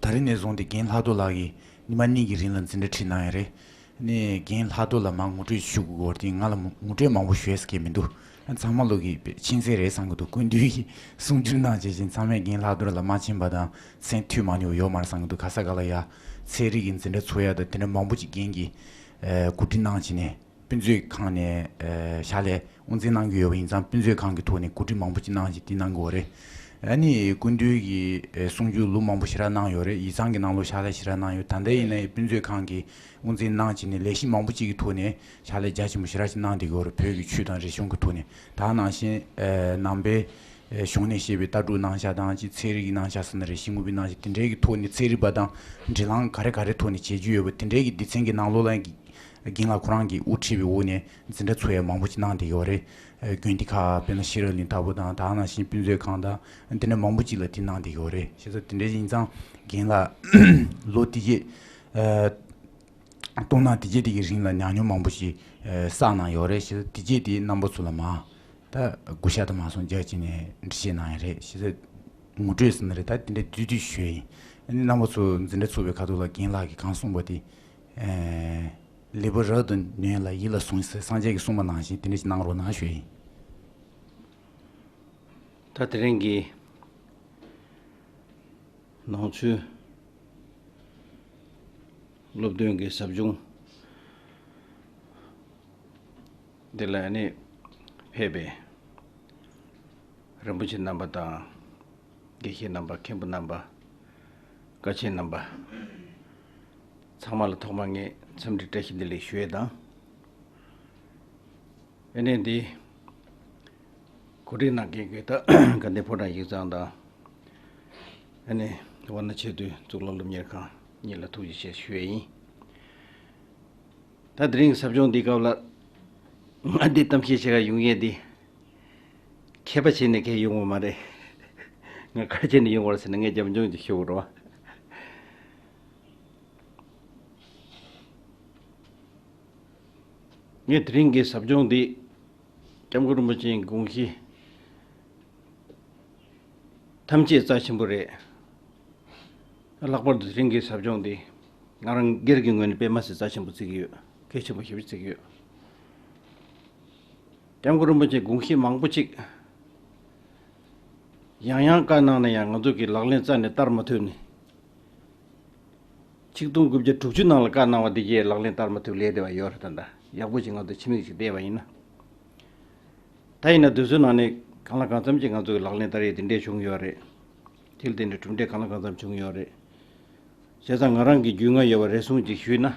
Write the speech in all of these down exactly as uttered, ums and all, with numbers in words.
ད་རིང་ནས་བཟུང་སྟེ་རྒན་ལྷག་རྡོར་ལགས་ཀྱིས་ཉི་མ་གཉིས་ཀྱི་རིང་ལ་འཛིན་གྲྭ་ཁྲིད་གནང་ཡོད་རེད། ནས་རྒན་ལྷག་རྡོར་ལགས་མར་ངོ་སྤྲོད་ཞུ་དགོས་ཀྱི་ཡོད་རེད་དེ། ང་ལ་ངོ་སྤྲོད་མང་པོ་ཞུ་ཡས་མཁན་མི་འདུག་ཚང་མ་ལོག་གི་ཕྱིན་ཚད་རེད་བསམ་གྱི་འདུག་སྐུ་མདུན་གྱིས་གསུང་སྒྱུར་གནང་བྱས་ཤིང་། ཚང་མས་རྒན་ལྷག་རྡོར་ལགས་མ་མཁྱེན་པ་དང་མཚན་ཐོས་མ་མྱོང་བ་ཡོད་མ་རེད་བསམ་གྱི་འདུག་ག་ས་ག་ལ་ཡ་ཚན་རིག་གི་འཛིན་གྲྭ་ཚུགས་ཡ་དང་དེ་འདྲ་མང་པོ་ཅིག་རྒན་གྱིས་ཨ་གོ་སྒྲིག་གནང་བྱས་ནས། དཔེ་མཛོད་ཁང་ནས་ཨ་ཕྱག་ལས་དབུ་འཛིན་གནང་གི་ཡོད་པ་ཡིན་ཙང་། དཔེ་མཛོད་ཁང་གི་ཐོག་ནས་གོ་སྒྲིག་མང་པོ་ཅིག་གནང་བྱས་དེ་གནང་གི་ཡོད་རེད། ཨ་ནི་སྐུ་མདུན་གྱིས་ཨ་གསུང་སྒྱུར་ལུང་མང་པོ་ཞེ་དྲག་གནང་ཡོད་རེད། ཡིག་ཚང་གི་ནང་ལོགས་ཕྱག་ལས་ཞེ་དྲག་གནང་ཡོད། ད་ལྟ་ཡིན་ན་ཡང་དཔེ་མཛོད་ཁང་གི་དབུ་འཛིན་གནང་བྱས་ནས་ལས་གཞི་མང་པོ་ཅིག་གི་ཐོག་ནས་ཕྱག་ལས་རྒྱ་ཆེན་པོ་ཞེ་དྲག་ཅིག་གནང་བསྡད་ཀྱི་ཡོད་རེད། བོད་ཀྱི་ཆོས་དང་རིག་གཞུང་གི་ཐོག་ནས། ད་ནང་བཞིན་ཨ་ནང་པའི་ཨ་གཞུང་ནས་བཤད་པའི་ལྟ་གྲུབ་གནང་བྱ་དང་། ཅིག་ཚན་རིག་གི་གནང་བྱ་ཟེར་ན་རེད། གཞི་དངོས་པོའི་གནང་བྱ་དེ་འདྲའི་གི་ཐོག་ནས། ཚན་རིག་པ་དང་འབྲེལ་ལམ་ག་རེ་ག་རེ་ཐོག་ནས་བྱེད་རྒྱུ་ཡོད་པ་དེ་འདྲའི་གི་སྡེ་ཚན་གྱི་ནང་ལོགས་ལ་རྒན་ལགས་ཁོ་རང་གིས་དབུ་ཁྲིད་པའི་འོག་ནས་འཛིན་གྲྭ་ཚུགས་ཡ་མང་པོ་ཅིག་གནང་བསྡད་ཡོད་རེད། ཨ་དགོན་སྡེ་ཁག་དཔེར་ན་ཤེས་རབ་གླིང་ལྟ་བུ་དང་། ད་ནང་བཞིན་དཔེ་མཛོད་ཁང་དང་། དེ་འདྲ་མང་པོ་ཅིག་ལ་དེ་གནང་བསྡད་ཡོད་རེད། བྱས་ཙང་དེ་འདྲ་ཡིན་ཙང་རྒན་ལགས་ལོ་དེ་རྗེས་ཨ་སྟོང་ཕྲག་དེ་རྗེས་དེ་གི་རིང་ལ་ཉམས་མྱོང་མང་པོ་ཞིག་ཨ་བསགས་གནང་ཡོད་རེད། བྱས་ཙང་དེ་རྗེས་དེ་རྣམ་པ་ཚོ་ལ་མར་ད་གུས་ཞབས་དང་མ་སོང་རྒྱ་ཆེ་ནས་འདྲི་བཤད་གནང་ཡ་རེད། བྱས་ཙང་ངོ་སྤྲོད་ཟེར་ན་རེད། ད་དེ་འདྲ་བསྡུས་བསྡུས་ཞུ་ཡ་ཡིན། ཨ་ནི་རྣམ་པ་ཚོ་འཛིན་གྲྭ་ཚུགས་པའི་ཁ་ཐུག་ལ་རྒན་ལགས་ཀྱིས་གང་གསུངས་པ་དེ། ཨེ། ལེགས་པར་རབ་ཏུ་ཉོན་ལ་ཡིད་ལ་ཟུངས་ཟེར་སངས་རྒྱས་ཀྱིས་གསུངས་པ་ནང་བཞིན་དེ་འདྲ་ཞིག་གནང་རོགས་གནང་ཞུ་ཡ་ཡིན། ད་དེ་རིང་གི་ནང་ཆོས་སློབ་སྟོན་གྱི་ཟབ་སྦྱོང་འདི་ལ་ནི་ཕེབས་པའི་རིན་པོ་ཆེ་རྣམ་པ་དང་། དགེ་བཤེས་རྣམ་པ། མཁན་པོ་རྣམ་པ། བཀའ་ཆེན་རྣམ་པ། ཚང་མ་ལ་ཐོག་མར་ངས་འཚམས་འདྲི་བཀྲ་ཤིས་བདེ་ལེགས་ཞུ་ཡས་དང་། ཨ་ནི་འདི་གོ་སྒྲིག་གནང་མཁན་གྱི་ད་དགའ་ལྡན་ཕོ་བྲང་ཡིག་ཚང་དང་། ཨ་ནི་ཝཱ་ཎ་ཆེས་མཐོའི་གཙུག་ལག་སློབ་གཉེར་ཁང་གཉིས་ལ་ཐུགས་རྗེ་ཆེ་ཞུ་ཡས་ཡིན། ད་དེ་རིང་ཟབ་སྦྱོང་འདིའི་སྐབས་ལ་ང་འདི་གཏམ་བཤད་བྱེད་ག་ཡོང་ཡས་འདི་མཁས་པ་བྱས་ནས་གང་ཡོང་བ་མ་རེད། ང་ག་རེ་བྱས་ནས་ཡོང་བ་རེད་ཟེར་ན། ངས་རྒྱབ་ལྗོངས་ཅིག་ཞུ་དགོས་རེད་བ། ངས་དེ་རིང་གི་ཟབ་སྦྱོང་འདི་སྐྱབས་མགོན་རིན་པོ་ཆེའི་དགོངས་གཞི་ཐམས་ཅད་རྩ་ཆེན་པོ་རེད། ལྷག་པར་དུ་དེ་རིང་གི་ཟབ་སྦྱོང་འདི་ང་རང་སྒེར་གྱི་ངོས་ནས་དཔེ་མ་སྲིད་རྩ་ཆེན་པོ་བརྩི་གི་ཡོད། གལ་ཆེན་པོ་ཞེ་པོ་བརྩི་གི་ཡོད། སྐྱབས་མགོན་རིན་པོ་ཆེའི་དགོངས་གཞི་མང་པོ་ཅིག་ཡང་ཡང་བཀའ་གནང་ན་ཡང་ང་ཚོ་གིས་ལག་ལེན་རྩ་ནས་བསྟར་མ་ཐུབ་ནས། ཆིག་སྟོང་དགུ་བརྒྱ་དྲུག་ཅུ་ནང་ལ་བཀའ་གནང་བ་འདི་གས་ལག་ལེན་བསྟར་མ་ཐུབ་ལས་བསྡད་པ་ཡོད་རེད། ད་ལྟ་ཡག་པོ་ཅིག་ང་ཚོ་ཕྱི་མིག་ཅིག་བལྟས་པ་ཡིན་ན། ད་ཡིན་ན་དུས་ཚོད་ནང་ནས་གང་ལ་གང་འཚམ་ཅིག་ང་ཚོ་གི་ལག་ལེན་བསྟར་ཡས་དེ་འདྲས་བྱུང་ཡོད་རེད། དེ་ལ་བརྟེན་ནས་གྲུབ་འབྲས་གང་ལ་གང་འཚམ་བྱུང་ཡོད་རེད། བྱས་ཙང་ང་རང་གི་རྒྱུས་མངའ་ཡོད་པ་རེ་ཟུང་ཅིག་ཞུས་ན།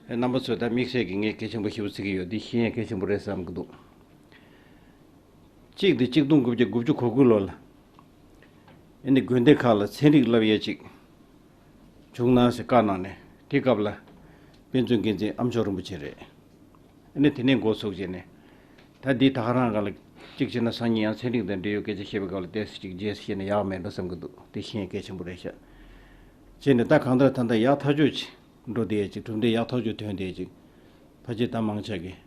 རྣམ་པ་ཚོས་ད་དམིགས་བསལ་གྱི་ངས་གལ་ཆེན་པོ་ཞེ་པོ་བརྩི་གི་ཡོད། འདི་ཤེས་ཡས་གལ་ཆེན་པོ་རེད་བསམ་གྱི་འདུག་གཅིག་དེ་གཅིག་སྟོང་དགུ་བརྒྱ་དགུ་བཅུ་གོ་དགུ་ལོ་ལ་ཨ་ནི་དགོན་སྡེ་ཁག་ལ་ཚན་རིག་བསླབ་ཡས་ཅིག་བྱུང་ན་ཟེར་བཀའ་གནང་ནས། དེ་སྐབས་ལ་དཔེ་མཛོད་འགན་འཛིན་ཨ་མཆོག་རིན་པོ་ཆེ་རེད། ཨ་ནི་དེ་ནས་འགོ་ཚུགས་བྱས་ནས། ད་འདི་ད་ག་རང་སྒང་ལ་གཅིག་བྱས་ན་སང་ཉིན་ཡང་ཚན་རིག་དང་འབྲེལ་ཡོད་སྐད་ཆ་བཤད་པའི་སྐབས་ལ་ཏོག་ཙམ་ཅིག་རྗེས་སུ་བཤད་ན་ཡག་མེད་འགྲོ་བསམ་གྱི་འདུག་དེ་ཤེས་ཡས་གལ་ཆེན་པོ་རེད་ཤག་བྱས་ནས་ད་གང་ལྟར་ད་ལྟ་ཡག་ཐག་ཆོད་ཅིག་འགྲོ་བསྡད་ཡས་ཅིག་གྲུབ་འབྲས་ཡག་ཐག་ཆོད་ཐོན་བསྡད་ཡས་ཅིག་ཕལ་ཆེར་ད་མང་ཆེ་གིས་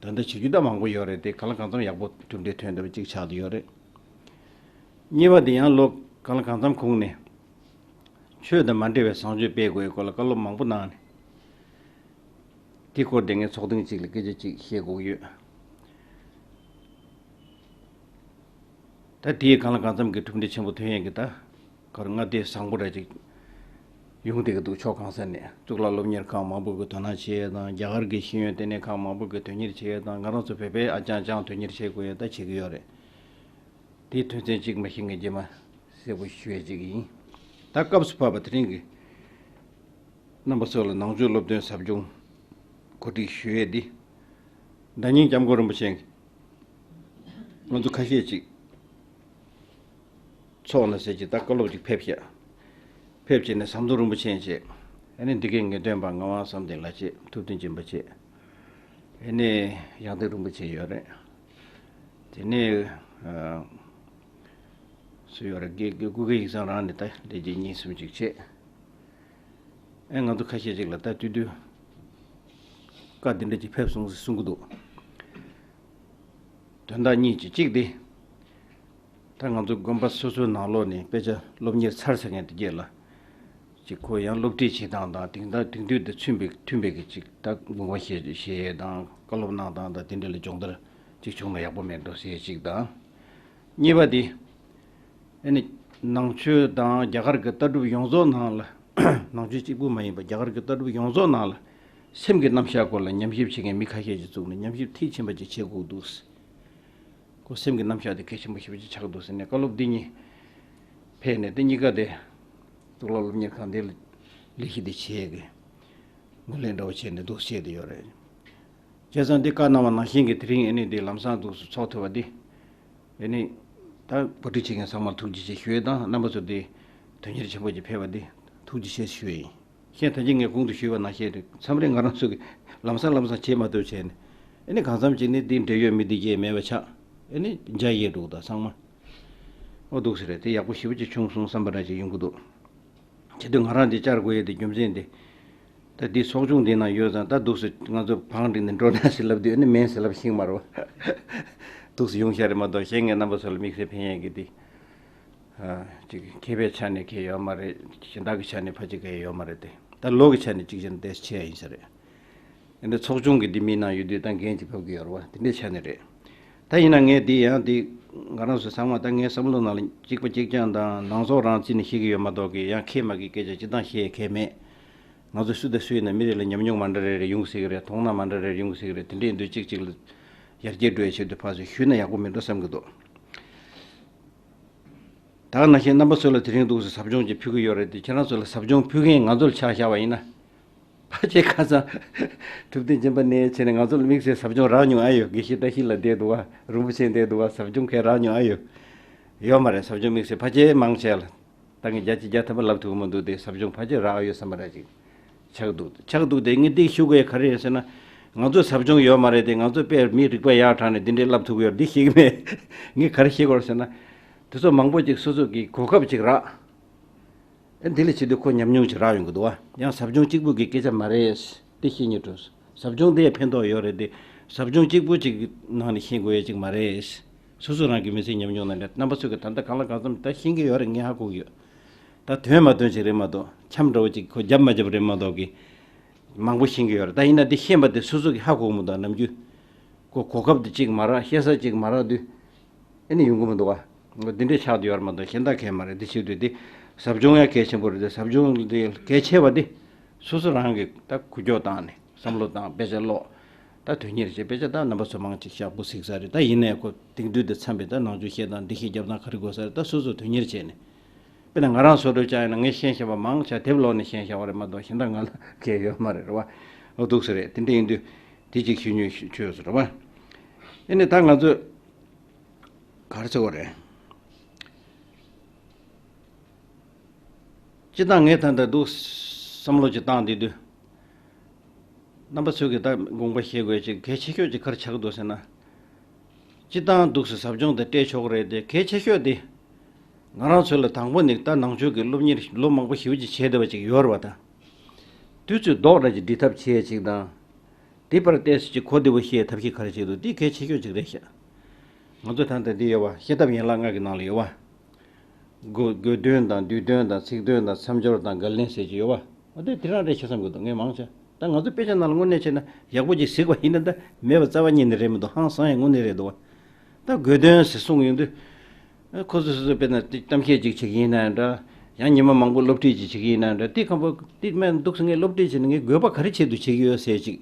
ད་ལྟ་བྱེད་རྒྱུ་ད་མང་པོ་ཡོད་རེད་དེ། གང་ལ་གང་འཚམ་ཡག་པོ་གྲུབ་འབྲས་ཐོན་བསྡད་པ་ཅིག་ཆགས་བསྡད་ཡོད་རེད། གཉིས་པ་དེ་ཡང་ལོ་གང་ལ་གང་འཚམ་གོང་ནས་ཆོས་དང་མ་འབྲེལ་བའི་བཟང་སྤྱོད་སྤེལ་དགོས་སྐོར་ལ་བཀའ་སློབ་མང་པོ་གནང་ནས། དེའི་སྐོར་དེ་ངས་ཚོགས་ཐེངས་གཅིག་ལ་སྐད་ཆ་གཅིག་བཤད་དགོས་ཀྱི་ཡོད། ད་དེའི་གང་ལ་གང་འཚམ་གྱི་གྲུབ་འབྲས་ཆེན་པོ་ཐོན་ཡས་ཀྱི་ད། གར་ང་དེ་བཟང་པོ་ར་ཅིག་ཡོང་བསྡད་ཀྱི་འདུག་ཕྱོགས་གང་ས་ནས་གཙུག་ལག་སློབ་གཉེར་ཁང་མང་པོ་གི་དོ་སྣང་བྱེད་ཡས་དང་། རྒྱ་གར་གྱི་ཤེས་ཡོན་ལྟེ་གནས་ཁང་མང་པོ་གི་དོན་གཉེར་བྱེད་ཡས་དང་། ང་རང་ཚོ་བོད་པའི་ཨ་ཅང་ཅང་དོན་གཉེར་བྱེད་དགོས་ཡས་ད་བྱེད་ཀྱི་ཡོད་རེད། དེའི་དོན་ཚན་གཅིག་མ་གཞི་ངས་རྗེས་མ་གསལ་པོ་ཞུ་ཡས་ཅིག་ཡིན། ད་སྐབས་སུ་བབས་པ་དེ་རིང་གི་རྣམ་པ་ཚོ་ལ་ནང་ཆོས་སློབ་སྟོན་ཟབ་སྦྱོང་གོ་སྒྲིག་ཞུ་ཡས་འདི། ཟླ་ཉིན་སྐྱབས་མགོན་རིན་པོ་ཆེ་ང་ཚོ་ཁ་ཤས་ཅིག་ཚོགས་ན་ཟེར་གྱི་ད་བཀའ་སློབ་ཅིག་ཕེབས་ཤག་ཕེབས་བྱས་ནས་ཟམ་གདོང་རིན་པོ་ཆེ་བྱས། ཨ་ནི་འདི་གའི་ངེས་སྟོན་པ་ངག་དབང་བསམ་གཏན་ལགས་བྱས། ཐུབ་བསྟན་སྦྱིན་པ་བྱས། ཨ་ནི་ཡང་སྟེང་རིན་པོ་ཆེ་ཡོད་རེད། དེ་ནས་ཨ་སུ་ཡོད་རེད། དགེ་དགེ་སྐུ་སྒེར་ཡིག་ཚང་རང་ནས་ད་ལས་བྱེད་གཉིས་གསུམ་ཅིག་བྱས། ཨེ་ང་ཚོ་ཁ་ཤས་ཅིག་ལ་ད་དུས་དུས་བཀའ་འདི་འདྲ་ཅིག་ཕེབས་སོང་ཟེར་གསུང་གི་འདུག་དོན་དག་གཉིས་ཅིག་གཅིག་དེ། ད་ང་ཚོ་དགོན་པ་སོ་སོའི་ནང་ལོགས་ནས་དཔེ་ཆ་སློབ་གཉེར་ཚར་ཟེར་མཁན་དེ་གས་ལ་ ཅིག་ཁོ་ཡང་སློབ་ཁྲིད་བྱེད་སྟངས་དང་དེང་སང་དེང་དུས་དང་མཐུན་པའི་མཐུན་པའི་གི་ཅིག་ད་དགོངས་པ་བཞེས་བཞེས་ཡས་དང་བཀའ་སློབ་གནང་སྟངས་དང་དེ་འདྲ་ལ་སྦྱོང་བརྡར་ཅིག་བྱུང་ན་ཡག་པོ་མེད་འགྲོ་ཟེར་ཅིག་དང་། གཉིས་པ་དེ་ཨ་ནི་ནང་ཆོས་དང་རྒྱ་གར་གྱི་ལྟ་གྲུབ་ཡོངས་རྫོགས་ནང་ལ་ནང་ཆོས་གཅིག་པུ་མ་ཡིན་པ་རྒྱ་གར་གྱི་ལྟ་གྲུབ་ཡོངས་རྫོགས་ནང་ལ་སེམས་ཀྱི་རྣམ་གཞག་སྐོར་ལ་ཉམས་ཞིབ་བྱེད་མཁན་མི་ཁ་ཤས་ཅིག་བཙུགས་ནས་ཉམས་ཞིབ་མཐིལ་ཕྱིན་པ་ཅིག་བྱེད་དགོས་འདུག་ཁོ་སེམས་ཀྱི་རྣམ་གཞག་དེ་གལ་ཆེན་པོ་ཞེ་པོ་ཅིག་ཆགས་འདུག་ཟེར་ནས་བཀའ་སློབ་འདི་གཉིས་ཕེབས་ནས་དེ་གཉིས་ཀ་དེ་གཙུག་ལག་སློབ་གཉེར་ཁང་འདི་ལ་ལས་གཞི་འདི་བྱེད་ཀྱི་ངོས་ལེན་འདྲ་བོ་བྱས་ནས་འདུག་བཤད་དེ་ཡོད་རེད། བྱས་ཙང་འདི་བཀའ་གནང་བ་ནང་བཞིན་གྱི་དེ་རིང་ཨ་ནི་འདི་ལམ་སང་འདུག་སུ་ཚོགས་ཐུབ་པ་འདི་ཨ་ནི་ད་གོ་སྒྲིག་བྱེད་མཁན་ཚང་མར་ཐུགས་རྗེ་ཆེ་ཞུ་ཡས་དང་རྣམ་པ་ཚོ་འདི་དོན་གཉེར་ཆེན་པོ་ཅིག་ཕེབས་པ་འདི་ཐུགས་རྗེ་ཆེ་ཞུ་ཡས་ཡིན། གཞན་ད་གིན་ངས་གོང་དུ་ཞུས་པ་ནང་བཞིན་རེད། མཚམས་རེ་ང་རང་ཚོ་གི་ལམ་སང་ལམ་སང་བྱེད་མ་ཐུབ་བྱས་ནས་ཨ་ནི་གང་འཚམ་ཅིག་ནི་འདི་འབྲེལ་ཡོད་མི་འདི་གས་མེད་པ་ཆགས་ཨ་ནི་འཇའ་ཡལ་འགྲོ་གི་འདུག་ཚང་མ། ཨོ་འདུག་སེ་རེད། དེ་ཡག་པོ་ཞེ་པོ་ཅིག་བྱུང་སོང་བསམ་པ་འདྲ་ཅིག་ཡོང་གི་འདུག་བྱེད་དུས་ང་རང་འདི་བཅར་དགོས་ཡས་དེ་རྒྱུ་མཚན་དེ། ད་འདི་ཚོགས་ཆུང་འདི་ནང་ཡོད་ཙང་ད་འདུག་སེ་ང་ཚོ་བང་བསྒྲིགས་ནས་འགྲོ་ན་ཟེར་ལབ་དུས་ཨ་ནི་མེད་ཟེར་ལབ་ཤེས་ཀྱི་མ་རེད་པ། འདུག་སེ་ཡོང་ཤག་རེད་མ་གཏོགས་གཞན་ངས་རྣམ་པ་ཚོ་ལ་དམིགས་བསལ་ཕན་ཡས་ཀྱི་འདི། ཨ། ཅིག་མཁས་པའི་ཆ་ནས་མཁས་ཡོད་མ་རེད། གཞན་དག་གི་ཆ་ནས་ཕལ་ཆེར་མཁས་ཡོད་མ་རེད་དེ། ད་ལོ་གི་ཆ་ནས་གཅིག་བྱས་ན་དེ་ཆེ་ཡ་ཡིན་ས་རེད། འདི་ཚོགས་ཆུང་གི་འདི་མི་ནང་ཡོད་དུས་ད་འགན་ཅིག་ཕབ་ཀྱི་ཡོད་རེད་པ། དེ་འདྲའི་ཆ་ནས་རེད། ད་ཡིན་ན་ངས་འདི་ཡང་འདི་ང་རང་ཚོ་ཚང་མ་ད་ངའི་བསམ་བློ་ནང་ལ་གཅིག་པ་གཅིག་རྐྱང་དང་ནང་ཚོགས་རང་རྩིས་ནས་ཤེས་ཀྱི་ཡོད་མ་གཏོགས་ཀྱི་ཡང་མཁས་དམན་གྱི་སྐད་ཆ་སྤྱིར་བཏང་བཤད་མཁན་མེད། ང་ཚོ་སུ་དང་སུ་ཡིན་ན་མི་རེ་ལ་ཉམས་མྱོང་མ་འདྲ་རེ་རེ་ཡོང་སྲིད་ཀྱི་རེད། མཐོང་སྣང་མ་འདྲ་རེ་རེ་ཡོང་སྲིད་ཀྱི་རེད། དེ་འདྲ་ཡིན་དུས་གཅིག་གཅིག་ལ་ཡར་རྒྱས་འགྲོ་ཡའི་ཆེད་དུ་ཕར་ཚུར་ཞུས་ན་ཡག་པོ་མེད་འགྲོ་བསམ་གྱི་འདུག་ད་ག་ནང་བཞིན་རྣམ་པ་ཚོ་ལ་དེ་རིང་འདུག་སེ་ཟབ་སྦྱོང་ཅིག་ཕུལ་གྱི་ཡོད་རེད་དེ། ཁྱེད་རང་ཚོ་ལ་ཟབ་སྦྱོང་ཕུལ་མཁན་ང་ཚོ་ལ་ཆ་བཞག་པ་ཡིན་ན། ཕལ་ཆེར་ཁ་སང་གྲུབ་བསྟན་སྦྱིན་པ་ནས་བྱས་ནས་ང་ཚོ་ལ་དམིགས་བསལ་ཟབ་སྦྱོང་རག་མྱོང་ཨ་ཡོད། དགེ་བཤེས་བཀྲ་ཤིས་ལགས་བསྡད་འདུག་ག་རིན་པོ་ཆེ་བསྡད་འདུག་ག་ཟབ་སྦྱོང་གང་རག་མྱོང་ཨ་ཡོད། ཡོད་མ་རེད། ཟབ་སྦྱོང་དམིགས་བསལ་ཕལ་ཆེར་མང་ཆེ་ལ་ད་ངས་བརྒྱ་ཆ་བརྒྱ་ཐམ་པ་ལབ་ཐུབ་ཀྱི་མི་འདུག་སྟེ། ཟབ་སྦྱོང་ཕལ་ཆེར་རག་ཡོད་བསམ་པ་འདྲ་ཅིག་ཆགས་འདུག་ཆགས་འདུག་སྟེ་ངས་འདི་ཞུ་དགོས་ག་རེ་ཡིན་ཟེར་ན། ང་ཚོ་ཟབ་སྦྱོང་ཡོད་མ་རེད་དེ། ང་ཚོ་དཔེ་མི་རིག་པ་ཡག་དྲགས་ནས་འདི་འདྲའི་ལབ་ཐུབ་ཀྱི་ཡོད་རེད། འདི་ཤེས་ཀྱི་མེད། ངས་ག་རེ་ཤེས་ཀྱི་ཡོད་རེད་ཟེར་ན། དེ་ཚོ་མང་པོ་ཅིག་སོ་སོ་གི་གོ་སྐབས་ཅིག་རག་ཨེ་འདི་ལ་བྱེད་དུས་ཁོ་ཉམས་མྱོང་ཅིག་རག་ཡོང་གི་འདུག་བ། ཡང་ཟབ་སྦྱོང་གཅིག་པུ་གི་སྐད་ཆ་མ་རེད། འདི་ཤེས་སྙིང་འདོད། ཟབ་སྦྱོང་འདིས་ཕན་ཐོགས་ཡོད་རེད་དེ། ཟབ་སྦྱོང་གཅིག་པུ་གཅིག་གི་ནང་ནས་ཤེས་དགོས་ཡ་གཅིག་མ་རེད། སོ་སོ་རང་གི་མི་ཚེའི་ཉམས་མྱོང་ནང་ནས་རྣམ་པ་ཚོས་ཀྱི་ད་ལྟ་གང་ལ་གང་འཚམ་ད་ཤེས་ཀྱི་ཡོད་རེད། ངས་ཧ་གོ་གི་ཡོད། ད་དོན་མ་དོན་ཅིག་རེད་མ་གཏོགས་འཆམ་འདྲ་བོ་ཅིག་ཁོ་རྒྱབ་མ་རྒྱབ་རེད་མ་གཏོགས་ཀྱི། མང་པོ་ཤེས་ཀྱི་ཡོད་རེད། ད་ཡིན་ན་འདི་ཤེས་པ་དེ་སོ་སོ་གི་ཧ་གོ་གི་མི་འདུག་ནམ་རྒྱུན། ཁོ་གོ་སྐབས་དེ་གཅིག་མ་རག་བཤད་ས་གཅིག་མ་རག་དུས། ཨེ་ནི་ཡོང་གི་མི་འདུག་བ། འདི་འདྲའི་ཆགས་བསྡད་ཡོད་རེད་མ་གཏོགས་གཞན་དག་གང་ཡང་མ་རེད། འདི་བྱེད་དུས་འདི་ཟབ་སྦྱོང་ཡང་གལ་ཆེན་པོ་རེད་དེ། ཟབ་སྦྱོང་འདི་གལ་ཆེ་བ་འདི་སོ་སོ་རང་གིས་ད་འགུལ་སྐྱོད་བཏང་ནས་བསམ་བློ་བཏང་དཔེ་ཆ་ཀློག་ད་དོན་གཉེར་བྱེད། དཔེ་ཆ་ད་རྣམ་པ་ཚོ་མང་ཅིག་ཞག་པོ་གཟིགས་ས་རེད། ད་ཡིན་ནའི་ཁོ་དེང་དུས་འདི་འཚམས་པའི་ད་ནང་ཆོས་བཤད་སྟངས་འདི་ཤེས་རྒྱབ་སྟངས་ག་རེ་དགོས་ས་རེད། ད་སོ་སོ་དོན་གཉེར་བྱས་ནས། དཔེར་ན་ང་རང་བཟོ་འདྲ་བྱས་ཡིན་ན་ངས་ཤེས་ཤེས་པ་མང་ཆེ་དེབ་ཀློག་ནས་ཤེས་ཤེས་པ་རེད་མ་གཏོགས་གཞན་དག་ང་ལ་གལ་ཡོད་མ་རེད། རེད་བ། ཨོ་འདུག་སེ་རེད། དེ་འདྲ་ཡིན་དུས་དེ་གཅིག་ཞུ་ཉོས་ཆོས་སུ་རེད་བ། ཨེ་ནི་ད་ང་ཚོས་ག་རེ་ཟེར་བ་རེད། སྤྱིར་བཏང་ངས་ད་ལྟ་འདུག་བསམ་བློ་ཅིག་བཏང་བསྡད་དུས། རྣམ་པ་ཚོས་ཀྱི་ད་དགོངས་པ་བཞེས་དགོས་ཅིག་གལ་ཆེ་ཤོས་ཅིག་ག་རེ་ཆགས་འདུག་ཟེར་ན། སྤྱིར་བཏང་འདུག་སེ་ཟབ་སྦྱོང་དེ་སྤྲད་ཆོག་གི་རེད་དེ། གལ་ཆེ་ཤོས་དེ་ང་རང་ཚོ་ལ་དང་པོ་ནས་ད་ནང་ཆོས་ཀྱི་སློབ་གཉེར་ལོ་མང་པོ་ཞེ་པོ་ཅིག་བྱས་བསྡད་པ་ཅིག་ཡོད་རེད་བ། ད་དུས་ཚོད་རྡོག་འདྲ་ཅིག་སྒྲིལ་ཐབས་བྱེད་ཅིག་དང་། དེ་བར་བལྟས་སུ་ཅིག་གོ་བདེ་པོ་ཤེས་ཐབས་ཤེས་ག་རེ་བྱེད་འདུག་འདི་གལ་ཆེ་ཤོས་ཅིག་རེད་ཤག་ང་ཚོ་ད་ལྟ་འདི་ཡོད་བ། བཤད་ཐབས་ཡན་ལག་ལྔ་གི་ནང་ལ་ཡོད་བ། དགོས་དགོས་དོན་དང་། བསྡུས་དོན་དང་། ཚིག་དོན་དང་། མཚམས་སྦྱོར་དང་། འགལ་བསྣན་ཟེར་གྱི་ཡོད་བ། འོ་དེ་དེ་རང་རེད་ཤག་བསམ་གྱི་འདུག་ངས་མང་ཆེ། ད་ང་ཚོ་དཔེ་ཆ་ནང་ལ་དངོས་གནས་བྱས་ན་ཡག་པོ་ཅིག་གཟིགས་པ་ཡིན་ན་ད་མེད་པ་རྩ་བ་ཉིད་ནས་རེད་མི་འདུག་ཧང་སང་ཡ་དངོས་གནས་རེད་འདུག་བ། ད་དགོས་དོན་ཟེར་གསུངས་ཡོང་དུས། ཁོ་ཚོ་སོ་སོ་དཔེར་ན་གཏམ་བཤད་ཅིག་བྱེད་ཀྱི་ཡིན་ན་འདྲ། ཡང་ཉི་མ་མང་པོ་སློབ་ཁྲིད་ཅིག་བྱེད་ཀྱི་ཡིན་ན་འདྲ། དེ་ཁམ་པོ་དེ་སྨན་འདུག་སེ་ངས་སློབ་ཁྲིད་བྱས་ན་ངས་དགོས་པ་ག་རེ་ཆེད་དུ་བྱེད་ཀྱི་ཡོད་ཟེར་ཅིག་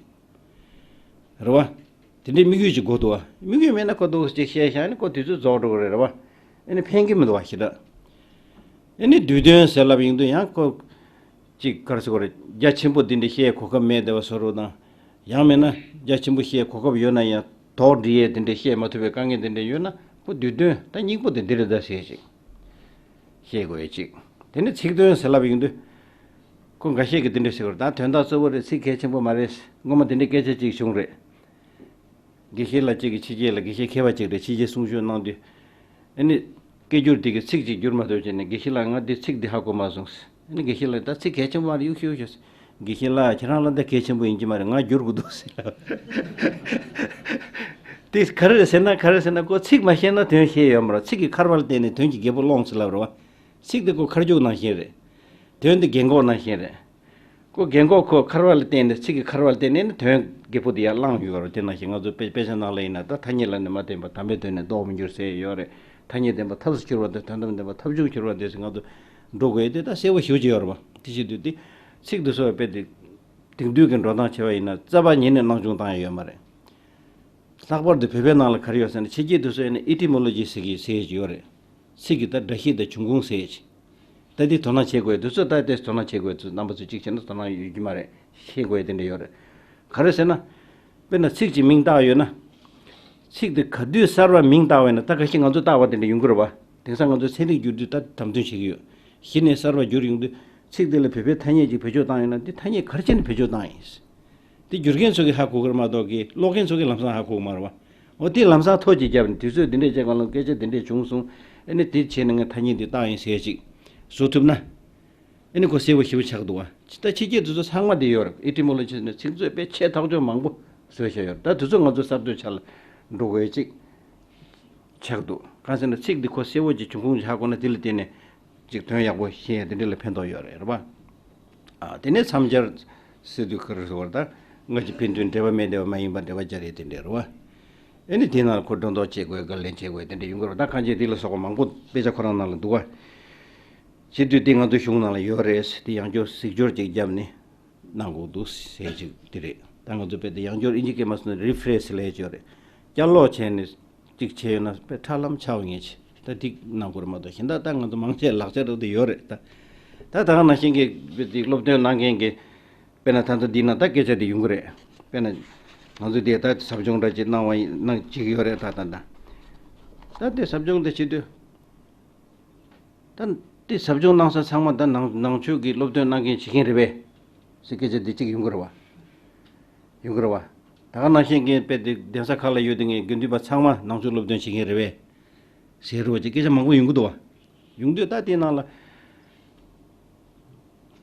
རེད་བ། དེ་འདྲའི་དམིགས་ཡུལ་ཅིག་དགོས་འདུག་བ། དམིགས་ཡུལ་མེད་ན་ཁོ་འདུག་སེ་ཅིག་བཤད་བཞག་ནས་ཁོ་དུས་ཚོད་རྫོགས་འགྲོ་གི་རེད། རེད་བ། ཨེ་ནི་ཕན་གྱི་མི་འདུག་བ་ཞེ་དྲག་ཨེ་ནི་བསྡུས་དོན་ཟེར་ལབ་ཡོང་དུས་ཡང་ཁོ། ཅིག་ག་རེ་ཟེར་དགོས་རེད། རྒྱ་ཆེན་པོ་འདི་འདྲ་བཤད་གོ་སྐབས་མེད་བསྡད་པ་བཟོ་འདྲ་དང་། ཡང་མིན་ན་རྒྱ་ཆེན་པོ་བཤད་གོ་སྐབས་ཡོད་ན་ཡང་དོགས་འདྲི་ཡས་དེ་འདྲ་བཤད་མ་ཐུབ་པའི་དཀའ་ངལ་དེ་འདྲ་ཡོད་ན་ཁོ་བསྡུས་དོན་ད་སྙིང་པོ་དེ་འདི་རེད་ད་ཟེར་ཅིག་བཤད་དགོས་ཡས་ཅིག་དེ་ནས་ཚིག་དོན་ཟེར་ལབ་ཡོང་དུས། ཁོ་འགའ་ཤས་ཀྱིས་དེ་འདྲ་ཟེར་གི་རེད། ད་དོན་དག་གཙོ་བོ་རེད། ཚིག་གལ་ཆེན་པོ་མ་རེད། སྔོན་མ་དེ་འདྲའི་སྐད་ཆ་ཅིག་བྱུང་རེད། དགེ་བཤེས་ལགས་གཅིག་གིས་ཕྱི་རྒྱལ་ལ་དགེ་བཤེས་མཁས་པ་ཅིག་རེད། ཕྱི་རྒྱལ་གསུང་བཤད་གནང་དུས། ཨ་ནི། སྐད་སྒྱུར་དེ་གི་ཚིག་ཅིག་བསྒྱུར་མ་ཐུབ་བྱས་ནས་དགེ་བཤེས་ལགས་ང་འདི་ཚིག་འདི་ཧ་གོ་མ་སོང་། ཨ་ནི་དགེ་བཤེས་ལགས་ད་ཚིག་གལ་ཆེན་པོ་མ་རེད་གཡུག་ཤོག་ཤོག་དགེ་བཤེས་ལགས་ཁྱེད་རང་ལ་ད་གལ་ཆེན་པོ་ཡིན་གྱི་མ་རེད། ང་བསྒྱུར་དགོས་འདུག་ཟེར་ལབ། དེ་ག་རེ་རེད་ཟེར་ན་ག་རེ་ཟེར་ན་ཁོ་ཚིག་མ་ཤེས་ན་དོན་ཤེས་ཡོད་མ་རེད། ཚིག་གི་ཁར་བ་ལ་བརྟེན་ནས་དོན་གྱི་རྒྱལ་པོ་སློང་ཟེར་ལབ་རེད་བ། ཚིག་དེ་ཁོ་ཁ་རྒྱུག་ནང་བཞིན་རེད། དོན་དེ་རྒན་གོག་ནང་བཞིན་རེད། ཁོ་རྒན་གོག་ཁོ་ཁར་བ་ལ་བརྟེན་ནས་ཚིག་གི་ཁར་བ་ལ་བརྟེན་ནས་ནི་དོན་རྒད་པོ་དེ་ཡར་བླངས་ཡོད་རེད། དེ་ནང་བཞིན་ང་ཚོ་དཔེ་དཔེ་ཆ་ནང་ལ་ཡིན་ན་ད་ཐ་སྙད་ལ་ནི་མ་བརྟེན་པར་དམ་པའི་དོན་ནི་ལྡོག་མི་འགྱུར་ཟེར་ཡོད་རེད། ཐ་སྙད་བརྟེན་པ་ཐབས་སུ་འགྱུར་བ་དང་དོན་དམ་བརྟེན་པ་ཐབས་མཆོག་འགྱུར་བ་དེ་ཟེར་ང་ཚོ་འགྲོ་དགོས་དེ་ད་གསལ་པོ་ཞེ་པོ་ཅིག་ཡོད་རེད་བ། དེ་བྱེད་དུས་དེ་ཚིག་དེ་ཚོ་དཔེ་དེ་དེང་དུས་ཀྱི་འགྲོ་སྟངས་བྱས་པ་ཡིན་ན་རྩ་བ་ཉིད་ནས་སྣང་ཆུང་བཏང་ཡ་ཡོད་མ་རེད། ལྷག་པར་དུ་བོད་པའི་ནང་ལ་ག་རེ་ཡོད་ཟེར་ན་ཕྱི་རྒྱལ་དེ་ཚོ་ཡིན་ན་ཨི་ཊི་མོ་ལོ་ཇི་ཟེར་གྱི་ཟེར་གྱི་ཡོད་རེད། ཚིག་གི་ད་སྒྲ་གཤིས་དང་འབྱུང་ཁུངས་ཟེར་གྱི། ད་འདི་དོ་སྣང་བྱེད་དགོས་དུས་ཚོད་ད་ལྟའི་དོ་སྣང་བྱེད་དགོས་དུས་རྣམ་པ་ཚོས་གཅིག་བྱས་ན་དོ་སྣང་ཡོད་ཀྱི་མ་རེད། ཤེས་དགོས་དེ་འདྲ་ཡོད་རེད། ག་རེ་ཟེར་ན། དཔེར་ན་ཚིག་གཅིག་མིང་བཏགས་ཡོད་ན། ཚིག་དེ་ག་དུས་གསར་པ་མིང་བཏགས་པ་ཡིན་ན་ད་ག་ཤེད་ང་ཚོ་བཏགས་པ་དེ་འདྲ་ཡོང་གི་རེད་བ། དེང་སང་ང་ཚོ་ཚན་རིག་བསྒྱུར་དུས་ད་དམ་དོན་བྱེད་ཀྱི་ཡོད། གཞི་ནས་གསར་པ་བསྒྱུར་ཡོང་དུས་ཚིག་དེ་ལ་བོད་པའི་ཐ་སྙད་ཅིག་བེད་སྤྱོད་བཏང་ཡོད་ན་དེ་ཐ་སྙད་ག་རེ་བྱས་ནས་བེད་སྤྱོད་བཏང་ཡིན། དེ་བསྒྱུར་མཁན་ཚོ་གིས་ཧ་གོ་གི་རེད་མ་གཏོགས་ཀྱི་ཀློག་མཁན་ཚོ་གིས་ལམ་སང་ཧ་གོ་གི་མ་རེད་བ། འོ་དེ་ལམ་སང་ཐོ་གཅིག་བརྒྱབ་ནས་དུས་ཚོད་འདི་འདྲས་བྱས་གང་ལ་སྐད་ཆ་འདི་འདྲས་བྱུང་སོང་། ཨ་ནི་དེ་བྱས་ནས་ངས་ཐ་སྙད་འདི་བཏགས་ཡིན་ཟེར་ཅིག་བཟོ་ཐུབ་ན། ཨ་ནི་ཁོ་གསལ་པོ་ཞེ་པོ་ཆགས་འདུག་བ། ད་ཕྱི་རྒྱལ་དེ་ཚོ་ཚང་མ་འདི་ཡོད་རེད། ཨི་ཊི་མོ་ལོ་ཇི་ཟེར་ནས་ཚིག་མཛོད་དཔེ་ཆེ་ཐག་ཆོད་མང་པོ་བཟོས་བཞག་ཡོད་རེད། ད་དེ་ཚོ་ང་ཚོ་གསར་གཏོད་བྱ་ལ་འགྲོ་དགོས་ཅིག་ཆགས་འདུག་གང་ཟེར་ན་ཚིག་འདི་ཁོ་གསལ་པོ་ཅིག་འབྱུང་ཁུངས་ཅིག་ཧ་གོ་ན་དེ་ལ་བརྟེན་ནས་ཅིག་དོན་ཡག་པོ་ཤེས་ཡ་དེ་འདྲ་ལ་ཕན་ཐོགས་ཡོད་རེད། རེད་པ། ཨ་དེ་ནས་མཚམས་སྦྱར་ཟེར་དུས་ག་རེ་ཟེར་བ་རེད། ད་སྔ་ཕྱི་ཕན་ཚུན་འབྲེལ་བ་མེད་བསྡད་པ་མ་ཡིན་པར་འབྲེལ་བ་སྦྱར་ཡས་དེ་འདྲ་རེད་བ། ཨ་ནི་དེ་ནང་ལ་ཁོ་སྒྲོ་འདོགས་བཅད་དགོས། བཀའ་ལན་བྱེད་དགོས་དེ་འདྲ་ཡོང་གི་རེད་བ། ད་གང་ཅི་དེ་ལ་སོགས་པ་མང་པོ་དཔེ་ཆ་ཁོ་རང་ནང་ལ་འདུག་བ། བྱེད་དུས་དེ་ང་ཚོའི་གཞུང་ནང་ལ་ཡོད་རེད། དེ་ཡང་བསྐྱར་གཟིགས་སྐྱོར་ཅིག་བརྒྱབ་ནས་གནང་དགོས་འདུག་ཟེར་ཅིག་དེ་རེད། ད་ང་ཚོ་དཔེ་དེ་ཡང་བསྐྱར་ཨིན་ཇི་སྐད་མ་སོང་ན་རི་ཕི་རེ་སི་ལབ་ཡས་ཅིག་ཡོད་རེད། བསྐྱར་ཀློག་བྱས་ནས་གཅིག་བྱས་ཡོད་ན་དཔེ་ཁྲ་ལམ་ཆགས་ངེས་ཆེ། ད་འགྲིག་གནང་དགོས་རེད་མ་གཏོགས་གཞན་དག་ད་ང་ཚོ་མང་ཆེ་ལག་ཆ་རག་དེ་ཡོད་རེད་ད། ད་ད་ག་ནང་བཞིན་གྱི་དཔེ་དེ་སློབ་སྟོན་གནང་མཁན་གྱི་དཔེར་ན་ད་ལྟ་འདི་ན་ད་སྐད་ཆ་དེ་ཡོང་གི་རེད། དཔེར་ན་ང་ཚོ་དེ་ད་ཟབ་སྦྱོང་འདྲ་ཅིག་གནང་བ་ཡིན་གནང་བྱེད་ཀྱི་ཡོད་རེད་ད་ད་ད། ད་དེ་ཟབ་སྦྱོང་དེ་བྱེད་དུས། ད་དེ་ཟབ་སྦྱོང་གནང་ས་ཚང་མ་ད་ནང་ནང་ཆོས་ཀྱི་སློབ་སྟོན་གནང་མཁན་བྱེད་མཁན་རེད་པས། ཟེར་སྐད་ཆ་འདི་གཅིག་ཡོང་གི་རེད་བ། ཡོང་གི་རེད་བ། ད་ག་ནང་བཞིན་གྱི་དཔེ་དེ་གདན་ས་ཁག་ལ་ཡོད་དེ་ངས་དགེ་འདུན་པ་ཚང་མ་ནང་ཆོས་སློབ་སྟོན་བྱེད་མཁན་རེད་པས། ཟེར་རོ་ཅིག་སྐད་ཆ་མང་པོ་ཡོང་གི་འདུག་བ། ཡོང་དུས་ད་དེའི་ནང་ལ།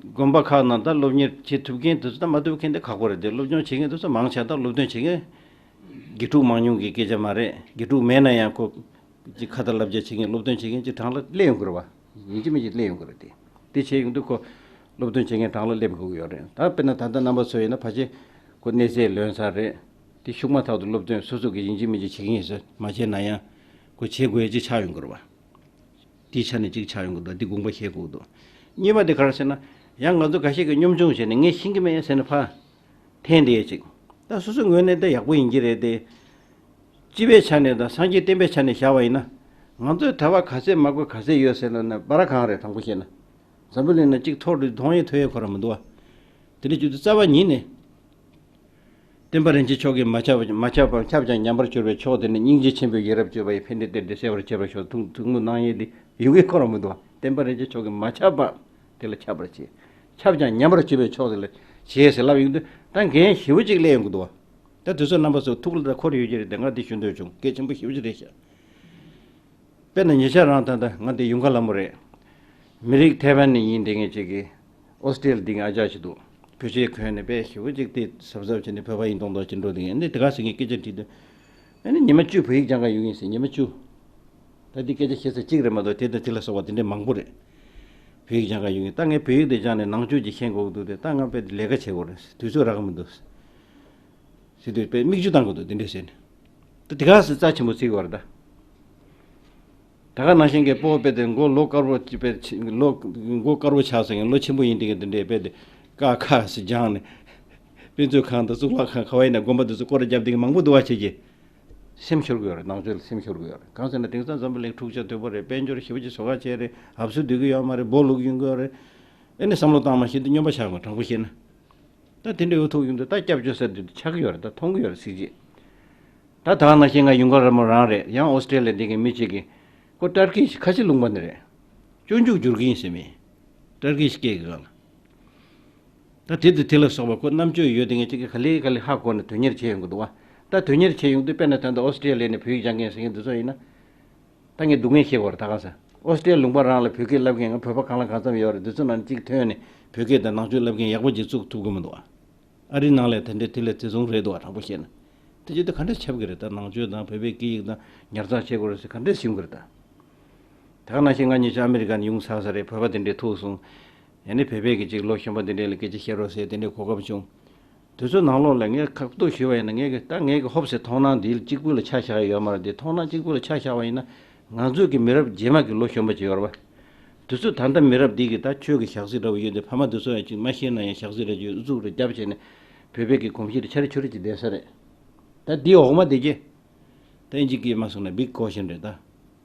དགོན་པ་ཁག་ནང་ད་སློབ་གཉེར་བྱེད་ཐུབ་མཁན་དེ་ཚོ་ད་མ་ཐུབ་མཁན་དེ་ཁག་པོ་རེད་དེ། སློབ་སྦྱོང་བྱེད་མཁན་དེ་ཚོ་མང་ཆེ་ད་སློབ་སྟོན་བྱེད་མཁན། དགེ་ཕྲུག་མང་ཉུང་གི་སྐད་ཆ་མ་རེད། དགེ་ཕྲུག་མེད་ན་ཡང་ཁོ། ཅིག་ཁ་ཏ་བསླབ་བྱ་བྱེད་མཁན་སློབ་སྟོན་བྱེད་མཁན་ཅིག་གྲངས་ལ་སླེབས་ཡོང་གི་རེད་བ། ཡིན་གཅིག་མིན་གཅིག་སླེབས་ཡོང་གི་རེད་དེ། དེ་བྱས་ཡོང་དུས་ཁོ་སློབ་སྟོན་བྱེད་མཁན་གྲངས་ལ་སླེབས་དགོས་ཀྱི་ཡོད་རེད། ད་དཔེར་ན་ད་ལྟ་རྣམ་པ་ཚོ་ཡིན་ན་ཕལ་ཆེར་ཁོ་གནས་ཚད་ལོན་ས་རེད། དེ་ཤུགས་མ་ཐག་ཏུ་སློབ་སྟོན་སོ་སོ་གི་ཡིན་གཅིག་མིན་གཅིག་བྱེད་ཀྱི་ཡིན་ཟེར་མ་བྱས་ན་ཡང་ཁོ་བྱེད་དགོས་ཡ་ཅིག་ཆགས་ཡོང་གི་རེད་བ། དེའི་ཆ་ནས་གཅིག་ཆགས་ཡོང་གི་འདུག་འདི་དགོངས་པ་བཞེས་དགོས་འདུག་གཉིས་པ་དེ་ག་རེ་ཟེར་ན། ཡང་ང་ཚོ་འགའ་ཤས་ཀྱིས་གཉོམ་ཆུང་བྱས་ནས་ངས་ཤེས་ཀྱི་མེད་ཟེར་ནས་ཕར་འཐེན་བསྡད་ཅིག་ད་སོ་སོའི་ངོས་ནས་ད་ཡག་པོ་ཡིན་གྱི་རེད་དེ། སྤྱི་པའི་ཆ་ནས་དང་སངས་རྒྱས་བསྟན་པའི་ཆ་ནས་བཞག་པ་ཡིན་ན། ང་ཚོའི་གྲྭ་པ་ག་ཚད་མ་དགོས་ག་ཚད་ཡོད་ཟེར་ན་ན་སྦ་ར་གང་རེད་དྲང་པོ་བཤད་ན། འཛམ་བུ་གླིང་ན་གཅིག་ཐོག་ཏུ་གཏོང་ཡས་ཐོབ་ཡས་ཁོ་རང་མི་འདུག་བ། དེ་འདྲ་བྱེད་དུས་རྩ་བ་ཉིད་ནས། བསྟན་པ་རིན་ཆེན་མཆོག་གིས་མ་ཁྱབ་མ་ཁྱབ་པ་ཁྱབ་ཀྱང་ཉམས་པར་གྱུར་པའི་མཆོག་དེ་ནི་སྙིང་རྗེ་ཆེན་པོས་ཡིད་རབ་གཅོད་པ་ཡི་ཕན་བདེ་སྟེར་ཏེ་གསལ་བར་བྱེད་པར་ཤོག་ཐུགས་ཐུགས་དམོད་གནང་ཡས་འདི་ཡོང་གི་ཁོ་རང་མི་འདུག་བ། བསྟན་པ་རིན་ཆེན་མཆོག་གིས་མ་ཁྱབ་པ་དེ་ལ་ཁྱབ་པར་བྱེད། ཁྱབ་ཀྱང་ཉམས་པར་གྱུར་པའི་མཆོག་དེ་ལ་བྱེད་ཟེར་ལབ་ཡོང་དུས་ད་འགན་ཞེ་པོ་ཅིག་སླེབས་ཡོང་གི་འདུག་བ། ད་དུས་ཚོད་རྣམ་པ་ཚོ་ཐུགས་ལ་ད་འཁོར་ཡོད་ཀྱི་རེད་དེ་ང་འདི་ཞུ་འདོད་བྱུང་གལ་ཆེན་པོ་ཞེ་པོ་ཅིག་རེད་ཤག་དཔེར་ན་ཉེ་ཆར་རང་ད་ལྟ་ང་འདི་ཡུལ་ཁ་ལ་མོ་རེད། མི་རིགས་ཐའེ་ཝན་ནས་ཡིན་དེ་ངས་ཅིག་གི་ཨོ་སི་ཀྲི་ལི་འདི་ངས་ཨ་ཅག་ཅིག་འདུག་བོད་ཆས་གོན་ནས་དཔེ་ཞེ་པོ་ཅིག་དེ་གཟབ་གཟབ་བྱས་ནས་བོད་པ་ཡིན་མདོག་མདོག་ཅིག་འགྲོ་དེ་ངས་འདི་དེ་ག་ཟེར་ངས་སྐད་ཆ་དྲིས་དུས། ཨ་ནི་ཉི་མ་བཅུ་བོད་ཡིག་སྦྱང་ག་ཡོང་གི་ཡིན་ཟེར་ཉི་མ་བཅུ། ད་འདི་སྐད་ཆ་བཤད་ས་གཅིག་རེད་མ་གཏོགས་དེ་དང་དེ་ལ་སོགས་པ་དེ་འདྲས་མང་པོ་རེད། བོད་ཡིག་སྦྱང་ག་ཡོང་གི་ད་ངས་བོད་ཡིག་དེ་སྦྱངས་ནས་ནང་ཆོས་ཅིག་ཤེས་དགོས་ཀྱི་འདུག་དེ་ད་ང་དཔེ་ལས་ཀ་བྱེད་དགོས་རེད་དུས་ཚོད་རག་གི་མི་འདུག་ཟེར་དུས་དཔེ་མིག་ཆུ་བཏང་གི་འདུག་དེ་འདྲས་ཟེར་ནས། ད་དེ་ག་ཟེར་རྩ་ཆེན་པོ་བརྩི་གི་བ་རེད་ད། ད་ག་ནང་བཞིན་གྱི་སྤོ་བོ་དཔེ་དེ་མགོ་ལོ་དཀར་པོ་ཅིག་དཔེ་ཆེ་ལོ་མགོ་དཀར་པོ་ཆགས་ཟེར་མཁན་ལོ་ཆེན་པོ་ཡིན་དེ་གི་དེ་འདྲའི་དཔེ་དེ་ཀ་ཁ་ཟེར་སྦྱངས་ནས་དཔེ་མཛོད་ཁང་དང་གཙུག་ལག་ཁང་ག་བ་ཡིན་ན་དགོན་པ་དེ་ཚོ་སྐོར་ར་རྒྱབ་དེ་གི་མང་པོ་འདུག་བ་བྱེད་ཀྱི། སེམས་ཤོར་གི་ཡོད་རེད། ནང་ཆོས་ལ་སེམས་ཤོར་གི་ཡོད་རེད། གང་ཟེར་ན་དེང་སང་འཛམ་བུ་གླིང་འཁྲུག་ཆ་དོད་པོ་རེད། དཔལ་འབྱོར་ཞེ་པོ་ཅིག་བཟོ་ཁ་བྱས་རེད། ཧབ་སུ་སྡོད་གི་ཡོད་མ་རེད། སྦོ་ལུག་ཡོང་གི་ཡོད་རེད། ཨེ་ནི་བསམ་བློ་བཏང་མ་ཤེས་དུས་སྨྱོན་པ་ཆགས་དགོས་དྲང་པོ་བཤད་ན། ད་དེ་འདྲ་ཡོད་ཐུག་ཡོང་དུས་ད་སྐྱབས་བཅོལ་ས་དེ་ཆགས་གི་ཡོད་རེད། ད་མཐོང་གི་ཡོད་རེད་གཟི་བརྗིད། ད་ད་ནང་བཞིན་ང་ཡུང་དཀར་ར་མོ་རང་རེད། ཡང་ཨོ་སི་ཀྲི་ལི་ཡ་འདི་གི་མི་གཅིག་གིས་ཁོ་ཏར་ཀི་ཤི་ཁ་ཆེ་ལུང་པ་ནས་རེད། སྤྱོད་འཇུག་བསྒྱུར་གི་ཡིན་ཟེར་མི། ཏར་ཀི་ཤི་སྐད་ཀྱི་སྒང་ལ། ད་དེ་དེ་དེ་ལ་སོགས་པ་ཁོ་རྣམ་དཔྱོད་ཡོད་དེ་ངས་ཅིག་གི་ག་ལེ་ག་ལེ་ཧ་གོ་ནས་དོན་གཉེར་བྱེད་ཡོང་གི་འདུག་བ། ད་དོན་གཉེར་བྱེད་ཡོང་དུས་དཔེར་ན་ད་ལྟ་ཨོ་སི་ཀྲི་ལི་ཡ་ནས་བོད་ཡིག་སྦྱང་མཁན་ཟེར་མཁན་འདི་ཚོ་ཡིན་ན། ད་ངས་སྡུག་བསྔལ་ཤེས་དགོས་རེད་ད་ག་ས། ཨོ་སི་ཀྲི་ལི་ཡ་ལུང་པ་རང་ལ་བོད་སྐད་བསླབ་མཁན་ང་བོད་པ་གང་ལ་གང་འཚམ་ཡོད་རེད། འདི་ཚོ་ནང་གཅིག་ཐོན་ནས་བོད་སྐད་དང་ནང་ཆོས་བསླབ་མཁན་ཡག་པོ་ཅིག་བཙུགས་ཐུབ་ཀྱི་མི་འདུག་བ། ཨ་རིའི་ནང་ལ་དེ་འདྲའི་དེ་ལས་བརྩི་སྲུང་རེད་འདུག་བ་དྲང་པོ་བཤད་ན། དེ་བྱེད་དུས་ག་འདྲས་ཁྱབ་ཀྱི་རེད་ད། ནང་ཆོས་དང་བོད་པའི་སྐད་ཡིག་དང་ཉར་ཚགས་བྱེད་དགོས་རེད་ཟེར་ག་འདྲས་ཞུ་གི་རེད་ད། ད་ག་ནང་བཞིན་ང་ཉེ་ཆར་ཨ་མི་རི་ཀ་ནས་ཡོང་ཚར་ས་རེད། བོད་པ་དེ་འདྲས་ཐུག་སོང་། ཡང་ནི་བོད་པའི་གི་ཅིག་ལོ་གཞོན་པ་འདི་འདྲས་ལ་སྐད་ཆ་བཤད་རོགས་ཟེར་དེ་འདྲའི་གོ་སྐབས་བྱུང་། དུས་ཚོད་ནང་ལོགས་ལ་ངས་ཁག་ཐུག་ཞུས་པ་ཡིན་ན། ངས་གི་ད་ངས་གི་ཧོབ་སེ་མཐོང་སྣང་འདི་གཅིག་པུ་ལ་ཆ་བཞག་ཡོད་མ་རེད་དེ། མཐོང་སྣང་གཅིག་པུ་ལ་ཆ་བཞག་པ་ཡིན་ན། ང་ཚོའི་གི་མི་རབས་རྗེས་མ་གི་ལོ་གཞོན་པ་ཅིག་ཡོད་རེད་པ། དུས་ཚོད་ད་ལྟ་མི་རབས་འདི་གི་ད་ཆོས་ཀྱི་ཞག་ཚི་འདྲ་བོ་ཡོད་དེ། ཕ་མ་འདི་ཚོ་ཡང་ཅིག་མ་ཤེས་ན་ཡང་ཞག་ཚི་འདྲ་ཅིག་ཨུ་ཚུགས་རེ་རྒྱབ་བྱས་ནས་བོད་པའི་གི་གོམས་གཤིས་དེ་ཆ་རེ་ཆོ་རེ་ཅིག་ལྡན་ས་རེད། ད་འདི་འོག་མ་དེ་གྱེས། ད་ཨིན་ཇི་སྐད་མ་སོང་ན་big caution རེད་ད།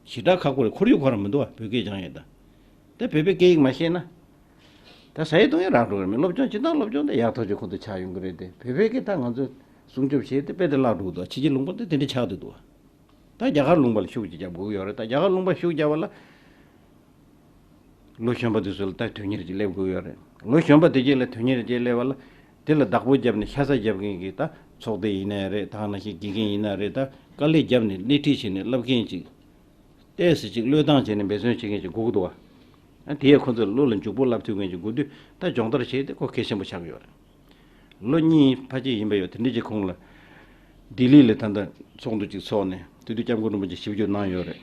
ཞེ་དྲག་ཁག་པོ་རེད། ཁོར་ཡུག་ཁོ་རང་མི་འདུག་བ། བོད་སྐད་སྦྱང་ཡས་ད། ད་བོད་པའི་སྐད་ཡིག་མ་ཤེས་ན། ད་ཟ་ཡས་བཏུང་ཡས་རག་འགྲོ་གི་རེད། མི་སློབ་སྦྱོང་སྤྱི་བཏང་སློབ་སྦྱོང་དེ་ཡག་ཐག་ཆོད་ཁོ་ཚོ་ཆགས་ཡོང་གི་རེད་དེ། བོད་པའི་སྐད་ད་ང་ཚོས་སྲུང་སྐྱོབ་བྱས་ཏེ་དཔེ་དེ་བརླག་འགྲོ་གི་འདུག་ཕྱི་རྒྱལ་ལུང་པ་དེ་དེ་འདྲ་ཆགས་བསྡད་འདུག་ད་རྒྱ་གར་ལུང་པ་ལ་ཤུགས་ཅིག་རྒྱབ་དགོས་ཀྱི་ཡོད་རེད། ད་རྒྱ་གར་ལུང་པ་ཤུགས་རྒྱབ་པ་ལ། ལོ་གཞོན་པ་དེ་ཚོ་ལ་ད་དོན་གཉེར་ཅིག་སླེབས་དགོས་ཡོད་རེད། ལོ་གཞོན་པ་དེ་གྱེས་ལ་དོན་གཉེར་ཅིག་སླེབས་པ་ལ། དེ་ལ་བདག་པོ་བརྒྱབ་ནས་ཤ་ཚ་རྒྱབ་མཁན་གྱི་ད་ཚོགས་སྡེ་ཡིན་ན་རེད། ད་ནང་བཞིན་དགེ་རྒན་ཡིན་ན་རེད། ད་དཀའ་ལས་བརྒྱབ་ནས་སྣེ་ཁྲིད་བྱས་ནས་བསླབ་མཁན་ཅིག་ཏོག་ཙམ་ཅིག་བློས་བཏང་བྱས་ནས་འབད་བརྩོན་བྱེད་མཁན་ཅིག་དགོས་ཀྱི་འདུག་བ། ཨ་དེ་ཡས་ཁོ་ཚོ་ལ་བློ་ལ་འཇུག་པོ་བསླབ་ཐུབ་མཁན་ཅིག་དགོས་དུས། ད་སྦྱོང་བརྡར་བྱས་ཏེ་ཁོ་གལ་ཆེན་པོ་ཆགས་ཀྱི་ཡོད་རེད། ལོ་གཉིས་ཕལ་ཆེར་ཡིན་པ་ཡོད། དེ་འདྲ་ཅིག་གོང་ལ་ལྡི་ལི་ལ་ད་ལྟ་ཚོགས་འདུ་ཅིག་ཚོགས་ནས་དེ་དུས་སྐྱབས་མགོན་རིན་པོ་ཆེ་ཞིབ་འཇུག་གནང་ཡོད་རེད།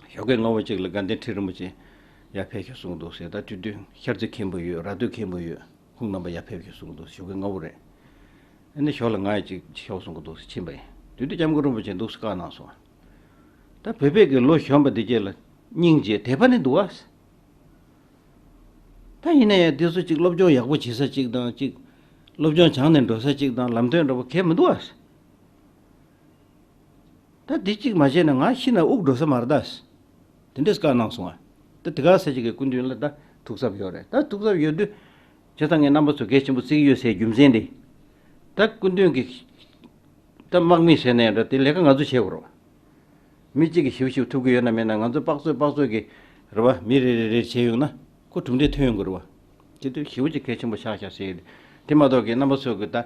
ཞོགས་ཀས་སྔ་པོ་ཅིག་ལ་དགའ་ལྡན་ཁྲི་རིན་པོ་ཆེ་ཡར་ཕེབས་ཤོག་གསུངས་འདུག་ཟེར། ད་དེ་དུས་ཤར་རྩེ་མཁན་པོ་ཡོད། ར་སྟོད་མཁན་པོ་ཡོད། ཁོང་རྣམ་པ་ཡར་ཕེབས་ཤོག་གསུངས་འདུག་ཞོགས་ཀས་སྔ་པོ་རེད། ཨ་ནི་ཞོར་ལ་ང་ཡང་ཅིག་ཤོག་གསུང་གི་འདུག་ཟེར་ཕྱིན་པ་ཡིན། དེ་དུས་སྐྱབས་མགོན་རིན་པོ་ཆེ་འདུག་སེ་བཀའ་གནང་སོང་། ད་བོད་པའི་གི་ལོ་གཞོན་པ་འདི་གྱེས་ལ་སྙིང་རྗེ་དད་པ་ནི་འདུག་ཨ། ད་ཡིན་ན་ཡང་འདི་ཚོ་ཅིག་སློབ་སྦྱོང་ཡག་པོ་བྱེད་ས་ཅིག་དང་། ཅིག་སློབ་སྦྱོང་སྦྱངས་ནས་འགྲོ་ས་ཅིག་དང་། ལམ་སྟོན་འདྲ་པོ་གང་ཡང་མི་འདུག་ཨ། ད་འདི་གཅིག་མ་བྱས་ན་ང་ཤི་ན་དབུགས་འགྲོ་ས་མ་རེད་ད། དེ་འདྲས་བཀའ་གནང་སོང་ང་། ད་དེ་ག་ས་ཅིག་གི་སྐུ་མདུན་ལ་ད་ཐུགས་འཚབ་ཡོད་རེད། ད་ཐུགས་འཚབ་ཡོད་དུས། བྱས་ཙང་ངས་རྣམ་པ་ཚོ་གལ་ཆེན་པོ་བརྩི་གི་ཡོད་ཟེར་རྒྱུ་མཚན་དེ། ད་སྐུ་མདུན་གྱི་ད་དམག་མི་ཟེར་ནའི་འདྲ། དེ་ལས་ཀ་ང་ཚོས་བྱེད་དགོས་རེད་བ། མི་གཅིག་གིས་ཞིབ་ཞིབ་ཐུབ་ཀྱི་ཡོད་ན་མེད་ན། ང་ཚོ་དཔག་ཚོད་དཔག་ཚོད་ཀྱིས་རེད་བ། མི་རེ་རེ་རེ་བྱས་ཡོང་ན་ཁོ་གྲུབ་འབྲས་ཐོན་ཡོང་གི་རེད་བ། དེ་དུས་ཞེ་པོ་ཅིག་གལ་ཆེན་པོ་ཆགས་ཤག་ཟེར། དེ་མ་གཏོགས་ཀྱི་རྣམ་པ་ཚོ་གི་ད་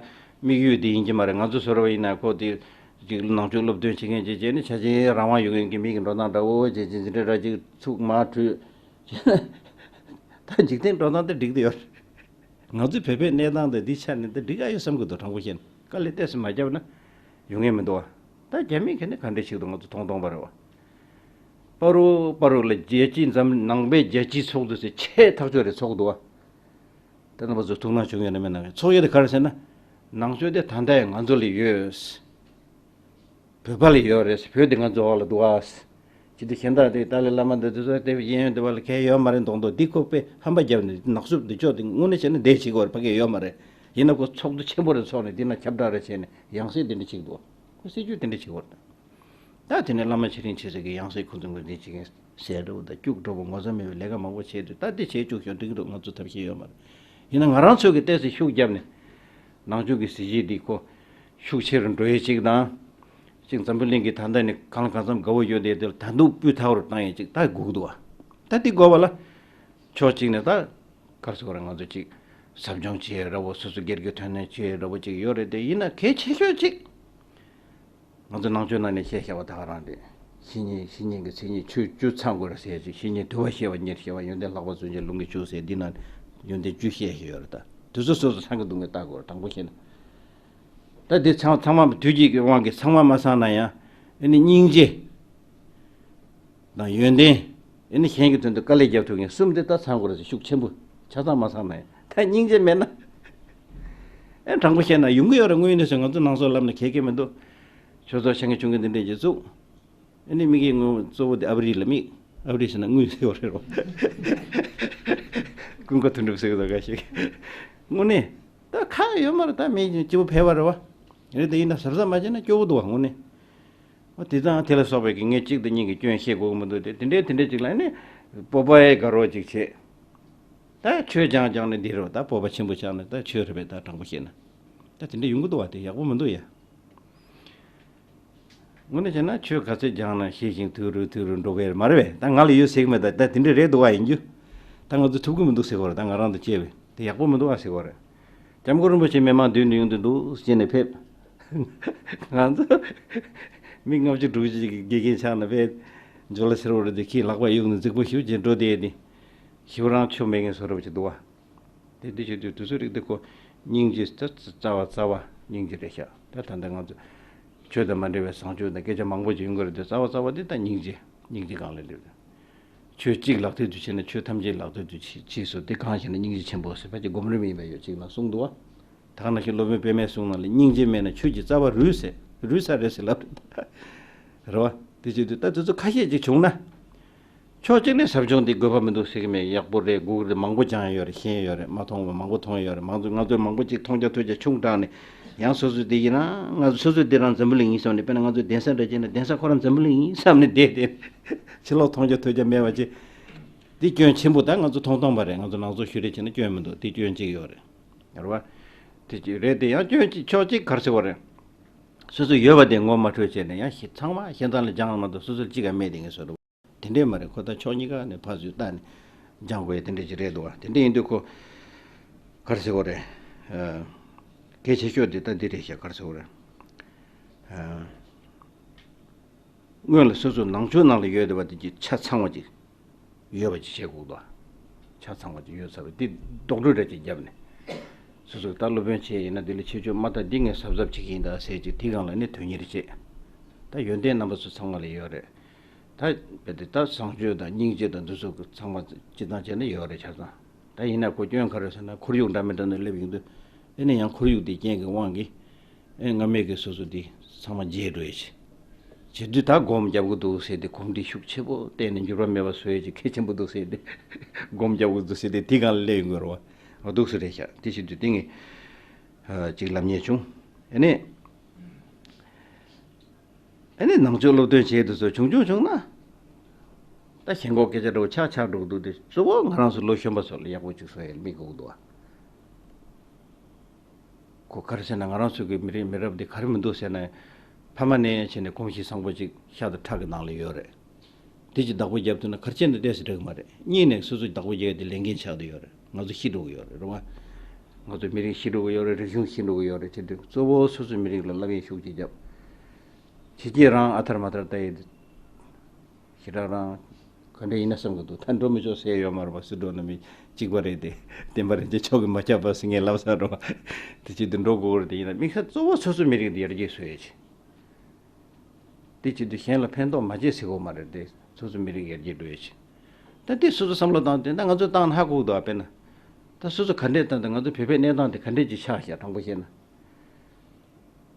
དམིགས་ཡུལ་དེ་ཡིན་གྱི་མ་རེད། ང་ཚོ་བཟོ་འདྲ་བ་ཡིན་ན་ཁོ་དེ་ཅིག་ནང་ཆོས་སློབ་སྟོན་བྱེད་མཁན་ཅིག་བྱས་ནས་ཆ་ཆེན་རང་དབང་ཡོད་མཁན་གྱི་མི་གི་འགྲོ་སྟངས་འདྲ་བོ་བྱས་ཅིག་འཛིན་གྲྭ་འདྲ་ཅིག་ཚུགས་མར་བྲུས། ད་འཇིག་རྟེན་འགྲོ་སྟངས་དེ་འགྲིག་གི་ཡོད་རེད། ང་ཚོའི་བོད་པའི་གནས་སྟངས་དེ་འདི་ཆ་ནས་དེ་འགྲིག་ག་ཡོད་བསམ་གྱི་འདུག་དྲང་པོ་བཤད་ན། དཀའ་ལས་ཏོག་ཙམ་མ་བརྒྱབ་ན་ཡོང་ངེས་མི་འདུག་བ། ད་རྒྱ་མི་ག་ནས་ག་འདྲས་བྱེད་ཀྱི་འདུག་ང་ཚོ་མཐོང་མཐོང་པ་རེད་བ། པ་རུ་པ་རུ་ལ་རྒྱལ་སྤྱིའི་འཛམ། ནང་པའི་རྒྱལ་སྤྱིའི་ཚོགས་འདུ་ཟེར་ཆེས་ཐག་ཆོད་རེད་ཚོགས་འདུ་བ། ད་རྣམ་པ་ཚོ་ཐུགས་སྣང་བྱུང་ཡོད་ན་མེད་ན། ཚོགས་ཡོད་དེ་ག་རེ་ཟེར་ན། ནང་ཆོས་དེ་ད་ལྟ་ཡང་ང་ཚོ་ལ་ཡོད། བོད་པ་ལ་ཡོད་རེད། བོད་དེ་ང་ཚོ་འོག་ལ་འདུག་ཨ། ཅི་སྟེ་གཞན་དག་དེ་ཏཱ་ལའི་བླ་མ་འདི་ཚོ་དེ་གཡས་གཡོན་དེ་བ་ལ་གལ་ཡོད་མ་རེད་མདོག་མདོག་འདི་ཁོ་པས་ཧམ་པ་བརྒྱབ་ནས་ནག་སུབ་འདི་ཕྱོགས་དེ་དངོས་གནས་བྱས་ན་འདས་བྱེད་དགོས་རེད། ཕ་གི་ཡོད་མ་རེད། ཡིན་ན་ཁོ་ཚོགས་འདུ་ཆེན་པོ་རེ་ཚོགས་ནས་འདི་ན་ཁྱབ་བསྒྲགས་རེ་བྱས་ནས་ཡང་སྲིད་དེ་འདྲ་བྱེད་ཀྱི་འདུག་ཁོ་སྲིད་ཇུས་དེ་འདྲ་བྱེད་དགོས་རེད། ད་དེ་ནས་བླ་མ་ཆེ་འབྲིང་ཆེ་ཟེར་གི་ཡང་སྲིད་ཁོ་ཚོ་ངོས་འཛིན་བྱེད་མཁན་ཟེར་འགྲོ་ད་སྐྱུག་བྲོ་བོ་ངོ་ཚ་མེད་པའི་ལས་ཀ་མང་པོ་བྱས་དུས། ད་འདི་བྱས་བཅུག་ཤོག་འགྲིག་གི་འདུག་ང་ཚོ་ཐབས་ཤེས་ཡོད་མ་རེད། ཡིན་ན་ང་རང་ཚོས་གི་ཏོག་ཙམ་ཤུགས་བརྒྱབ་ནས་ནང་ཆོས་ཀྱི་གཟི་བརྗིད་འདི་ཁོ་ཤུགས་ཆེ་རུ་འགྲོ་ཡས་ཅིག་དང་། ཅིག་འཛམ་བུ་གླིང་གི་ད་ལྟ་ནས་གང་ལ་གང་འཚམ་དགའ་བོ་ཡོད་དེ་དེ་ལ་ད་འདུག་སྤུས་དག་རུ་བཏང་ཡས་ཅིག་ད་དགོས་ཀྱི་འདུག་བ། ད་འདི་དགོས་པ་ལ་ཕྱོགས་གཅིག་ནས་ད་ག་རེ་ཟེར་དགོས་རེད། ང་ཚོ་ཅིག་ཟབ་སྦྱོང་བྱེད་ཡས་འདྲ་བོ། སོ་སོ་སྒེར་གྱི་དོན་གནད་བྱེད་ཡས་འདྲ་བོ་ཅིག་ཡོད་རེད་དེ། ཡིན་ན་གལ་ཆེ་ཤོས་ཅིག་ང་ཚོ་ནང་ཆོས་ནང་ནས་བཤད་བཞག་པ་ད་ག་རང་རེད། བཤེས་གཉེན། བཤེས་གཉེན་གྱི་མཚན་ཉིད་བཅུ། བཅུ་ཚང་དགོས་རེད་ཟེར་ཅིག་བཤེས་གཉེན་དུལ་བ་ཞེས་པ་ཉེར་བཞི་པ། ཡོན་ཏན་ལྷག་པ་བརྩོན་བཅས་ལུང་གིས་ཕྱུག་ཟེར། འདི་ན་ཡོན་ཏན་བཅུ་བཤད་བཞག་ཡོད་རེད། ད་དེ་ཚོ་སོ་སོ་ཚང་གི་འདུག་ངས་ལྟ་དགོས་རེད། དྲང་པོ་བཤད་ན། ད་འདི་ཚང་ཚང་མ་དུས་ཀྱི་དབང་གིས་ཚང་མ་མ་ཚང་ན་ཡང་། ཨ་ནི་སྙིང་རྗེ་དང་ཡོན་ཏན། ཨ་ནི་གཞན་གྱི་དོན་དུ་དཀའ་ལས་རྒྱབ་ཐུབ་མཁན་གསུམ་དེ་ད་ཚང་དགོས་རེད་ཟེར། ཤུགས་ཆེན་པོ་ཆ་ཚང་མ་ཚང་ན་ཡང་། ད་སྙིང་རྗེ་མེད་ན། ཨེ་དྲང་པོ་བཤད་ན་ཡོང་གི་ཡོད་རེད། དངོས་གནས་སུ་ང་ཚོ་ནང་སོག་ལབ་ན་གལ་གལ་མི་འདུག་ཆོས་ཚོགས་ཆེན་གྱི་ཆུང་གི་འདི་འདྲས་ཀྱི་བཙུགས། ཨ་ནི་དམིགས་ཡུལ་ངོ་གཙོ་བོ་དེ་ཨ་བ་རི་ལ་དམིགས། ཨ་བ་རི་ཟེར་ན་དངུལ་ཟེར་བ་རེད་རོ། ཀུན་དགའ་དོན་གྲུབ་ཟེར་གི་འདུག་ག་ཞིག་དངོས་གནས་ད་ཁག་ཡོད་མ་རེད། ད་མི་སྐྱིད་པོ་ཕལ་པ་རེད་བ། རེད་དེ་ཡིན་ན་གཟབ་གཟབ་མ་བྱས་ན་སྐྱོ་བོ་འདུག་བ་དངོས་གནས། འོ་དེ་དང་དེ་ལ་སོགས་པའི་གི་ངས་གཅིག་དང་གཉིས་ཀྱི་སྐྱོན་བཤད་དགོས་ཀྱི་མི་འདུག་དེ་དེ་འདྲའི་དེ་འདྲའི་ཅིག་ལ་ནི་སྤོབས་པ་ཡི་དགའ་རོགས་ཅིག་བྱེད། ད་ཆོས་སྦྱང་སྦྱང་ནས་འདི་རེད་བ། ད་སྤོབས་པ་ཆེན་པོ་ཆགས་ནས་ད་ཆོས་རེད་པས། ད་དྲང་པོ་བཤད་ན་ད་དེ་འདྲ་ཡོང་གི་འདུག་བ། དེ་ཡག་པོ་མི་འདུག་ཡ། དངོས་གནས་བྱས་ན་ཆོས་ག་ཚོད་སྦྱངས་ན་ཤེས་ཤིང་དུལ་རུ་དུལ་རུ་འགྲོ་གི་རེད་མ་རེད་པས། ད་ང་ལ་ཡོད་ཟེར་གི་མེད། ད་ད་དེ་འདྲ་རེད་འདུག་བ། ཡིན་རྒྱུ་ད་ང་ཚོ་ཐུབ་ཀྱི་མི་འདུག་ཟེར་གོ་རེད། ད་ང་རང་དང་བཅས་པས་དེ་ཡག་པོ་མི་འདུག་བ་ཟེར་གོ་རེད། སྐྱབས་མགོན་རིན་པོ་ཆེ་མི་མང་མདུན་དུ་ཡོང་དུས་འདུག་ཟེར་ནས་ཕེབས། ང་ཚོ་མི་ལྔ་བཅུ་དྲུག་ཅུ་ཅིག་གི་དགེ་རྒན་ཆགས་ན་ཕེབས། ཇོ་ལ་ཟེར་བ་རེད་དེ་ཁྱིའི་ལག་པ་གཡུག་ནས་རྫིག་པོ་ཞུ་བྱས་འགྲོ་བསྡད་དེ། ཞིག་རང་ཆོ་མེད་མཁན་བཟོ་འདྲ་བ་ཅིག་འདུག་བ། དེ་འདི་བྱེད་དུས་དུས་ཚོད་རིག་དེ་ཁོ་སྙིང་རྗེ་ད་རྩ་བ་རྩ་བ་སྙིང་རྗེ་རེད་ཤག་ད་ད་ལྟ་ང་ཚོ་ཆོས་དང་མ་འབྲེལ་བའི་བཟང་སྤྱོད་དང་སྐད་ཆ་མང་པོ་ཅིག་ཡོང་གི་རེད་དེ། རྩ་བ་རྩ་བ་དེ་ད་སྙིང་རྗེ། སྙིང་རྗེ་སྒང་ལ་སླེབས། ཆོས་གཅིག་ལག་མཐིལ་དུ་བྱས་ན་ཆོས་ཐམས་ཅད་ལག་མཐིལ་དུ་ཕྱིན་ཕྱིན་སོ། དེ་གང་ཞེ་ན་སྙིང་རྗེ་ཆེན་པོ་ཟེར་བ་ཅིག་སྒོམ་རིམ་ཡིན་པ་ཡོད་ཅིག་ལ་གསུངས་འདུག་བ། ད་ག་ནང་བཞིན་སློབ་དཔོན་པདྨས་གསུངས་ནང་ལ་སྙིང་རྗེ་མེད་ན་ཆོས་ཀྱི་རྩ་བ་རུལ་ཟེར། རུལ་ས་རེད་ཟེར་ལབ་རེད་བ། དེ་བྱེད་དུས་ད་དེ་ཚོ་ཁ་ཤས་ཅིག་བྱུང་ན། ཕྱོགས་གཅིག་ནས་ཟབ་སྦྱོང་འདི་དགོས་པ་མི་འདུག་ཟེར་གི་མེད། ཡག་པོ་རེད། སྒུག་རེད། མང་པོ་སྦྱངས་ཡོད་རེད། ཤེས་ཡོད་རེད། མ་མཐོང་བ་མང་པོ་མཐོང་ཡོད་རེད། མང་ཚོ་ང་ཚོས་མང་པོ་ཅིག་མཐོང་རྒྱ་ཐོས་རྒྱ་ཆུང་དྲགས་ནས། ཡང་སོ་སོས་འདི་ཡིན་ན་ང་ཚོ་སོ་སོས་འདི་རང་འཛམ་བུ་གླིང་ཡིན་བསམ་ནས། དཔེར་ན་ང་ཚོ་གདན་ས་འདྲ་བྱས་ན་གདན་ས་ཁོ་རང་འཛམ་བུ་གླིང་ཡིན་བསམ་ནས་བསྡད་དེ། ཕྱི་ལོགས་མཐོང་རྒྱ་ཐོས་རྒྱ་མེད་པ་ཅིག་འདི་སྐྱོན་ཆེན་པོ། ད་ང་ཚོ་མཐོང་སྟངས་པ་རེད། ང་ཚོ་ནང་ཚོ་ཤུ་རེ་བྱས་ན་སྐྱོན་མི་འདུག་འདི་སྐྱོན་གཅིག་ཡོད་རེད། རེད་བ། དེ་ཅིག་རེད་དེ། ཡང་སྐྱོན་གཅིག་ཕྱོགས་གཅིག་ག་རེ་ཟེར་བ་རེད། སོ་སོ་ཡོད་པ་དེ་ངོ་མ་འཕྲོད་བྱས་ནས། ཡང་ཞེ་ཚང་མ་གཞན་དག་ལ་སྦྱངས་མ་གཏོགས་སོ་སོར་གཅིག་ཀ་མེད་དེ་ངས་བཟོ་འདྲ་དེ་འདྲས་མ་རེད། ཁོ་ད་ཕྱོགས་གཉིས་ཀ་ནས་ཕར་ཚུར་བལྟས་ནས་སྦྱང་དགོས་ཡ་དེ་འདྲས་ཅིག་རེད་འདུག་བ། དེ་འདྲས་ཡིན་དུས་ཁོ་ག་རེ་ཟེར་དགོས་རེད། ཨ། གལ་ཆེ་ཤོས་དེ་ད་འདི་རེད་ཤག་ག་རེ་ཟེར་དགོས་རེད། ཨ། སྔོན་ལ་སོ་སོ་ནང་ཆོས་ནང་ལ་ཡོད་བསྡད་པ་དེ་ཀྱི་ཆ་ཚང་བ་ཅིག་ཡོད་པ་ཅིག་བྱེད་དགོས་འདུག་ཆ་ཚང་བ་ཅིག་ཡོད་ཚར་བ་འདི་རྡོག་བྲོ་འདྲ་ཅིག་བརྒྱབ་ནས། སོ་སོ་ད་སློབ་དཔོན་བྱས་ཡིན་ན་འདི་ལ་ཁྱད་ཆོས་མ་དག་འདི་ངས་གཟབ་གཟབ་བྱེད་ཀྱི་ཡིན་ད་ཟེར་ཅིག་དེ་སྒང་ལ་ནི་དོན་གཉེར་བྱེད། ད་ཡོན་ཏན་རྣམ་པ་ཚོ་ཚང་མ་ལ་ཡོད་རེད། ད་རྦད་དེ་ད་བཟང་སྤྱོད་དང་སྙིང་རྗེ་དང་འདི་ཚོ་ཚང་མ་སྤྱི་བཏང་བྱས་ན་ཡོད་རེད་ཆ་ཚང་། ད་ཡིན་ན་ཁོ་སྐྱོན་ག་རེ་ཟེར་ན། ཁོར་ཡུག་འདྲ་མི་འདྲ་ནས་སླེབས་ཡོང་དུས། ཨེ་ནས་ཡང་ཁོར་ཡུག་དེའི་རྐྱེན་གྱི་དབང་གིས། ཨེ་སྔ་མའི་གི་སོ་སོ་འདི་ཚང་མ་བརྗེད་འགྲོ་ཡི་ཆེ། བྱེད་དུས་ད་སྒོམ་རྒྱབ་གི་འདུག་ཟེར་ཏེ་གོམས་འདྲིས་ཤུགས་ཆེ་པོ་བསྟན་ནས་འགྱུར་བ་མེད་པ་བཟོ་ཡི་ཆེ་གལ་ཆེན་པོ་འདུག་ཟེར་ཏེ། སྒོམ་རྒྱབ་གི་འདུག་ཟེར་ཏེ་དེ་སྒང་ལ་སླེབས་ཡོང་གི་རེད་བ། འོ་འདུག་སེ་རེད་ཤག་དེ་བྱེད་དུས་དེ་ངས་ཨ་ཅིག་ལབ་མཁན་བྱུང་། ཨེ་ནས། ཨ་ནི་ནང་ཆོས་སློབ་སྟོན་བྱེད་དུ་སོ་བྱུང་བྱུང་བྱུང་ན། ད་ཞེན་ཁོག་སྐད་ཆ་འདྲ་བོ་ཆགས་ཆགས་འགྲོ་གི་འདུག་སྟེ། གཙོ་བོ་ང་རང་ཚོ་ལོ་གཞོན་པ་ཚོ་ལ་ཡག་པོ་ཅིག་བཟོ་ཡའི་དམིགས་དགོས་འདུག་ཨ། ཁོ་ག་རེ་ཟེར་ན། ང་རང་ཚོ་གི་མི་རིགས་མི་རབས་འདི་ག་རེ་མི་འདུག་ཟེར་ན། ཕ་མ་ནས་བྱས་ནས་གོམས་གཤིས་བཟང་པོ་ཅིག་ཤ་དང་ཁྲག་གི་ནང་ལ་ཡོད་རེད། དེ་ཅིག་བདག་པོ་རྒྱབ་ཐུབ་ན་ག་རེ་བྱས་ན་ཏོག་ཙམ་འགྲིག་གི་མ་རེད། གཉིས་ནས་སོ་སོ་བདག་པོ་རྒྱག་ཡ་དེ་ལས་འགན་ཆགས་བསྡད་ཡོད་རེད། ང་ཚོ་ཤི་འགྲོ་གི་ཡོད་རེད། རེད་བ། ང་ཚོ་མི་རིགས་ཤི་འགྲོ་གི་ཡོད་རེད། རིག་གཞུང་ཤི་འགྲོ་གི་ཡོད་རེད། བྱེད་དུས་གཙོ་བོ་སོ་སོའི་མི་རིགས་ལ་བསླབ་ཡོན་ཤུགས་ཆེ་རྒྱབ། ཕྱི་རྒྱལ་རང་ཨ་ཐར་མ་ཐར་ལྟ་ཡི་ཞེ་དྲག་རང་ག་འདྲ་ཡིན་ན་བསམ་གི་འདུག་ད་འགྲོ་མི་ཆོག་ཟེར་ཡོད་མ་རེད་པ། སུ་འགྲོ་ན་མི་གཅིག་པ་རེད་དེ། བསྟན་པ་རིན་ཆེན་མཆོག་གིས་མ་ཁྱབ་པ་ཟེར་ངས་ལབ་ས་རེད་པ། དེ་བྱེད་དུས་འགྲོ་དགོས་རེད་དེ། ཡིན་ན་དམིགས་བསལ་གཙོ་བོ་སོ་སོའི་མི་རིགས་དེ་ཡར་རྒྱས་བཟོ་ཡ་ཆེ། དེ་བྱེད་དུས་གཞན་ལ་ཕན་ཐོགས་མ་བྱེད་ཟེར་གོ་མ་རེད་དེ། སོ་སོའི་མི་རིགས་ཡར་རྒྱས་འགྲོ་ཡ་ཆེ། ད་དེ་སོ་སོ་བསམ་བློ་བཏང་དེ་ད་ང་ཚོས་བཏང་ན་ཧ་གོ་གི་འདུག་ཨ། དཔེར་ན། ད་སོ་སོ་ག་འདྲས་བཏང་དེ་ང་ཚོ་བོད་པའི་གནས་སྟངས་དེ་ག་འདྲས་ཅིག་ཆགས་ཤག་དྲང་པོ་བཤད་ན།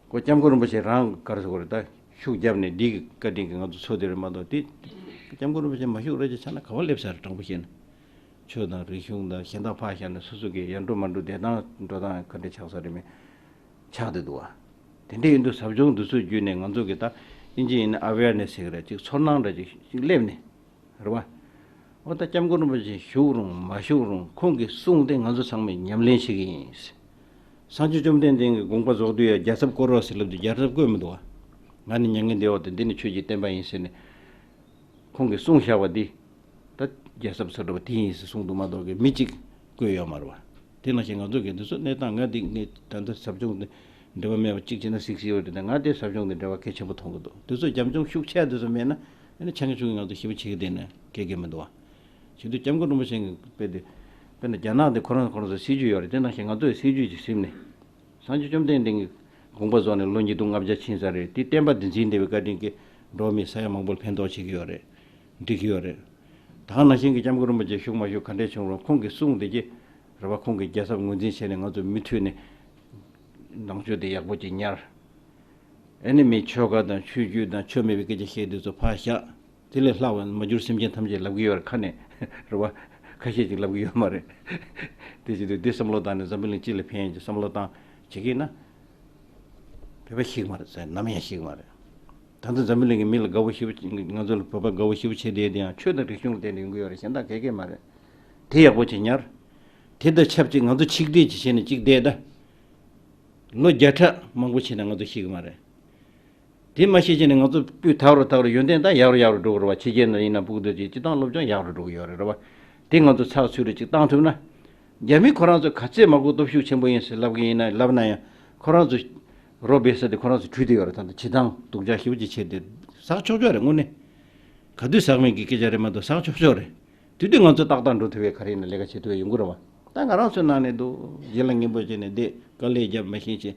ཁོ་སྐྱབས་མགོན་རིན་པོ་ཆེ་རང་ག་རེ་ཟེར་དགོས་རེད། ད་ཤུགས་བརྒྱབ་ནས་འདི་གི་བཀའ་དྲིན་གྱིས་ང་ཚོ་འཚོ་བསྡད་རེད་མ་གཏོགས། དེ་སྐྱབས་མགོན་རིན་པོ་ཆེ་མ་ཤུགས་རེ་ཅིག་ཆགས་ན་ག་པར་སླེབས་ས་རེད། དྲང་པོ་བཤད་ན། ཆོས་དང་རིག་གཞུང་དང་གཞན་དག་ཕར་བཞག་ནས་སོ་སོ་གི་ཡར་འགྲོ་མར་འགྲོ་བསྡད་སྟངས་འགྲོ་སྟངས་ག་འདྲ་ཆགས་ས་རེད་མེད། ཆགས་བསྡད་འདུག་བ། དེ་འདྲ་ཡིན་དུས་ཟབ་སྦྱོང་འདི་ཚོ་བརྒྱུད་ནས་ང་ཚོ་གི་ད་ཨིན་ཇི་ཡིན་ན་ཨ་ཝེར་ནེ་སི་ཟེར་གི་རེད། ཅིག་ཚོར་སྣང་འདྲ་ཅིག་ཅིག་སླེབས་ནས། རེད་བ། འོ་ད་སྐྱབས་མགོན་རིན་པོ་ཆེ་བཞུགས་རུང་མ་བཞུགས་རུང་ཁོང་གི་གསུང་དེ་ང་ཚོ་ཚང་མས་ཉམས་ལེན་བྱེད་ཀྱི་ཡིན། སངས་རྒྱས་བཅོམ་ལྡན་འདས་ཀྱི་དགོངས་པ་རྫོགས་དུས་ཡ་རྒྱལ་ཚབ་བསྐོར་རོགས་ཟེར་ལབ་དུས་རྒྱལ་ཚབ་བསྐོས་མི་འདུག་བ། ང་ནི་མྱ་ངན་འདས་འོག་ཏུ། འདི་ནི་ཆོས་ཀྱི་བསྟན་པ་ཡིན་ཟེར་ནས། ཁོང་གིས་གསུངས་བཞག་པ་འདི། ད་རྒྱལ་ཚབ་ཚོ་འདྲ་བ་དེ་ཡིན་ཟེར་གསུངས་འདུག་མ་གཏོགས་ཀྱི་མི་གཅིག་བསྐོས་ཡོད་མ་རེད་བ། དེ་ནང་བཞིན་ང་ཚོ་གི་འདི་ཚོ་གནས་སྟངས། ང་འདི་ངས་ད་ལྟ་ཟབ་སྦྱོང་འདི་འབྲེལ་བ་མེད་པ་གཅིག་བྱས་ན་གཟིགས་གཟིགས་པ་རེད་དེ། ང་དེ་ཟབ་སྦྱོང་འདི་འབྲེལ་བ་གལ་ཆེན་པོ་མཐོང་གི་འདུག་འདི་ཚོ་རྒྱབ་ལྗོངས་ཤུགས་ཆེ་འདི་ཚོ་མེད་ན། ཨ་ནི་ཆ་ངེས་ཆུང་ངེས་ང་ཚོ་ཞེ་པོ་བྱེད་ཀྱི་བསྡད་ན་སྐད་སྐད་མི་འདུག་བ། བྱེད་དུས་སྐྱབས་མགོན་རིན་པོ་ཆེ་གི་དཔེ་དེ། དཔེར་ན་རྒྱ་ནག་དེ་ཁོ་རང་ཁོ་རང་ཚོ་སྲིད་ཇུས་ཡོད་རེད། དེ་ནང་བཞིན་ང་ཚོའི་སྲིད་ཇུས་ཀྱི་ཟིན་ནས། སངས་རྒྱས་བཅོམ་ལྡན་འདས་ཀྱི་དགོངས་པ་རྫོགས་ནས་ལོ་ཉིས་སྟོང་ལྔ་བརྒྱ་ཕྱིན་ས་རེད། དེ་བསྟན་པ་འདི་འཛིན་བསྡད་པའི་བཀའ་དྲིན་གྱིས་འགྲོ་བ་མི་ས་ཡ་མང་པོར་ཕན་ཐོགས་བྱེད་ཀྱི་ཡོད་རེད། འགྲིག་གི་ཡོད་རེད། ད་ག་ནང་བཞིན་གྱི་སྐྱབས་མགོན་རིན་པོ་ཆེ་བཞུགས་མ་བཞུགས་ག་འདྲས་བྱུང་རུང་ཁོང་གི་གསུང་དེ་གྱིས་རེད་བ། ཁོང་གི་རྒྱལ་ཚབ་ངོས་འཛིན་བྱས་ནས་ང་ཚོ་མུ་མཐུད་ནས་ནང་ཆོས་དེ་ཡག་པོ་ཅིག་ཉར། ཨེ་ནི་མི་ཆོས་ཁ་དང་ཆོས་བརྒྱུད་དང་ཆོས་མེད་པའི་སྐད་ཆ་བཤད་དུས་ཚོ་ཕར་བཞག་དེ་ལས་ལྷག་པ་མ་གྱུར་སེམས་ཅན་ཐམས་ཅད་ལབ་ཀྱི་ཡོད་རེད། ཁ་ནས་རེད་བ། ཁ་ཤས་ཅིག་ལབ་ཀྱི་ཡོད་མ་རེད། དེ་བྱེད་དུས་འདི་བསམ་བློ་བཏང་ནས་འཛམ་བུ་གླིང་སྤྱི་ལ་ཕན་ཡོན་གྱི་བསམ་བློ་བཏང་བྱེད་ཀྱི་ན། བོད་པ་ཤི་གི་མ་རེད་ཟེར། ནམ་ཡང་ཤི་གི་མ་རེད། ད་ལྟ་འཛམ་བུ་གླིང་གི་མི་ལ་དགའ་བོ་ཞེ་པོ། ང་ཚོ་ལ་བོད་པ་དགའ་བོ་ཞེ་པོ་བྱེད་བསྡད་དེ་ཡང་ཆོས་དང་རིག་གཞུང་ལ་བརྟེན་ནས་ཡོང་གི་ཡོད་རེད། གཞན་དག་ག་གེ་མ་རེད། དེ་ཡག་པོ་ཅིག་ཉར། དེ་དང་ཆབས་ཅིག་ང་ཚོ་ཆིག་སྒྲིལ་ཅིག་བྱས་ནས་ཅིག་བསྡད་ད། ལོ་བརྒྱ་ཕྲག་མང་པོ་ཕྱིན་ན་ང་ཚོ་ཤི་གི་མ་རེད། དེ་མ་ཤེས་བྱས་ནས་ང་ཚོ་སྤུས་དག་རུ་དག་རུ་ཡོན་ཏན་ད་ཡག་རུ་ཡག་རུ་འགྲོ་གི་རེད་བ། ཕྱི་རྒྱལ་ནང་ཡིན་ན་ཕྲུ་གུ་དེ་ཚོས་སྤྱིར་བཏང་སློབ་སྦྱོང་ཡག་རུ་འགྲོ་གི་ཡོད་རེད། རེད་བ། དེ་ང་ཚོ་ཚགས་ཚུད་རུ་ཅིག་བཏང་ཐུབ་ན། རྒྱ་མི་ཁོ་རང་ཚོ་ག་ཚད་མ་གོ་སྟོབས་ཤུགས་ཆེན་པོ་ཡིན་ཟེར་ལབ་གི་ཡིན་ན་ལབ་ན་ཡང་། ཁོ་རང་ཚོ་རོ་སྦས་ས་དེ་ཁོ་རང་ཚོ་བྲུས་བསྡད་ཡོད་རེད། ད་ལྟ་བྱེད་སྟངས་སྡུག་ཅག་ཞེ་པོ་ཅིག་བྱས་ཏེ་ཟག་ཆོག་ཆོག་རེད། དངོས་གནས་ག་དུས་ཟག་མིན་གྱི་སྐད་ཆ་རེད་མ་གཏོགས་ཟག་ཆོག་ཆོག་རེད། དེ་དུས་ང་ཚོ་ཏག་ཏག་འགྲོ་ཐུབ་པའི་ག་རེ་ཡིན་ན་ལས་ཀ་བྱེད་ཐུབ་པའི་ཡོང་གི་རེད་བ། ད་ང་རང་ཚོའི་ནང་ནས་འདུག་ཡིད་ལ་ངན་པོ་བྱས་ནས་བསྡད། དཀའ་ལས་བརྒྱབ་མ་ཤེས་བྱས།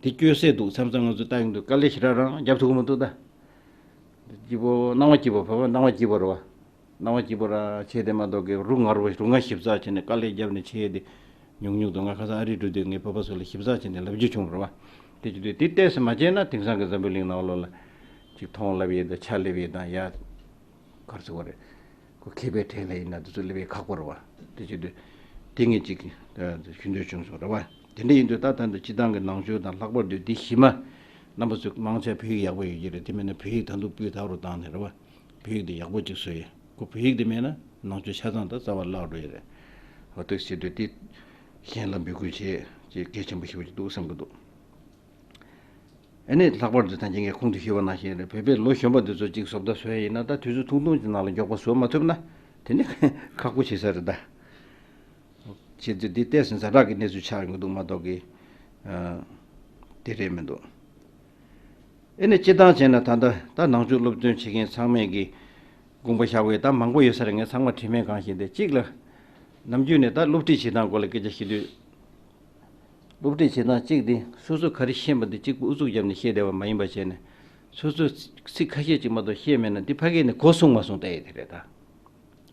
དེ་སྐྱོ་སེ་འདུག་མཚམས་མཚམས་ང་ཚོ་ལྟ་ཡོང་དུས་དཀའ་ལས་ཞེ་དྲག་རང་རྒྱབ་ཐུབ་ཀྱི་མི་འདུག་ད། སྐྱིད་པོ་སྣང་བ་སྐྱིད་པོ། བོད་པ་སྣང་བ་སྐྱིད་པོ་རེད་བ། སྣང་བ་སྐྱིད་པོ་ར་བྱས་དེ་མ་གཏོགས་ཀྱི་རུ་ངར་བ་རུ་ང་ཞིབ་ཚགས་བྱས་ནས་དཀའ་ལས་བརྒྱབ་ནས་བྱས་ཏེ་ཉུང་ཉུང་དུ། ང་ཁ་སང་ཨ་རི་འགྲོ་དུས་ངའི་བོད་པ་ཚོ་ལ་ཞིབ་ཚགས་བྱས་ནས་ལབ་རྒྱུ་བྱུང་རེད་བ། དེ་བྱེད་དུས་དེ་ཏོག་ཙམ་མ་བྱས་ན་དེང་སང་གི་འཛམ་བུའི་གླིང་ནང་ལོགས་ལ་ཅིག་མཐོང་ལབ་ཡས་དང་ཆ་སླེབས་ཡས་དང་ཡ། ག་རེ་ཟེར་བ་རེད། ཁོ་མཁས་པའི་གྲས་ལ་ཡིན་ན་དེ་ཚོ་སླེབས་ཡས་ཁག་པོ་རེད་བ། དེ་བྱེད་དུས་དེ་ངས་ཅིག་ཞུ་འདོད་བྱུང་སོང་རེད་བ། དེ་འདྲ་ཡིན་དུས་ད་ད་འདི་སྤྱི་བཏང་གི་ནང་ཆོས་དང་ལྷག་པར་དུ་འདི་གཞི་མ་རྣམ་པ་ཚོས་མང་ཆེ་བོད་ཡིག་ཡག་པོ་ཡོད་ཀྱི་རེད། དེ་མིན་ན་བོད་ཡིག་ད་དུང་སྤུས་དག་རུ་བཏང་ནས་རེད་བ། བོད་ཡིག་འདི་ཡག་པོ་ཅིག་བཟོ་ཡས། ཁོ་བོད་ཡིག་འདི་མེད་ན་ནང་ཆོས་ཆ་ཚང་ད་རྩ་བ་བརླག་འགྲོ་ཡས་རེད། འོ་དེ་བྱེད་དུས་དེ་གཞན་ལ་འབོད་སྐུལ་བྱེད་ཅེས་གལ་ཆེན་པོ་ཞེ་པོ་ཅིག་འདུག་བསམ་གྱི་འདུག་ཨ་ནི་ལྷག་པར་དུ་ད་གིན་ངས་གོང་དུ་ཞུས་པ་ནང་བཞིན་རེད། བོད་པའི་ལོ་གཞོན་པ་འདི་ཚོ་གཅིག་བཟོ་ལྟ་བཟོ་ཡ་ཡིན་ན་ད་དུས་ཚོད་ཐུང་ཐུང་གི་ནང་ལ་མགྱོགས་པ་བཟོ་མ་ཐུབ་ན་དེ་ནི་ཁག་པོ་བྱེད་ས་རེད་ད། བྱེད་དུས་འདི་ཏོག་ཙམ་ཛ་དྲག་གི་གནས་ཚུལ་ཆགས་ཡོང་གི་འདུག་མ་གཏོགས་ཀྱི་ཨ་དེ་རེད་མི་འདུག་ཨ་ནི་སྤྱིར་བཏང་བྱས་ན་ད་ལྟ་ད་ནང་ཆོས་སློབ་སྟོན་བྱེད་མཁན་ཚང་མས་ཀྱི་དགོངས་པ་བཞག་པའི་ད་མང་པོ་ཡོད་ས་རེད། ངས་ཚང་མ་དྲི་མེད་གང་ཞིག་འདི་གཅིག་ལ་ནམ་རྒྱུན་ནས་ད་སློབ་ཁྲིད་བྱེད་སྟངས་སྐོར་ལ་སྐད་ཆ་བཤད་དུས། སློབ་ཁྲིད་བྱེད་སྟངས་གཅིག་དེ་སོ་སོ་ག་རེ་ཤེས་པ་དེ་གཅིག་པུ་ཨུ་ཚུགས་བརྒྱབ་ནས་བཤད་བསྡད་པ་མ་ཡིན་པ་བྱས་ནས། སོ་སོ་ཚིག་ཁ་ཤས་ཅིག་མ་གཏོགས་ཤེས་མེད་ན་འདི་ཕ་གི་ནས་གོ་གསུང་མ་གསུང་ལྟ་ཡས་དེ་རེད་ད།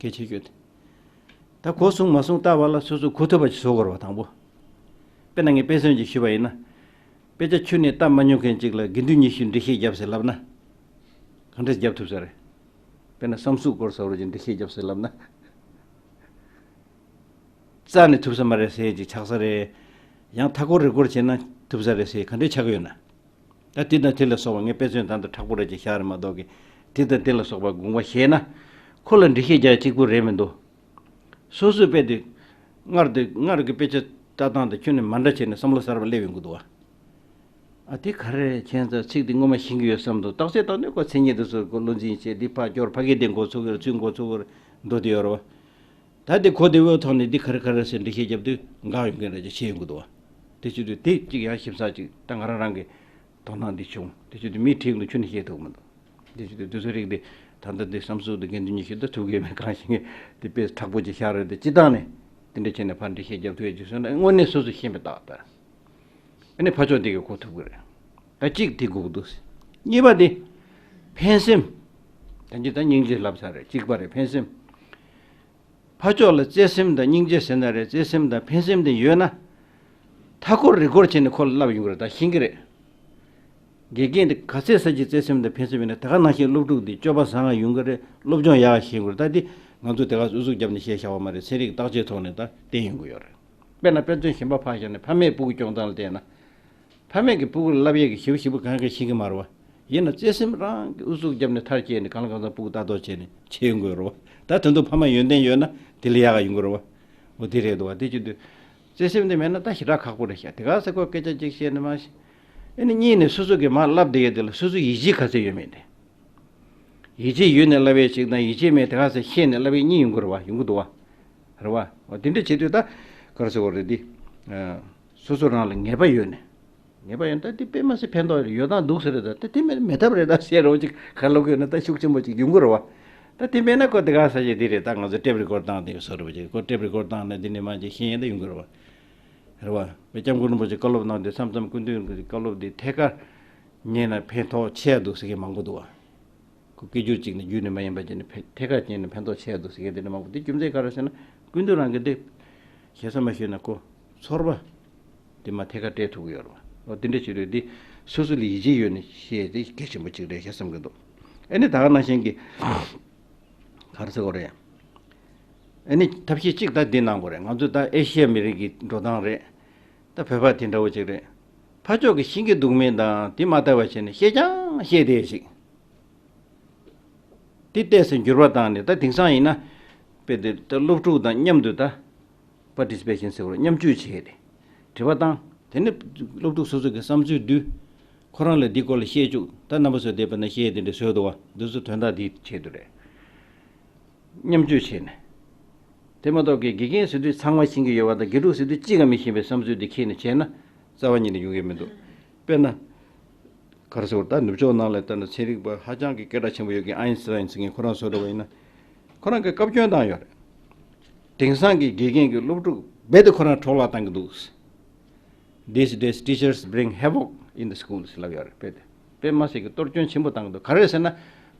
གལ་ཆེ་ཤོས་དེ། ད་གོ་གསུང་མ་གསུང་ལྟ་བ་ལ་སོ་སོ་གོ་ཐུབ་པ་ཅིག་བཟོ་དགོས་རེད་བ་དང་པོ། དཔེར་ན་ངས་དཔེ་མཚོན་ཅིག་ཞུས་པ་ཡིན་ན། དཔེ་ཆ་ཁྱོན་ནས་ལྟ་མ་མྱོང་མཁན་ཅིག་ལ་དགེ་འདུན་ཉི་ཤུས་འགྲེལ་བཤད་བརྒྱབ་ཟེར་ལབ་ན། ག་འདྲས་བརྒྱབ་ཐུབ་ས་རེད། དཔེར་ན་བསམ་གཟུགས་སྐོར་ཟེར་བ་ཅིག་འགྲེལ་བཤད་བརྒྱབ་ཟེར་ལབ་ན། རྩ་ནས་ཐུབ་ས་མ་རེད་ཟེར་ཅིག་ཆགས་ས་རེད། ཡང་མཐའ་སྐོར་རི་སྐོར་བྱས་ན་ཐུབ་ས་རེད་ཟེར་ག་འདྲས་ཆགས་ཀྱི་ཡོད་ན། ད་དེ་དང་དེ་ལ་སོགས་པ་ངས་དཔེ་མཚོན་ད་ལྟ་མཁྲེགས་པོ་རེ་ཅིག་བཞག་རེད་མ་གཏོགས་ཀྱི། དེ་དང་དེ་ལ་སོགས་པ་དགོངས་པ་བཞེས་ན། ཁོ་ལ་འགྲེལ་བཤད་རྒྱག་གཅིག་པུ་རེད་མི་འདུག་སོ་སོའི་དཔེ་དེ། སྔར་དེ་སྔར་གྱི་དཔེ་ཆ་ལྟ་སྟངས་དེ་ཁྱོན་ནས་མ་འདྲ་བྱས་ནས་བསམ་བློ་གསར་པ་སླེབས་ཡོང་གི་འདུག་བ། ཨ་དེ་ག་རེ་ཁྱེད་ཚོ་ཚིག་དེ་ངོ་མ་ཤེས་ཀྱི་ཡོད་བསམ་འདུག་བརྟག་དཔྱད་བཏང་དུས་ཁོ་མཚན་ཉིད་དེ་ཚོ་ཁོ་བློ་འཛིན་བྱས་འདི་ཕར་སྐྱོར་ཕ་གི་དེ་འགོ་ཚུགས་ཀྱི་རེད། ཚུར་འགོ་ཚུགས་ཀྱི་རེད། མདོ་དེ་ཡོད་རེད་བ། ད་དེ་གོ་བདེ་བོའི་ཐོག་ནས་འདི་ག་རེ་ག་རེ་ཟེར་འགྲེལ་བཤད་བརྒྱབ་དུས་འགག་ཡོང་མཁན་རེད་ཅེས་བཤད་ཡོང་གི་འདུག་བ། དེ་བྱེད་དུས་དེ་གཅིག་ཡང་ཞིབ་ཚགས་གཅིག་ད་ང་རང་རང་གི་དོ་སྣང་འདི་བྱུང་། དེ་བྱེད་དུས་མིའི་ཁྲིམས་དུ་ཁྱོན་ནས་བཤད་ཐུབ་མི་འདུག་དེ་བྱེད་དུས་དེ་ཚོ་རིགས་དེ་ད་ལྟ་འདི་བསམ་ཚུལ་དུ་དགེ་འདུན་ཉི་ཤུ་ད་ཐུབ་ཀྱི་མེད་གང་ཞིག་ངས་དེ་དཔེ་མཁྲེགས་པོ་ཅིག་བཞག་རེད། དེ་སྤྱི་བཏང་ནས་དེ་འདྲ་བྱས་ནས་ཕར་འགྲེལ་བཤད་བརྒྱབ་ཐུབ་ཡས་ཅིག་བཟོས་ན་དངོས་གནས་སོ་སོ་ཤེས་པའི་རྟགས་ད། ཨ་ནི་ཕར་ཕྱོགས་འདི་གི་གོ་ཐུབ་ཀྱི་རེད། ད་གཅིག་དེ་དགོས་ཀྱི་འདུག་གཉིས་པ་དེ། ཕན་སེམས། ད་འདི་ད་སྙིང་རྗེ་ལབ་ཚར་རེད། གཅིག་པ་རེད་ཕན་སེམས། ཕར་ཕྱོགས་ལ་བརྩེ་སེམས་དང་སྙིང་རྗེ་ཟེར་ན་རེད། བརྩེ་སེམས་དང་ཕན་སེམས་དེ་ཡོད་ན། མཐའ་འཁོར་རི་སྐོར་བྱས་ནས་ཁོ་ལ་བསླབ་ཡོང་གི་རེད། ད་ཤེས་ཀྱི་རེད། དགེ་རྒན་དེ་ག་ཚད་ས་ཀྱི་བརྩེ་སེམས་དང་ཕན་སེམས་ཡོད་ན་དེ་ག་ནང་བཞིན་སློབ་ཕྲུག་དེ་སྤྱོད་པ་བཟང་ང་ཡོང་གི་རེད། སློབ་སྦྱོང་ཡག་ཤེས་ཀྱི་རེད། ད་དེ་ང་ཚོ་དེ་ག་ཨུ་ཚུགས་བརྒྱབ་ནས་བཤད་བཞག་པ་མ་རེད། ཚན་རིག་བརྟག་དཔྱད་ཐོག་ནས་ད་བསྟན་ཡོང་གི་ཡོད་རེད། དཔེར་ན་དཔེ་མཚོན་གཞན་པ་ཕར་བཞག་ནས་ཕ་མས་སྤུ་གུ་སྐྱོང་སྟངས་ལ་བལྟས་ན། ཕ་མས་ཀྱི་སྤུ་གུ་ལ་བསླབ་ཡས་ཀྱི་ཞིབ་ཞིབ་པོ་གང་ག་ཤེས་ཀྱི་མ་རེད་བ། ཡིན་ན་བརྩེ་སེམས་རང་གི་ཨུ་ཚུགས་བརྒྱབ་ནས་མཐར་སྐྱེལ་ནས་གང་ལ་གང་འཚམ་སྤུ་གུ་ལྟ་རྟོག་བྱས་ནས་བྱེད་ཡོང་དགོས་རེད་བ། ད་དོན་དུ་ཕ་མ་ཡོན་ཏན་ཡོད་ན་དེ་ལས་ཡག་ག་ཡོང་གི་རེད་བ། འོ་དེ་རེད་འདུག་བ། དེ་བྱེད་དུས། བརྩེ་སེམས་དེ་མེད་ན་ད་ཞེ་དྲག་ཁག་པོ་རེད་ཤག་དེ་ག་ས་ཁོ་སྐད་ཆ་གཅིག་བཤད་ནས་མ་ཤེས། ཨ་ནི་གཉིས་ནས་སོ་སོ་གི་མར་བསླབ་བསྡད་ཡས་དེ་ལ་སོ་སོ་ཡིད་ཆེས་ག་ཚད་ཡོད་མེད་དེ། ཡིད་ཆེས་ཡོད་ནས་བསླབ་ཡས་ཅིག་དང་ཡིད་ཆེས་མེད་དེ་ག་ས་ཤེས་ནས་བསླབ་ཡས་གཉིས་ཡོང་གི་རེད་བ། ཡོང་གི་འདུག་བ། རེད་བ། འོ་དེ་འདྲ་བྱེད་དུས་ད་ག་རེ་ཟེར་དགོས་རེད་འདི། ཨ། སོ་སོ་རང་ལ་ངེས་པ་ཡོད་ནས། ངེས་པ་ཡོད་ན་ད་འདི་དཔེ་མ་སྲིད་ཕན་ཐོགས་ཡོད་སྟངས་འདུག་ཟེར་རེད། ད་ད་དེ་མེད་མེད་ཐབས་རེད་ད་ཟེར་རོ་ཅིག་ག་ལབ་དགོས་ན་ད་ཤུགས་ཆེན་པོ་ཅིག་ཡོང་གི་རེད་བ། ད་དེ་མེད་ན་ཁོ་དེ་ག་ས་ཞིག་འདི་རེད། ད་ང་ཚོ་ཊེབ་རི་ཀོཌ་བཏང་དེ་བཟོ་རེད་བ་ཅིག་ཁོ་ཊེབ་རི་ཀོཌ་བཏང་ན་འདི་ནས་མ་ཅིག་ཤེས་ཡས་ད་ཡོང་གི་རེད་བ། རེད་བ། བའི་སྐྱབས་མགོན་རིན་པོ་ཆེ་བཀའ་སློབ་གནང་དུས་མཚམས་མཚམས་སྐུ་མདུན་གྱི་བཀའ་སློབ་འདི་ཐད་ཀར་ཉན་ན་ཕན་ཐོགས་ཆེ་ཡ་འདུག་ཟེར་མཁན་མང་པོ་འདུག་བ། ཁོ་སྐད་སྒྱུར་གཅིག་ནས་བརྒྱུད་ནས་མ་ཡིན་པ་བྱས་ནས་ཕན་ཐད་ཀར་བྱས་ནས་ཕན་ཐོགས་ཆེ་ཡ་འདུག་ཟེར་མཁན་དེ་འདྲ་མང་པོ་འདུག་རྒྱུ་མཚན་ག་རེ་ཟེར་ན། སྐུ་མདུན་རང་གི་འདི་ཞེ་ས་མ་ཞུས་ན་ཁོ་ཚོར་བ་དེ་མ་ཐད་ཀར་སྤྲད་ཐུབ་ཀྱི་ཡོད་རེད་བ། འོ་དེ་འདྲ་བྱེད་དུས་འདི་སོ་སོ་ལ་ཡིད་ཆེས་ཡོད་ནས་བཤད་དེ་གལ་ཆེན་པོ་གཅིག་རེད་ཤག་བསམ་གྱི་འདུག་ཨ་ནི་ད་ག་ནང་བཞིན་གྱི་ག་རེ་ཟེར་དགོས་རེད། ཨ་ནི་ཐབས་ཤེས་གཅིག་ད་འདི་གནང་དགོས་རེད། ང་ཚོ་ད་ཨེ་ཤི་ཡ་མི་རིགས་ཀྱི་འགྲོ་སྟངས་རེད། ད་བོད་པ་དེ་འདྲ་བོ་གཅིག་རེད། ཕར་ཕྱོགས་ཀྱི་ཤེས་ཀྱི་འདུག་མིན་དང་དེ་མ་ལྟ་བ་བྱས་ནས་བཤད་ཀྱང་བཤད་བསྡད་ཅིག་དེ་ཏོག་ཙམ་འགྱུར་བ་བཏང་ནས་ད་དེང་སང་ཡིན་ན། དཔེ་དེ་ད་སློབ་ཕྲུག་དང་མཉམ་དུ་ད་པར་ཊི་སི་པེ་ཤན་ཟེར་བ་མཉམ་སྤྱོད་བྱས་ཏེ། དྲི་བ་བཏང་། དེ་ནས་སློབ་ཕྲུག་སོ་སོ་གི་བསམ་ཚུལ་བསྡུས། ཁོ་རང་ལ་འདི་སྐོར་ལ་བཤད་བཅུག་ད་རྣམ་པ་ཚོ་བསྡད་པ་ན་བཤད་དེ་འདྲ་བཟོས་འདུག་བ། འདི་ཚོ་དོན་དག་འདིའི་ཆེད་དུ་རེད། མཉམ་སྤྱོད་བྱས་ནས། དེ་མ་གཏོགས་ཀྱི་དགེ་རྒན་ཟེར་དུས་ཚང་མ་ཤེས་ཀྱི་ཡོད་པ་དང་དགེ་ཕྲུག་ཟེར་དུས་གཅིག་ཀྱང་མི་ཤེས་པའི་བསམ་ཚུལ་དེ་ཁྱེར་ནས་བྱས་ན་རྩ་བ་ཉིད་ནས་ཡོང་གི་མི་འདུག་དཔེར་ན། ག་རེ་ཟེར་དགོས་རེད། ད་ནུབ་ཕྱོགས་ནང་ལ་ལྟ་ན་ཚན་རིག་པ་ཧ་ཅང་གི་སྐད་གྲགས་ཆེན་པོ་ཡོད་མཁན་ཨའིན་སི་ཊའིན་ཟེར་མཁན་ཁོ་རང་བཟོ་འདྲ་བ་ཡིན་ན། ཁོ་རང་གིས་བཀའ་བཀྱོན་བཏང་ཡོད་རེད། དེང་སང་གི་དགེ་རྒན་གྱི་སློབ་ཕྲུག་རྦད་དེ་ཁོ་རང་འཕྲོ་བརླག་བཏང་གི་འདུག These days teachers bring havoc in the schools ལབ་ཡོད་རེད། དཔེ་དེ་དཔེ་མ་སྲིད་ཀྱི་གཏོར་སྐྱོན་ཆེན་པོ་བཏང་གི་འདུག་ག་རེ་ཟེར་ན།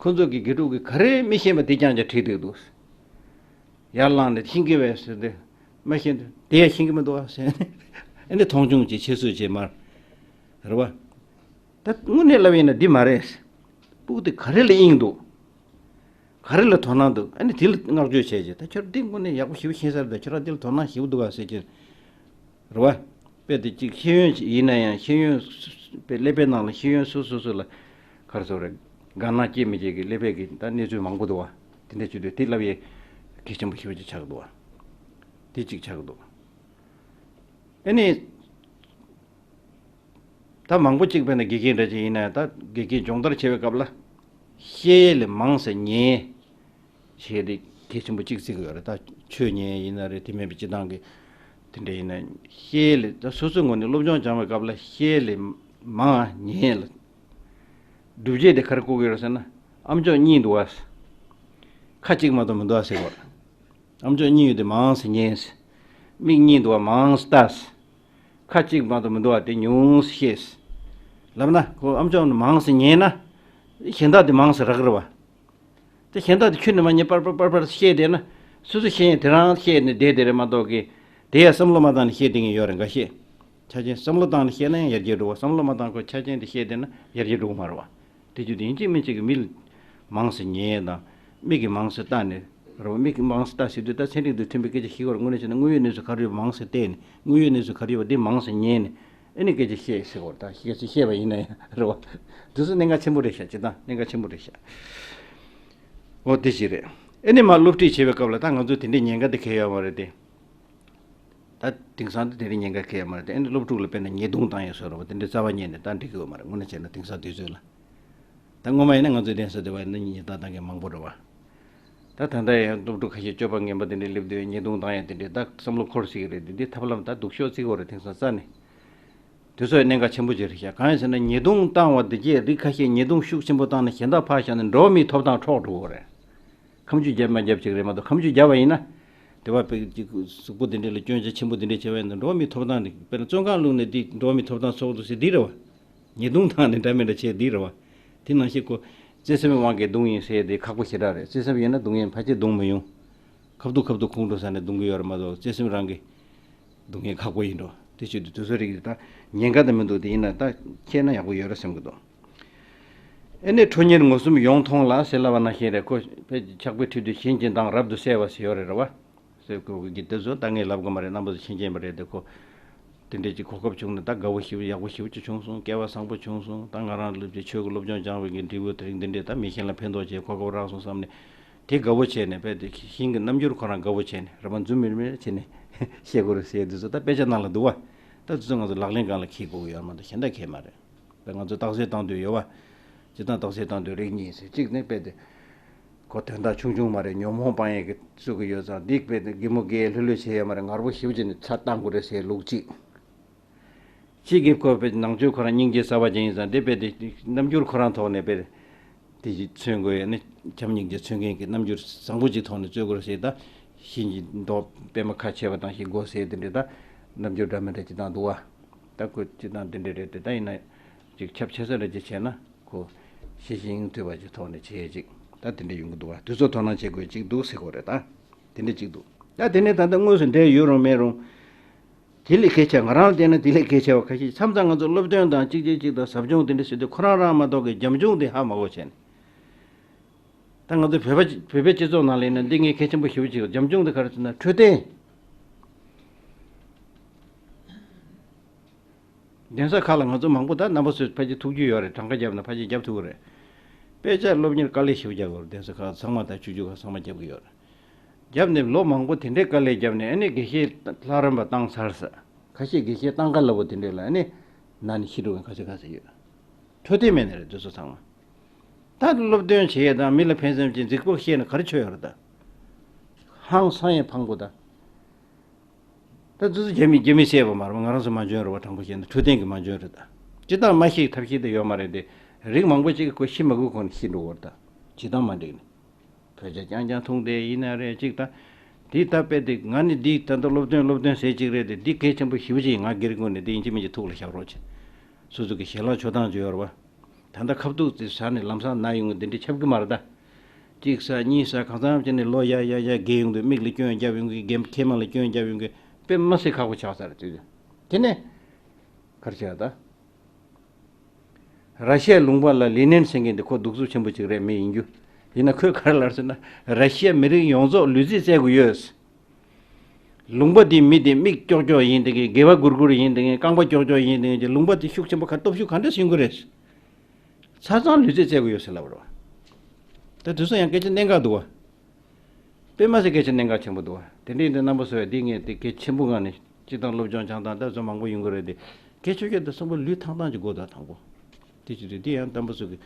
ཁོ་ཚོ་གི་དགེ་ཕྲུག་གི་ག་རེ་མི་ཤེས་པ་དེ་རྐྱང་རྐྱང་བྲིས་བསྡད་འདུག། ཡར་ལངས་ནས་ཤེས་ཀྱི་བས་ཟེར་ཏེ་མ་ཤེས་དེ་ཡང་ཤེས་ཀྱི་མི་འདུག་ཟེར་ནས་ཨ་ནི་མཐོང་ཆུང་བྱེད་ཆེད་བཟོས་བྱེད་མར་རེད་བ། ད་དངོས་གནས་ལབ་ཡིན་ན་འདི་མ་རེད། སྤུ་གུ་དེ་ག་རེ་ལ་དབྱིངས་འདུག། ག་རེ་ལ་དོ་སྣང་འདུག། ཨ་ནི་དེ་ལ་བསྔགས་བརྗོད་བྱས་རྗེས་ད་ཁྱོད་འདི་དངོས་གནས་ཡག་པོ་ཞེ་པོ་ཤེས་ས་རེད། ད་ཁྱོད་རང་འདི་ལ་དོ་སྣང་ཞེ་པོ་འདུག་ག་ཟེར་གྱི་རེད་བ། དཔེ་དེ་གཅིག་ཤེས་ཡོན་ཡིན་ན་ཡང་ཤེས་ཡོན་དཔེ་ཀླད་པའི་ནང་ལ་ཤེས་ཡོན་སོ་སོ་སོ་ལ་ག་རེ་ཟེར་རེད། དགའ་སྣང་སྐྱེ་མི་བྱེད་ཀྱི་ཀླད་པའི་གི་ད་གནས་ཚུལ་མང་པོ་འདུག་བ། དེ་འདྲ་བྱེད་དུས་དེ་ལབ་ཡས་གལ་ཆེན་པོ་ཞེ་པོ་ཅིག་ཆགས་འདུག་བ། དེ་གཅིག་ཆགས་འདུག། ཨ་ནི། ད་མང་པོ་གཅིག་དཔེར་ན་དགེ་རྒན་འདྲ་ཅིག་ཡིན་ན་ད་དགེ་རྒན་སྦྱོང་བརྡར་བྱེད་པའི་སྐབས་ལ་བཤད་ཡས་ལས་མང་ཙམ་ཉན་བྱས་ཏེ་གལ་ཆེན་པོ་གཅིག་བརྩི་གི་ཡོད་རེད། ད་ཆོས་ཉན་ཡིན་ན་རེད། དེ་མིན་པའི་སྤྱི་བཏང་གི་དེ་འདྲ་ཡིན་ན་བཤད་ཡས་ལས་ད་སོ་སོའི་ངོས་ནས་སློབ་སྦྱོང་སྦྱང་བའི་སྐབས་ལ་བཤད་ཡས་ལས་མང་ཉན་ཡས་ལ་སྒྲུབ་བྱེད་དེ་ག་རེ་བཀོད་གི་ཡོད་རེད་ཟེར་ན་ཨམ་ཅོག་གཉིས་འདུག་བ། ཁ་གཅིག་མ་གཏོགས་མི་འདུག་བ་ཟེར་གི་ཡོད་རེད། ཨམ་ཅོག་གཉིས་ཡོད་དེ་མང་ཙམ་ཉན། མིག་གཉིས་འདུག་བ་མང་ཙམ་ལྟ། ཁ་གཅིག་མ་གཏོགས་མི་འདུག་བ་དེ་ཉུང་ཙམ་ཤེས། ལབ་ན་ཁོ་ཨམ་ཅོག་མང་ཙམ་ཉན་ན། གཞན་དག་དེ་མང་ཙམ་རག་གི་རེད་བ། དེ་གཞན་དག་དེ་ཁྱོན་ནས་མ་ཉན་པར་པར་པར་པར་བཤད་བསྡད་ན། སོ་སོ་ཤེས་ཡས་དེ་རང་བཤད་ནས་བསྡད་དེ་རེད་མ་གཏོགས་ཀི། དེ་ཡང་བསམ་བློ་མ་བཏང་ནས་བཤད་བསྡད་མཁན་ཡོད་རེད་འགའ་ཤས། ཆ་རྐྱེན་བསམ་བློ་བཏང་ནས་བཤད་ན་ཡང་ཡར་རྒྱས་འགྲོ་བ། བསམ་བློ་མ་བཏང་ཁོ་ཆ་རྐྱེན་དེ་བཤད་བསྡད་ན་ཡར་རྒྱས་འགྲོ་གི་མ་རེད་བ། དེ་བརྒྱུད་དེ་ཡིན་གཅིག་མིན་གཅིག་གི་མི་ལ་མང་ཙམ་ཉན་དང་། མིག་གིས་མང་ཙམ་ལྟ་ནས་རེད་བ། མིག་གིས་མང་ཙམ་ལྟ་ཟེར་དུས་ད་ཚན་རིག་དང་མཐུན་པའི་སྐད་ཆ་ཞིག་བར་དངོས་གནས་བྱས་ན་དངོས་ཡོད་གནས་ཚུལ་ག་རེ་ཡོད་པ་མང་ཙམ་བལྟས་ནས་དངོས་ཡོད་གནས་ཚུལ་ག་རེ་ཡོད་པ་འདི་མང་ཙམ་ཉན་ནས་ཨ་ནི་སྐད་ཆ་བཤད་ཟེར་བར་ད་སྐད་ཆ་བཤད་པ་ཡིན་ན་ཡང་རེད་བ། དེ་ཚོ་གནད་འགག་ཆེན་པོ་རེད་ཤག། སྤྱིར་བཏང་གནད་འགག་ཆེན་པོ་རེད་ཤག། འོ་དེ་ཞིག་རེད། ཨ་ནི་མ་སློབ་ཁྲིད་བྱེད་པའི་སྐབས་ལ་ད་ང་ཚོ་དེ་འདྲའི་ཉེན་ཁ་དེ་གལ་ཡོད་མ་རེད་དེ། ད་དེང་སང་དེ་དེ་རིང་ཉེན་ཁ་གལ་མ་རེད་དེ། ཨ་ནི་སློབ་ཕྲུག་ལ་དཔེར་ན་ཉེས་རྡུང་བཏང་ཡས་བཟོ་འདྲ་བ་དེ་འདྲའི་རྩ་བ་ཉིད་ནས་ད་འགྲིག་གི་ཡོད་མ་རེད། དངོས་གནས་བྱས་ན་དེང་སང་དུས་ཚོད་ལ། ད་སྔོན་མ་ཡིན་ན་ང་ཚོའི་གདན་ས་དེ་བ་ཡིན་ན་ཉེས་རྡུང་བཏང་མཁན་མང་པོ་རེད་བ། ད་ད་ལྟ་ཡང་སློབ་ཕྲུག་ཁ་ཤས་སྤྱོད་པ་ངན་པ་དེ་འདྲའི་སླེབས་དུས་ཉེས་རྡུང་བཏང་ཡས་དེ་འདྲའི་ད་བསམ་བློ་འཁོར་སྲིད་ཀྱི་རེད་དེ། འདི་ཐབས་ལམ་ད་སྡུག་ཤོས་བརྩི་གི་ཡོད་རེད་དེང་སང་རྩ་ནས། དེ་ཚོ་ཡང་གནད་འགག་ཆེན་པོ་ཅིག་རེད་ཤག། གང་ཡིན་ཟེར་ན་ཉེས་རྡུང་བཏང་བ་དེ་གས་རིགས་ཁ་ཤས་ཉེས་རྡུང་ཤུགས་ཆེན་པོ་བཏང་ནས་གཞན་དག་ཕར་བཞག་ནས་འགྲོ་བ་མིའི་ཐོབ་ཐང་འཕྲོག་འགྲོ་གི་རེད། ཁ་མཆུ་རྒྱབ་མ་རྒྱབ་ཅིག་རེད་མ་གཏོགས། ཁ་མཆུ་རྒྱབ་པ་ཡིན་ན། དེ་བ་དཔེ་ཅིག་གཟུགས་པོ་དེ་འདྲ་ལ་སྐྱོན་ཆ་ཆེན་པོ་དེ་འདྲ་བྱས་པ་ཡིན་ན་འགྲོ་བ་མིའི་ཐོབ་ཐང་རེད། དཔེར་ན་བཙོན་ཁང་བླུགས་ནས་འདི་འགྲོ་བ་མིའི་ཐོབ་ཐང་འཕྲོག་འདུག་ཟེར་འདི་རེད་བ། ཉེས་རྡུང་བཏང་ནས་འདྲ་མི་འདྲ་བྱས་འདི་རེད་བ། དེ་ནང་བཞིན་ཁོ་བརྩེ་སེམས་དབང་གིས་རྡུང་ཡིན་ཟེར་དེ་ཁག་པོ་ཞེ་དྲག་རེད། བརྩེ་སེམས་ཡིན་ན་རྡུང་ཡིན་ཕལ་ཆེར་རྡུང་མི་ཡོང་། ཁ་ཐུག་ཁ་ཐུག་ཁོང་ཁྲོ་ཟ་ནས་རྡུང་གི་ཡོད་རེད་མ་གཏོགས་བརྩེ་སེམས་རང་གི་སྡུག་བསྔལ་ཁག་པོ་ཡིན་འགྲོ། དེ་བྱེད་དུས་དུས་ཚོད་རིགས་དེ་དག་ཉེན་ཁ་དང་མི་འདུག། དེ་ཡིན་ན་ད་ཁྱེད་ན་ཡག་པོ་ཡོད་རེད་བསམ་གི་འདུག། ཨེ་ནས་ཁྲོ་གཉེར་ངོ་གསུམ་ཡོངས་མཐོང་ལ་ཟེར་ལབ་པ་ནང་བཞིན་རེད། ཁོ་ཕྱག་དཔེ་ཁྲིད་དུས་གཞན་གྱི་མདངས་རབ་ཏུ་གསལ་བ་ཟེར་ཡོད་རེད་རེད་བ། ཟེར་ཁོ་གི་དེ་ཚོ་ད་ངས་ལབ་དགོས་མ་རེད། རྣམ་པ་ཚོ་མཁྱེན་མཁྱེན་པ་རེད་དེ། ཁོ་དེ་འདྲས་ཀྱི་གོ་སྐབས་བྱུང་ནས་ད་དགའ་བོ་ཞེ་པོ་ཡག་པོ་ཞེ་པོ་ཅིག་བྱུང་སོང་། སྐལ་བ་བཟང་པོ་བྱུང་སོང་། ད་ང་རང་ལབ་ཀྱི་ཆོས་ཀྱི་སློབ་སྦྱོང་སྦྱང་བའི་གི་འབྲས་བུ་དེ་རིང་འདི་འདྲས་ད་མི་གཞན་ལ་ཕན་ཐོགས་བྱས་གོ་སྐབས་རག་སོང་བསམ་ནས། དེ་དགའ་བོ་བྱས་ནས་དཔེ་དེ་ཤིང་གི་རྣམ་འགྱུར་ཁོ་རང་དགའ་བོ་བྱས་ནས་རེ་བ་འཛུམ་མིར་མིར་བྱས་ནས་བཤད་དགོས་རེད་ཟེར་དུས་ཚོད་ད་དཔེ་ཆ་ནང་ལ་འདུག་བ། ད་དུས་ཚོད་ང་ཚོ་ལག་ལེན་སྒང་ལ་འཁེལ་དགོས་ཀྱི་ཡོད་མ་གཏོགས་གཞན་དག་གལ་མ་རེད། དཔེ་ང་ཚོ་རྟགས་གསལ་བཏང་དུས་ཡོད་བ། སྤྱིར་བཏང་རྟགས་གསལ་བཏང་དུས་རིགས་གཉིས་ཟེར། གཅིག་ནི་དཔེ་དེ་ཁོ་དོན་དག་ཆུང་ཆུང་མ་རེད། ཉོན་མོངས་སྤང་ཡས་ཀྱི་བཙུགས་ཀྱི་ཡོད་ཙང་འདི་དཔེ་དེ་གད་མོ་གད་ལྷོད་ལྷོད་བྱས་ཡོད་མ་རེད། ངར་པོ་ཞེ་པོ་བྱས་ནས་ཚ་བཏང་དགོས་རེད་ཟེར་ལུགས་གཅིག། གཅིག་གིས་ཁོ་དཔེ་ནང་ཆོས་ཁོ་རང་སྙིང་རྗེ་གསར་པ་ཅན་ཡིན་ཙང་དེ་དཔེ་དེ་རྣམ་འགྱུར་ཁོ་རང་ཐོག་ནས་དཔེ་དེ་ཅིག་མཚོན་དགོས་ཡ་ནི་བྱམས་སྙིང་རྗེ་མཚོན་མཁན་གྱི་རྣམ་འགྱུར་བཟང་པོ་ཅིག་ཐོག་ནས་རྩོད་དགོས་ཟེར། ད་ཤིང་གི་མདོག་པད་མ་ཁ་ཕྱེ་བ་དང་ཞིག་དགོས་ཟེར་དེ་འདྲའི་ད་རྣམ་འགྱུར་འདྲ་མི་འདྲ་ཅིག་བཏང་འདུག་བ། ད་ཁོ་ཅིག་བཏང་དེ་འདྲ་རེད་དེ། ད་ཡིན་ན་ཅིག་ཁྱབ་ཆེ་ས་འདྲ་ཅིག་བྱས་ན་ཁོ་ཤེས་བཞིན་ཐོས་པ་ཅིག་ཐོག་ནས་བྱས་ཅིག་ད་དེ་འདྲ་ཡོང་གི་འདུག་བ། དུས་ཚོད་དོ་སྣང་བྱེད་དགོས་ཅིག་འདུག་ཟེར་དགོས་རེད་ད། དེ་འདྲ་ཅིག་འདུག། ད་དེ་ནས་ད་ལྟ་དངོས་སུ་འབྲེལ་ཡོད་རུང་མེད་རུང་། དེ་ལས་གལ་ཆེ་བ། ང་རང་ལ་བལྟས་ན་དེ་ལས་གལ་ཆེ་བ་ཁ་ཤས། མཚམས་མཚམས་ང་ཚོ་སློབ་སྟོན་དང་གཅིག་གཅིག་གཅིག་དང་ཟབ་སྦྱོང་དེ་འདྲ་ཟེར་དུས་ཁོ་རང་རང་མ་གཏོགས་ཀྱི་རྒྱབ་ལྗོངས་དེ་ཧ་མ་གོ་བྱས་ནས། ད་ང་ཚོ་བོད་པ་བོད་པའི་སྤྱི་ཚོགས་ནང་ལ་ཡིན་ན་འདི་ངས་གལ་ཆེན་པོ་ཞེ་པོ་ཅིག། རྒྱབ་ལྗོངས་དེ་ག་རེ་ཟེར་ན་འཕྲོད་བསྟེན། གདན་ས་ཁག་ལ་ང་ཚོ་མང་པོ་ད་རྣམ་པ་ཚོས་ཕལ་ཆེར་ཐུག་རྒྱུ་ཡོད་རེད། གྲངས་ཀ་བརྒྱབ་ན་ཕལ་ཆེར་བརྒྱབ་ཐུབ་ཀྱི་རེད། དཔེ་ཆ་སློབ་གཉེར་དཀའ་ལས་ཞེ་པོ་རྒྱག་གི་ཡོད་རེད། གདན་ས་ཁག་ཚང་མ་ད་ཆུང་ཆུང་ཁག་ཚང་མ་བརྒྱབ་ཀྱི་ཡོད་རེད། བརྒྱབ་ནས་ལོ་མང་པོ་དེ་འདྲའི་དཀའ་ལས་བརྒྱབ་ནས་ཨ་ནི་དགེ་བཤེས་ལྷ་རམས་པ་བཏང་ཚར་ས། ཁ་ཤས་དགེ་བཤེས་བཏང་ག་ལ་བོ་དེ་འདྲས་ལ་ཨ་ནི་ན་ནས་ཤི་འགྲོ་མཁན་ཁ་ཤས་ཁ་ཤས་ཡོད། འཕྲོད་བསྟེན་མེད་ནི་རེད་དེ་ཚོ་ཚང་མ། ད་སློབ་སྟོན་བྱེད་ཡས་དང་མི་ལ་ཕན་སེམས་ཀྱི་རྫིག་པོ་བཤད་ན་ག་རེ་ཆོད་ཡོད་རེད་ད། ཧང་སང་ཡས་ཕངས་པོ་ད། ད་དེ་ཚོ་རྒྱ་མི་རྒྱ་མི་བཤད་པ་མ་རེད་བ། ང་རང་ཚོ་མ་འཇོན་རེད་བ། དྲང་པོ་བཤད་ན་འཕྲོད་བསྟེན་གྱི་མ་འཇོན་རེད་ད། སྤྱིར་བཏང་མ་ཤི་ཐབས་ཤེས་དེ་ཡོད་མ་རེད་དེ། རིགས་མང་པོ་ཅིག་གིས་ཁོ་ཤི་མ་དགོས་གོང་ནས་ཤི་འགྲོ་བ་རེད་ད། བྱེད་སྟངས་མ་འགྲིག་ནས། བོད་ཇ་རྐྱང་རྐྱང་འཐུང་བསྡད་ཡིན་ན་རེད་ཅིག་ད། དེ་ད་དཔེ་དེ་ང་ནི་འདི་ད་ལྟ་སློབ་སྟོན་སློབ་སྟོན་ཟེར་ཅིག་རེད་དེ། འདི་གལ་ཆེན་པོ་ཞེ་པོ་ཅིག་ཡིན། ང་སྒེར་ངོས་ནས་འདི་ཡིན་གཅིག་མིན་གཅིག་ཐུགས་ལ་བཞག་རོགས་བྱེད། སོ་སོ་གི་ཞལ་ལག་མཆོད་སྟངས་ཅིག་ཡོད་རེད་བ། ད་ལྟ་ཁ་ཐུག་དེ་ཟ་ནས་ལམ་སང་ན་ཡོང་གི་འདི་འདྲའི་ཁྱབ་གི་མ་རེད་ད། གཅིག་ཟ་གཉིས་ཟ་གང་འཚམ་བྱས་ནས་ལོ་ཡར་ཡར་ཡར་རྒས་ཡོང་དུས་མིག་ལ་སྐྱོན་བརྒྱབ་ཡོང་གི། རྒན་མཁལ་མ་ལ་སྐྱོན་བརྒྱབ་ཡོང་གི། དཔེ་མ་སྲིད་ཁག་པོ་ཆགས་ས་རེད་དེ། དེ་ནས་ག་རེ་བྱས་ད། ར་ཤི་ཡའི་ལུང་པ་ལ་ལེ་ནིན་ཟེར་མཁན་དེ་ཁོ་གདུག་རྩུབ་ཆེན་པོ་ཅིག་རེད། མི་ཡིན་རྒྱུ། ཡིན་ན་ཁོས་ག་རེ་ལབ་ཟེར་ན། ར་ཤི་ཡ་མི་རིགས་ཡོངས་རྫོགས་ལུས་རྩལ་རྩེད་དགོས་ཡོད། ལུང་པ་འདིའི་མི་དེ་མིག་ཀྱོག་ཀྱོག་ཡིན་དེ་གི། དགེ་བ་གུར་གུར་ཡིན་དེ་གི། རྐང་པ་ཀྱོག་ཀྱོག་ཡིན་དེ་གི། ལུང་པ་དེ་ཤུགས་ཆེན་པོ་ག་སྟོབས་ཤུགས་ག་འདྲ་ཡོང་གི་རེད། ཆ་ཚང་ལུས་རྩལ་རྩེད་དགོས་ཡོད་ཟེར་ལབ་རོ། ད་དུས་སུ་ཡང་སྐད་ཆ་གནད་འགག་འདུག་བ། དཔེ་མ་སྲིད་སྐད་ཆ་གནད་འགག་ཆེན་པོ་འདུག་བ། དེ་འདྲ་ཡིན་དུས་རྣམ་པ་ཚོས་འདི་ངས་དེ་གལ་ཆེན་པོ་ངང་ནས་སྤྱིར་བཏང་སློབ་སྦྱོང་སྦྱང་སྟངས་ད་བཟོ་མང་པོ་ཡོང་གི་རེད་དེ། གལ་ཆེ་ཤོས་དེ་གསུམ་པོ་ལུས་ཐང་ཐང་གི་སྒོ་དང་དང་པོ། དེ་ཅི་རེད། དེ་ཡང་རྣམ་པ་ཚོ་གི་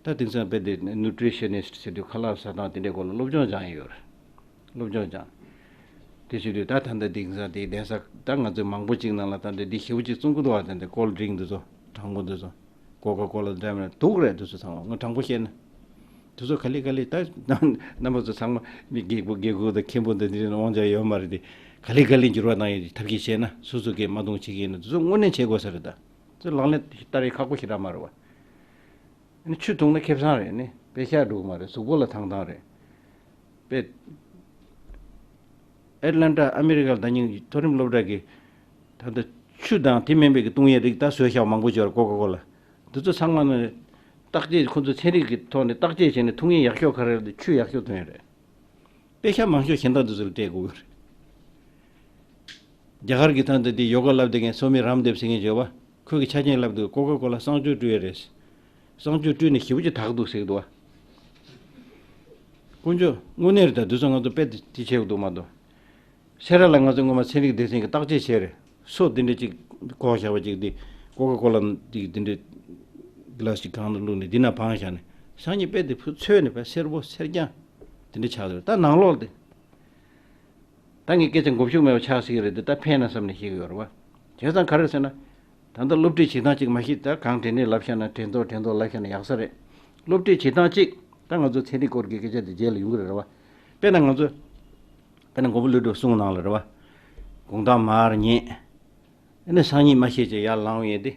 ད་དེང་སང་དཔེ་དེ་ནུ་ཊི་རི་ཤི་ནི་སི་ཊི་ཟེར་དུས་ཁ་ལག་ཟ་སྟངས་དེ་འདྲའི་སྐོར་ལ་སློབ་སྦྱོང་སྦྱང་ཡི་ཡོད་རེད། སློབ་སྦྱོང་སྦྱང་། དེ་བྱེད་དུས་ད་ད་ལྟ་དེང་སང་དེའི་གདན་ས་ད་ང་ཚོ་མང་པོ་ཅིག་ནང་ལ་ད་ལྟ་འདི་ཞེ་པོ་ཅིག་བཙོང་གི་འདུག་བ། ད་ལྟ་ཀོལ་ཌི་རིང་འདི་ཚོ། གྲང་མོ་འདི་ཚོ། ཀོ་ཀ་ཀོ་ལ་འདྲ་མིན་དུག་རེད། འདི་ཚོ་ཚང་མ་ང་དྲང་པོ་བཤད་ན། འདི་ཚོ་ག་ལེ་ག་ལེ་ད་རྣམ་པ་ཚོ་ཚང་མ་མི་རྒད་པོ་རྒད་པོ་དང་མཁན་པོ་འདི་འདི་དབང་ཆ་ཡོད་མ་རེད་དེ། ག་ལེ་ག་ལེ་འགྱུར་བ་གཏང་ཡའི་ཐབས་ཤེས་བྱས་ན། སོ་སོ་གིས་མ་འདང་བྱེད་ཀྱི་ཡིན་ན་འདི་ཚོ་དངོས་གནས་བྱེད་དགོས་ས་རེད་ད། ཚོ་ལག་ལེན་བསྟར་ཡ་ཁག་པོ་ཞེ་དྲག་མ་རེད་བ། ཨ་ནི་ཆུ་འཐུང་ན་ཁེ་བཟང་རེད། ཨ་ནི་དཔེ་ཤ་འགྲོ་གི་མ་རེད། གཟུགས་པོ་ལ་ཐང་ཐང་རེད། དཔེ། ཨེཊ་ལན་ཊ་ཨ་མི་རི་ཀ་ལ་ད་ཉིན་མཐོ་རིམ་སློབ་གྲྭ་གི་ད་ལྟ་ཆུ་དང་དེ་མིན་པའི་གི་བཏུང་ཡའི་རིགས་ད་བཟོས་བཞག་མང་པོ་ཅིག་ཡོད་རེད། ཀོ་ཀ་ཀོ་ལ། འདི་ཚོ་ཚང་མ་ནི་བརྟག་དཔྱད། ཁོ་ཚོ་ཚན་རིག་གི་ཐོག་ནས་བརྟག་དཔྱད་བྱས་ནས་འཐུང་ཡས་ཡག་ཤོས་ག་རེ་རེད། ཆུ་ཡག་ཤོས་འཐུང་ཡས་རེད། དཔེ་ཤ་མང་ཤོས་གཞན་དག་འདི་ཚོ་ལ་སྤྲད་དགོས་ཀྱི་རེད། རྒྱ་གར་གྱི་ཐང་དུ་དེ་ཡོ་ག་བསླབ་བསྡད་མཁན་སོ་མི་རམ་དེབ་ཟེར་མཁན་ཡོད་པ། ཁོས་ཀྱི་ཆ་རྐྱེན་བསླབ་འདུག་ཀོ་ཀ་ཀོ་ལ་གསང་སྤྱོད་བཀྲུས་ཡོད་རེད། གསང་སྤྱོད་བཀྲུས་ནས་ཞེ་པོ་ཅིག་དག་འདུག་ཟེར་གི་འདུག་བ། དཀོན་མཆོག་དངོས་གནས་རེད་ད། དུས་ཚོད་ང་ཚོ་དཔེ་དེ་བྱེད་དགོས་འདུག་མ་གཏོགས། སེ་ར་ལ་ང་ཚོ་སྔོན་མ་ཚན་རིག་སྡེ་ཚན་གྱི་བརྟག་དཔྱད་བྱས་རེད། སོ་དེ་འདྲ་ཅིག་བཀོག་བཞག་པ་ཅིག་དེ། ཀོ་ཀ་ཀོ་ལ་དེ་དེ་འདྲ་གི་ལ་ཞིག་གང་དུ་བླུགས་ནས་འདི་ན་བང་བཞག་ནས། སང་ཉིན་དཔེ་དེ་ཕུ་ཚོས་ནས་དཔེ་སེར་པོ་སེར་རྐྱང་དེ་འདྲ་ཆགས་འདུག་ད་ནང་ལོགས་དེ། ད་ངས་སྐད་ཆ་མགོ་མཇུག་མེད་པ་ཆགས་སྲིད་ཀྱི་རེད་དེ། ད་ཕན་ན་བསམ་ནས་བཤད་ཀྱི་ཡོད་རེད་བ། བྱས་ཙང་ག་རེ་ཟེར་ན། ད་ལྟ་སློབ་ཁྲིད་བྱེད་སྟངས་གཅིག་མ་གཞི་ད་གང་དྲན་ནས་ལབ་བཞག་ན། དྲན་ཐོག་དྲན་ཐོག་ལབ་བཞག་ན་ཡག་ས་རེད། སློབ་ཁྲིད་བྱེད་སྟངས་གཅིག་ད་ང་ཚོ་ཚན་རིག་སྐོར་གྱི་སྐད་ཆ་དེ་རྗེས་ལ་ཡོང་གི་རེད་བ། དཔེར་ན་ང་ཚོ། དཔེར་ན་མགོན་པོ་ཀླུ་སྒྲུབ་གསུང་ནང་ལ་རེད་བ། དགོང་དག་མར་ཉལ། ཨ་ནི་སང་ཉིན་མ་ཤེས་ཀྱི་ཡར་ལངས་ཡས་དེ།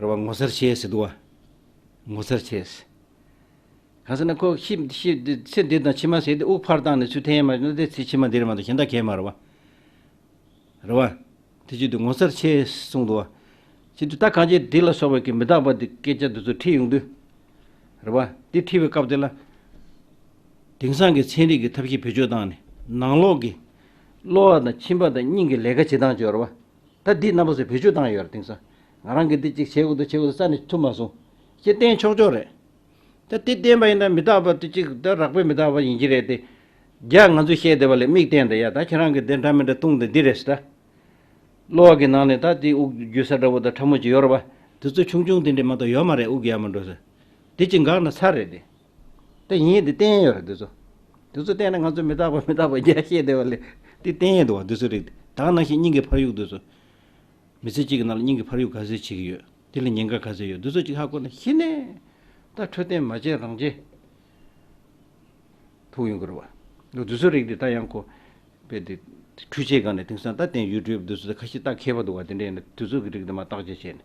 རེད་བ། ངོ་མཚར་ཆེ་ཟེར་འདུག་བ། ངོ་མཚར་ཆེ་ཟེར། གང་ཟེར་ན་ཁོ་ཤི་ཤི་ཚེ་འདི་དང་ཕྱི་མ་ཟེར་དེ་དབུགས་ཕར་བཏང་ནས་ཚུར་འཐེན་ཡས་མ་རེད་ན། དེ་ཚེ་ཕྱི་མ་འདི་རེད་མ་གཏོགས་གཞན་དག་གས་མ་རེད་བ། རེད་བ། དེ་བྱེད་དུས་ངོ་མཚར་ཆེ་གསུངས་འདུག་བ། བྱེད་དུས་ད་གང་ཅི་འདི་ལ་སོགས་པའི་གི་མི་རྟག་པ་འདི་སྐད་ཆ་འདི་ཚོ་ཁྲིད་ཡོང་དུས། རེད་བ། འདི་ཁྲིད་པའི་སྐབས་དེ་ལ། དེང་སང་གི་ཚན་རིག་གི་ཐབས་ཤེས་བེད་སྤྱོད་བཏང་ནས་ནང་ལོགས་ཀྱི་གློ་བ་དང་མཆིན་པ་དང་སྙིང་གི་ལས་ཀ་བྱེད་སྟངས་ཅིག་ཡོད་རེད་བ། ད་འདི་རྣམ་པ་ཚོས་བེད་སྤྱོད་བཏང་ཡོད་རེད། དེང་སང་ང་རང་གིས་འདི་གཅིག་བྱེད་དགོས་འདུག་བྱེད་དགོས་འདུག་རྩ་ནས་ཐུབ་མ་སོང་། ཅེས་བསྟན་ཆོག་ཆོག་རེད། ད་དེ་བསྟན་པ་ཡིན་ན་མི་རྟག་པ་དེ་གཅིག་ད་རགས་པའི་མི་རྟག་པ་ཡིན་གྱི་རེད་དེ། རྒྱ་ང་ཚོས་བཤད་བསྡད་པ་ལས་མིག་བསྟན་ད་ཡ། ད་ཁྱེད་རང་གིས་འདི་འདྲ་མི་འདྲ་བཏུང་ད་འདི་རེད་ཟེར་ད། གློ་བ་གི་ནང་ནས་ད་དེ་དབུགས་རྒྱུ་ས་འདྲ་བོ་དང་ཕྲ་མོ་ཅིག་ཡོད་རེད་བ། དེ་ཚོ་ཆུང་ཆུང་དེ་འདྲས་མ་གཏོགས་ཡོད་མ་རེད། དབུགས་ཡར་མར་འགྲོ་ས། དེ་གཅིག་འགག་ན་ཚར་རེད་དེ། ད་ཡིན་དེ་བསྟན་ཡོད་རེད་དེ་ཚོ། དེ་ཚོ་བསྟན་ན་ང་ཚོ་མི་རྟག་པ་མི་རྟག་པ་རྒྱ་བཤད་བསྡད་པ་ལས་དེ་བསྟན་ཡོད་འདུག་བ། དེ་ཚོ་རིགས་དེ་ད་ག་ནང་བཞིན་སྙིང་གི་འཕར་གཡུག་དེ་ཚོ། མི་ཚེ་གཅིག་གི་ནང་ལ་སྙིང་གི་འཕར་གཡུག་ག་ཚོད་བྱེད་ཀྱི་ཡོད། དེ་ལ་ཉེན་ཁ་ག་ཚོད་ཡོད། དེ་ཚོ་གཅིག་ཧ་གོ་ན་གཞི་ནས་ད་འཕྲོད་བསྟེན་མ་བྱས་རང་བྱས་ཐུག་ཡོང་གི་རེད་བ། དེ་ཚོ་རིགས་དེ་ད་ཡང་ཁོ་དཔེ་དེ་འཕྲུལ་ཆས་སྒང་ནས་དེང་སང་ད་བསྟན་ཡུ་ཊུབ་དེ་ཚོ་ད་ཁ་ཤས་ད་མཁས་པ་འདུག་བ། དེ་འདྲས་ནས་དེ་ཚོ་གི་རིགས་དེ་མར་བརྟག་དཔྱད་བྱས་ནས་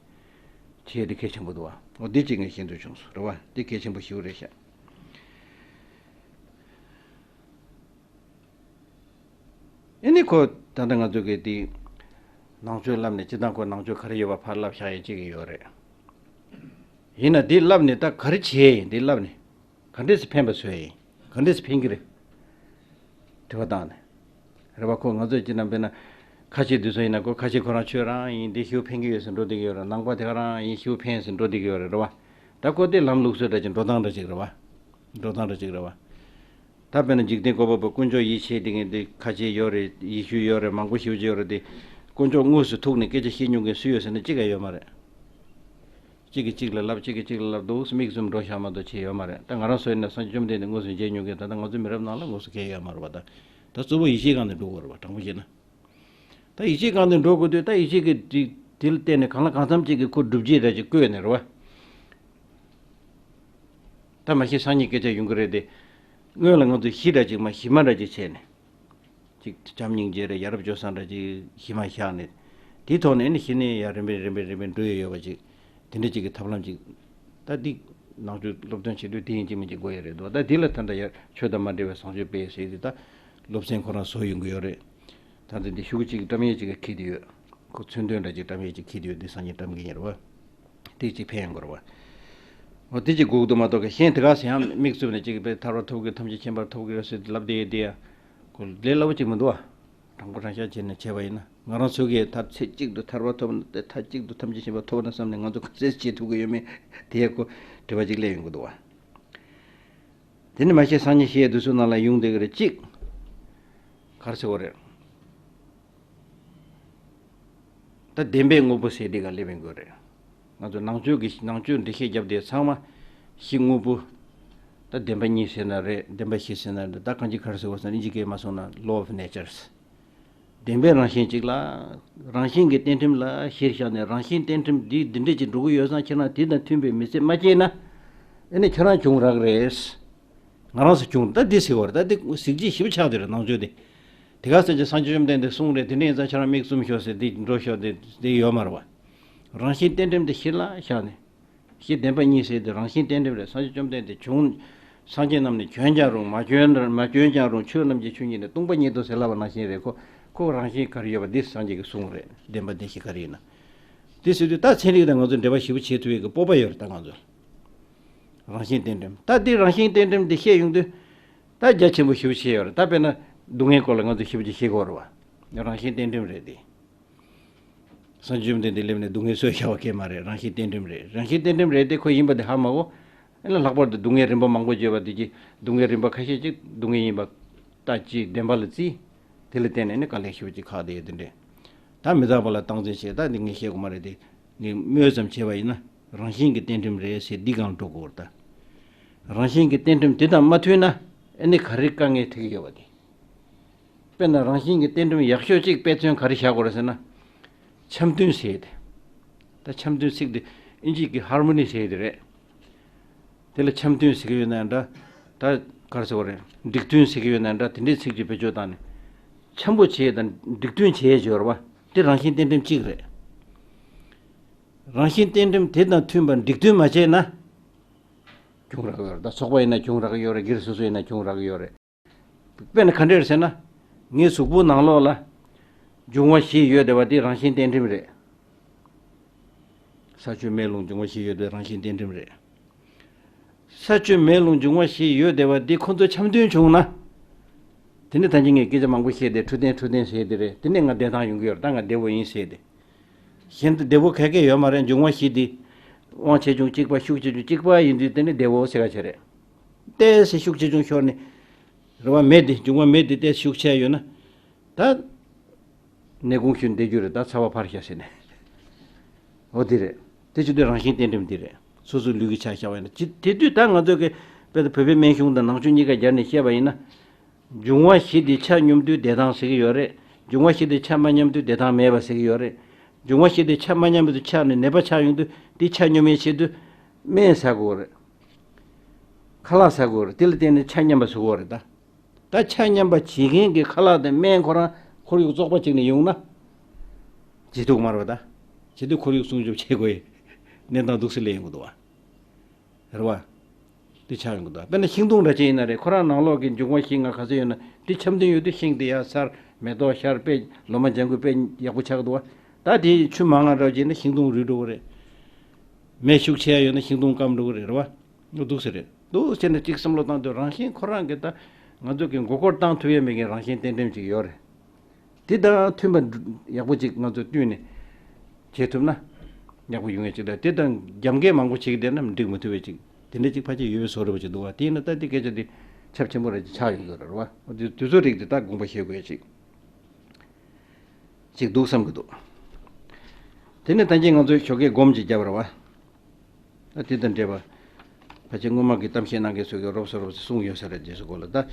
བྱས་དེ་གལ་ཆེན་པོ་འདུག་བ། འོ་དེ་གཅིག་ངས་ཤེས་འདོད་བྱུང་སོང་རེད་བ། དེ་གལ་ཆེན་པོ་ཞེ་པོ་རེད་ཤག་ཨེ་ནི་ཁོ་ད་ལྟ་ང་ཚོ་གི་དེ་ནང་ཆོས་བསླབ་ནས་སྤྱིར་བཏང་ཁོ་ནང་ཆོས་ག་རེ་ཡོད་པ་ཕར་བསླབ་བཞག་ཡས་གཅིག་གི་ཡོད་རེད། ཡིན་ན་དེ་བསླབ་ནས་ད་ག་རེ་བྱས་ཡིན། དེ་བསླབ་ནས་ག་འདྲས་སེ་ཕན་པ་བཟོས་ཡིན། ག་འདྲས་སེ་ཕན་གི་རེད། དྲི་བ་བཏང་ནས། རེད་བ། ཁོ་ང་ཚོས་སྤྱིར་བཏང་དཔེར་ན་ཁ་ཆེ་དུས་ཚོད་ཡིན་ན་ཁོ་ཁ་ཆེ་ཁོ་རང་ཆོས་རང་ཡིན། དེ་ཞེ་པོ་ཕན་གི་ཡོད་ཟེར་འགྲོ་བསྡད་ཀྱི་ཡོད་རེད། ནང་པ་དེ་ག་རང་ཡིན། ཞེ་པོ་ཕན་ཟེར་འགྲོ་བསྡད་ཀྱི་ཡོད་རེད། རེད་བ། ད་ཁོ་དེ་ལམ་ལུགས་སྲོལ་འདྲ་ཅིག་འགྲོ་སྟངས་འདྲ་ཅིག་རེད་བ། འགྲོ་སྟངས་འདྲ་ཅིག་རེད་བ། ད་དཔེར་ན་འཇིག་རྟེན་བཀོད་པ་པོ་དཀོན་མཆོག་ཡིད་ཆེས་དེ་ངས་དེ་ཁ་ཆེ་ཡོད་རེད། ཡེ་ཤུ་ཡོད་རེད། མང་པོ་ཞེ་པོ་ཅིག་ཡོད་རེད་དེ། དཀོན་མཆོག་དངོས་སུ་ཐུག་ནས་སྐད་ཆ་བཤད་མྱོང་མཁན་སུ་ཡོད་ཟེར་ན་གཅིག་ཀྱང་ཡོད་མ་རེད། གཅིག་གིས་གཅིག་ལ་ལབ། གཅིག་གིས་གཅིག་ལ་ལབ་འདུག་སེ་མིག་བཙུམ་འགྲོ་བཞག་མ་གཏོགས་བྱས་ཡོད་མ་རེད། ད་ང་རང་ཚོ་ཡིན་ན་སངས་རྒྱས་བཅོམ་ལྡན་འདས་དངོས་སུ་མཇལ་མྱོང་མཁན་ད་ལྟ་ང་ཚོ་མི་རབས་ནང་ལ་དངོས་སུ་མཁན་ཡོད་མ་རེད་བ། ད་ད་གཙོ་བོ་ཡིད་ཆེས་སྒང་ནས་འགྲོ་དགོས་རེད་བ། དྲང་པོ་བཤད་ན། ད་ཡིད་ཆེས་སྒང་ནས་འགྲོ་དགོས་དུས་ད་ཡིད་ཆེས་ཀྱི་དེ་དེ་ལ་བརྟེན་ནས་གང་ལ་གང་འཚམ་ཅིག་གིས་ཁོ་སྒྲུབ་བྱེད་འདྲ་ཅིག་བཀོད་ནས་རེད་བ། ད་མ་གཞི་སང་ཉིན་སྐད་ཆ་ཡོང་གི་རེད་དེ། སྔོན་ལ་ང་ཚོ་གཞི་འདྲ་ཅིག་མ་གཞི་མ་འདྲ་ཅིག་བྱས་ནས། ཅིག་བྱམས་སྙིང་རྗེ་རེད། ཡ་རབས་སྤྱོད་བཟང་འདྲ་ཅིག་གཞི་མ་བཞག་ནས། དེའི་ཐོག་ནས་ནི་གཞི་ནས་ཡར་རིམ་པས་རིམ་པས་རིམ་པས་འགྲོ་ཡི་ཡོད་པ་ཅིག་དེ་འདྲ་ཅིག་གི་ཐབས་ལམ་ཅིག་ ད་འདི་ནང་ཆོས་སློབ་སྟོན་བྱེད་དུས་དེ་ཡིན་གཅིག་མིན་གཅིག་དགོས་ཡ་རེད་འདུག་ད་འདི་ལ་ད་ལྟ་ཡར་ཆོས་དང་མ་འབྲེལ་བའི་བཟང་སྤྱོད་སྤེལ་ཟེར་དེ་ད་སློབ་ཚན་ཁོ་རང་བཟོ་ཡོང་གི་ཡོད་རེད། ད་ལྟ་འདི་ཤོག་གུ་གཅིག་བཀྲམ་ཡས་གཅིག་ག་འཁྱེར་དེ་ཡོད། ཁོ་མཚོན་དོན་འདྲ་གཅིག་བཀྲམ་ཡས་གཅིག་འཁྱེར་དེ་ཡོད། འདི་སང་ཉིན་བཀྲམ་གི་ཡིན་རེད་བ། དེ་གཅིག་ཕན་ཡོང་གི་རེད་བ། འོ་དེ་གཅིག་སྒུག་འདུག་མ་གཏོགས་གཞན་དེ་ག་ཟེར་ཡང་མིག་བཙུམ་ནས་གཅིག་པའི་ཐར་པ་ཐོབ་གི་ཐམས་ཅད་མཁྱེན་པར་ཐོབ་གི་རེད་ཟེར་ལབ་བསྡད་ཡས་དེ་ཡང་ཁོ་ལས་སླ་པོ་གཅིག་མི་འདུག་བ། དྲང་པོ་དྲང་བཞག་བྱས་ནས་བྱས་པ་ཡིན་ན་ང་རང་ཚོ་གིས་ད་ཚེ་གཅིག་ཏུ་ཐར་པ་ཐོབ་ན་དེ་མཐའ་གཅིག་ཏུ་ཐམས་ཅད་མཁྱེན་པ་ཐོབ་ན་བསམ་ནས་ང་ཚོ་ག་ཚད་བྱེད་ཐུབ་ཀྱི་ཡོད་མེད་དེ་ཡས་ཁོ་དྲི་བ་གཅིག་སླེབས་ཡོང་གི་འདུག་བ། དེ་ནི་མ་གཞི་སངས་རྒྱས་ཞེས་དུས་སུ་ནང་ལ་ཡོང་བསྡད་ཀྱི་རེད་གཅིག་ག་རེ་ཟེར་བ་རེད། ད་བདེན་པའི་དངོས་པོ་ཟེར་དེ་ག་སླེབས་ཡོང་གི་རེད། ང་ཚོ་ནང་ཆོས་ཀྱི་ནང་ཆོས་འགྲེལ་བཤད་བརྒྱབ་དེ་ཚང་མ་གཞི་དངོས་པོ། ད་བདེན་པ་གཉིས་ཟེར་ན་རེད། བདེན་པ་བཞི་ཟེར་ན་རེད། ད་གང་ཅི་ག་རེ་ཟེར་བ་ཟེར་ན་ཨིན་ཇི་སྐད་མ་སོང་ན་law of natures། བདེན་པའི་རང་བཞིན་གཅིག་ལ། རང་བཞིན་གྱི་གཏན་ཁྲིམས་ལ་གཞིར་བཞག་ནས་རང་བཞིན་གཏན་ཁྲིམས་འདི་འདི་འདྲས་ཅིག་འགྲོ་གི་ཡོད་ཙང་ཁྱེད་རང་དེ་དང་མཐུན་པའི་མི་ཚེ་མ་སྐྱེལ་ན། ཨེ་ནི་ཁྱེད་རང་བྱུང་རག་རེད། ང་རང་ཚོ་བྱུང་ད་འདི་ཟེར་བ་རེད། ད་འདི་གཟི་བརྗིད་ཞེ་པོ་ཆགས་དེ་རེད་ནང་ཆོས་དེ། དེ་ག་ཟེར་གྱི་སངས་རྒྱས་བཅོམ་ལྡན་འདས་གསུངས་རེད། དེ་འདྲ་ཡིན་ཙང་ཁྱེད་རང་མིག་བཙུམ་ཤོག་ཟེར་འདི་འགྲོ་ཤོག་དེ་འདི་ཡོད་མ་རེད་བ། རང་བཞིན་གཏན་ཁྲིམས་དེ་གཞི་ལ་བཞག་ནས། གཞི་བདེན་པ་གཉིས་ཟེར་དེ་རང་བཞིན་གཏན་ཁྲིམས་རེད། སངས་རྒྱས་བཅོམ་ལྡན་འདས་བྱུང་། སངས་རྒྱས་རྣམས་ནི་བྱོན་ཀྱང་རུང་མ་བྱོན་མ་བྱོན་ཀྱང་རུང་ཆོས་རྣམས་ཀྱི་ཆོས་ཉིད་ནི་སྟོང་པ་ཉིད་དོ་ཟེར་ལབ་པ་ནང་བཞིན་རེད། ཁོ་ཁོ་རང་བཞིན་ག་རེ་ཡོད་པ་འདི་སངས་རྒྱས་ཀྱིས་གསུངས་རེད། བདེན་པ་བདེན་བཞི་ག་རེ་ཡིན་ན། དེ་ཟེར་དུས་ད་ཚན་རིག་དང་ང་ཚོ་འབྲེལ་བ་ཞེ་པོ་བྱེད་ཐུབ་ཡས་ཀྱི་སྤོབས་པ་ཡོད་རེད་ད་ང་ཚོ། རང་བཞིན་གཏན་ཁྲིམས་ད་འདི་རང་བཞིན་གཏན་ཁྲིམས་འདི་བཤད་ཡོང་དུས། ད་རྒྱ་ཆེན་པོ་ཞེ་པོ་བཤད་ཡོད་རེད། ད་དཔེར་ན་སྡུག་བསྔལ་སྐོར་ལ་ང་ཚོ་ཞེ་པོ་ཅིག་བཤད་དགོས་རེད་བ། རང་བཞིན་གཏན་ཁྲིམས་རེད་དེ། སངས་རྒྱས་བཅོམ་ལྡན་འདས་སླེབས་ནས་སྡུག་བསྔལ་གསོས་བཞག་པ་སྐད་མ་རེད། རང་བཞིན་གཏན་ཁྲིམས་རེད། རང་བཞིན་གཏན་ཁྲིམས་རེད་དེ་ཁོ་ཡིན་པ་དེ་ཧ་མ་གོ། ཨ་ནི་ལྷག་པར་དུ་སྡུག་བསྔལ་རིམ་པ་མང་པོ་བརྗོད་པ་དེ་གྱིས་སྡུག་བསྔལ་རིམ་པ་ཁ་ཤས་ཅིག་སྡུག་བསྔལ་ཡིན་པ་ལྟ་ཅི་བདེན་པ་ལ་བརྩིས། དེ་ལ་བརྟེན་ནས་ནི་དཀའ་ལས་ཞེ་པོ་ཅིག་ཁག་བསྡད་ཡོད་དེ་འདྲས། ད་མི་རྟག་པ་ལ་སྟངས་འཛིན་བྱེད་ད་འདི་ངས་བཤད་དགོས་མ་རེད་དེ། ངས་སྨོས་ཙམ་བྱས་པ་ཡིན་ན་རང་བཞིན་གྱི་གཏན་ཁྲིམས་རེད་ཟེར་འདི་སྒང་འགྲོ་དགོས་རེད་ད། རང་བཞིན་གྱི་གཏན་ཁྲིམས་དེ་དང་མ་མཐུན་ན་ཨ་ནི་ག་རེ་དཀའ་ངལ་འཕྲད་ཀྱི་ཡོད་པ་དེ། དཔེར་ན་རང་བཞིན་གྱི་གཏན་ཁྲིམས་ཡག་ཤོས་གཅིག་དཔེ་མཚོན་ག་རེ་བཞག་དགོས་རེད་ཟེར་ན། འཆམ་མཐུན་ཟེར་ཏེ། ད་འཆམ་མཐུན་ཚིག་འདི་ཨིན་ཇི་གི་ཧར་མོ་ནི་ཟེར་ཏེ་རེད། དེ་ལ་འཆམ་མཐུན་ཟེར་གྱི་ཡོད་ན་འདྲ། ད་ག་རེ་ཟེར་བ་རེད། འགྲིག་མཐུན་ཟེར་གྱི་ཡོད་ན་འདྲ། དེ་འདྲའི་ཚིག་ཅིག་བེད་སྤྱོད་བཏང་ནས། འཆམ་པོ་བྱེད་དང་འགྲིག་མཐུན་བྱེད་ཡོད་རེད་བ། དེ་རང་བཞིན་གཏན་ཁྲིམས་གཅིག་རེད། རང་བཞིན་གཏན་ཁྲིམས་དེ་དང་མཐུན་པར་འགྲིག་མཐུན་མ་བྱས་ན། འབྱུང་རག་ཡོད་རེད། ད་ཚོགས་པ་ཡིན་ན་འབྱུང་རག་ཡོད་རེད། སྒེར་སོ་སོ་ཡིན་ན་འབྱུང་རག་ཡོད་རེད། དཔེར་ན་ག་འདྲ་རེད་ཟེར་ན། ངའི་གཟུགས་པོ་ནང་ལོགས་ལ་འབྱུང་བ་བཞི་ཡོད་བསྡད་པ་འདི་རང་བཞིན་གཏན་ཁྲིམས་རེད། ས་ཆུ་མེ་རླུང་འབྱུང་བ་བཞི་ཡོད་བསྡད་རང་བཞིན་གཏན་ཁྲིམས་རེད། ས་ཆུ་མེ་རླུང་འབྱུང་བ་བཞི་ཡོད་བསྡད་པ་འདི་ཁོ་ཚོ་འཆམ་མཐུན་བྱུང་ན། དེ་ནི་ད་གིན་ངས་སྐད་ཆ་མང་པོ་བཤད་དེ་འཕྲོད་བསྟེན་འཕྲོད་བསྟེན་ཟེར་དེ་རེད། དེ་ནས་ང་བདེ་ཐང་ཡོང་གི་ཡོད་རེད། ད་ང་བདེ་བོ་ཡིན་ཟེར་དེ། གཞན་དུ་བདེ་བོ་ག་གེ་ཡོད་མ་རེད། འབྱུང་བ་བཞི་འདི། དབང་ཆེ་ཆུང་གཅིག་པ་ཤུགས་ཆེ་ཆུང་གཅིག་པ་ཡིན་དུས་དེ་ནི་བདེ་བོ་ཟེར་ག་བྱེད་རེད། ཏོག་ཙམ་ཤུགས་ཆེ་ཆུང་ཤོར་ནས། རེད་བ། མེ་འདི་འབྱུང་བ་མེ་འདི་ཏོག་ཙམ་ཤུགས་ཆེ་ཡོད་ན། ད། ནད་གུང་ཤུན་བསྡད་རྒྱུ་རེད། ད་ཚ་བ་འཕར་ཤག་ཟེར་ནས། འོ་འདི་རེད། དེ་བྱེད་དུས་རང་བཞིན་གཏན་ཁྲིམས་འདི་རེད། སོ་སོའི་ལུས་ཀྱི་ཆ་བཞག་པ་ཡིན་ན་ཅི་དེ་དུས་ད་ང་ཚོ་གི་དཔེ་ད་བོད་པའི་སྨན་གཞུང་དང་ནང་ཆོས་གཉིས་ཀ་སྦྱར་ནས་བཤད་པ་ཡིན་ན། འབྱུང་བ་བཞི་དེ་ཆ་སྙོམས་དུས་བདེ་ཐང་ཟེར་གྱི་ཡོད་རེད། འབྱུང་བ་བཞི་དེ་ཆ་མ་སྙོམས་དུས་བདེ་ཐང་མེད་པ་ཟེར་གྱི་ཡོད་རེད། འབྱུང་བ་བཞི་དེ་ཆ་མ་སྙོམས་དུས་ཆགས་ནས་ནད་པ་ཆགས་ཡོང་དུས་དེ་ཆ་སྙོམས་ཡས་ཆེད་དུ་སྨན་ཟ་དགོས་རེད། ཁ་ལག་ཟ་དགོས་རེད། དེ་ལ་བརྟེན་ནས་ཆ་མཉམ་པ་བཟོ་དགོས་རེད་ད། ད་ཆ་མཉམ་པ་བྱེད་མཁན་གྱི་ཁ་ལག་དང་སྨན་ཁོ་རང་ཁོར་ཡུག་བཙོག་པ་ཅིག་ནས་ཡོང་ན། བྱེད་ཐུབ་མ་རེད་པ་ད། བྱེད་དུས་ཁོར་ཡུག་སྲུང་སྐྱོབ་བྱེད་དགོས་ཡི། གནས་སྟངས་འདུག་སེ་སླེབས་ཡོང་གི་འདུག་བ། རེད་བ། དེ་ཆགས་ཡོང་གི་འདུག་དཔེར་ན་ཤིང་སྡོང་འདྲ་ཅིག་ཡིན་ན་རེད། ཁོ་རང་ནང་ལོགས་ཀྱི་འབྱུང་བ་བཞི་ལྔ་ག་ཚོད་ཡོད་ན་དེ་འཆམ་མཐུན་ཡོད་དུས་ཤིང་དེ་ཡར་སར་མེ་ཏོག་ཤར་དཔེ་ལོ་མ་ལྗང་ཁུ་དཔེ་ཡག་པོ་ཆགས་ཀྱི་འདུག་བ། ད་དེ་ཆུ་མང་ང་འདྲ་ཅིག་ཡིན་ན་ཤིང་སྡོང་རུལ་འགྲོ་གི་རེད། མེ་ཤུགས་ཆེ་ཡ་ཡོད་ན་ཤིང་སྡོང་སྐམ་འགྲོ་གི་རེད། རེད་བ། འདུག་སེ་རེད། འདུག་སེ་ནས་གཅིག་བསམ་བློ་བཏང་དུས་རང་བཞིན་ཁོ་རང་གི་ད་ང་ཚོ་གི་མགོ་སྐོར་བཏང་ཐུབ་ཡ་མེད་མཁན་རང་བཞིན་གཏན་ཁྲིམས་ཅིག་ཡོད་རེད། དེ་དང་མཐུན་པ་ཡག་པོ་ཅིག་ང་ཚོ་བསྟུན་ནས་བྱེད་ཐུབ་ན་ཡག་པོ་ཡོང་ཡ་ཅིག་དང་། དེ་དང་རྒྱབ་འགལ་མང་པོ་བྱེད་ཀྱི་བསྡད་ན་འགྲིག་མི་ཐུབ་པ་ཅིག་དེ་འདྲ་ཅིག་ཕལ་ཆེར་ཡོད་པའི་བཟོ་འདྲ་པོ་ཅིག་འདུག་བ། དེ་ཡིན་ན་ད་དེ་སྐད་ཆ་དེ་ཁྱབ་ཆེན་པོ་རེ་ཅིག་ཆགས་ཡོང་གི་རེད་བ། འོ་དེ་དུས་ཚོད་རིགས་དེ་ད་དགོངས་པ་བཞེས་དགོས་ཡ་ཅིག་ཅིག་འདུག་བསམ་གྱི་འདུག་དེ་ནས་ད་གིན་ང་ཚོས་ཞོགས་ཀས་སྒོམ་ཅིག་བརྒྱབ་ར་བ། ད་དེ་དང་འབྲེལ་བ། ཕལ་ཆེར་སྔོན་མ་གི་གཏམ་བཤད་གནང་མཁན་ཚོས་ཀྱི་རོབ་ཙམ་རོབ་ཙམ་གསུངས་ཡོད་ས་རེད། རྗེས་སུ་གོ་ལ་ད།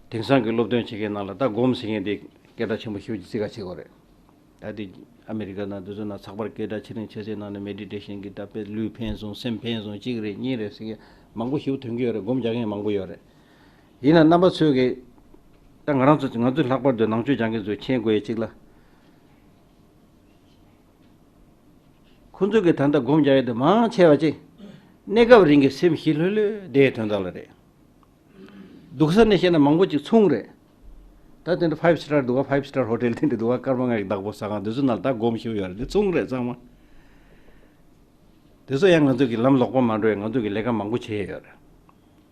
དེང་སང་གི་སློབ་སྟོན་བྱེད་མཁན་ནང་ལ་ད་སྒོམ་ཟེར་མཁན་དེ་སྐད་གྲགས་ཆེན་པོ་ཞེ་པོ་ཅིག་བརྩི་ག་བྱེད་ཀྱི་ཡོད་རེད། ད་དེ་ཨ་མེ་རི་ཀ་ནང་དེ་ཚོ་ནང་ཚགས་པར་སྐད་གྲགས་ཆེ་རིང་ཆེ་སའི་ནང་ནས་མེ་ཌི་ཊེ་ཤན་གྱི་ད་དཔེ་ལུས་ཕན་སོང་སེམས་ཕན་སོང་གཅིག་རེད་གཉིས་རེད་ཟེར་མཁན་མང་པོ་ཞེ་པོ་ཐོན་གྱི་ཡོད་རེད། སྒོམ་རྒྱག་མཁན་མང་པོ་ཡོད་རེད། ཡིན་ན་རྣམ་པ་ཚོས་ཀྱི། ད་ང་རང་ཚོ་ང་ཚོས་ལྷག་པར་དུ་ནང་ཆོས་སྦྱང་མཁན་ཚོས་མཁྱེན་དགོས་ཡ་གཅིག་ལ། ཁོ་ཚོས་ཀྱི་ད་ལྟ་སྒོམ་རྒྱག་ཡ་དེ་མང་ཆེ་བ་ཅིག་གནས་སྐབས་རིང་གི་སེམས་ཞི་ལྷོད་ལྷོད་བསྡད་དོན་དག་ལ་རེད། སྡུག་ས་ནས་བཤད་ན་མང་པོ་ཅིག་ཚུང་རེད། ད་དེ་འདྲ་ཕའིབ་སི་ཊར་འདུག་ག་ཕའིབ་སི་ཊར་ཧོ་ཊེལ་དེ་འདྲ་འདུག་ག་སྐར་མ་ལྔ་ཡི་བདག་པོ་ཟ་ཁང་དེ་ཚོ་ནང་ལ་ད་སྒོམ་ཞིག་ཡོད་རེད། དེ་ཚུང་རེད་ཚང་མ། དེ་ཚོ་ཡང་ང་ཚོ་གི་ལམ་ལོག་པ་མ་འགྲོ་ཡ་ང་ཚོ་གི་ལས་ཀ་མང་པོ་བྱས་ཡོད་རེད།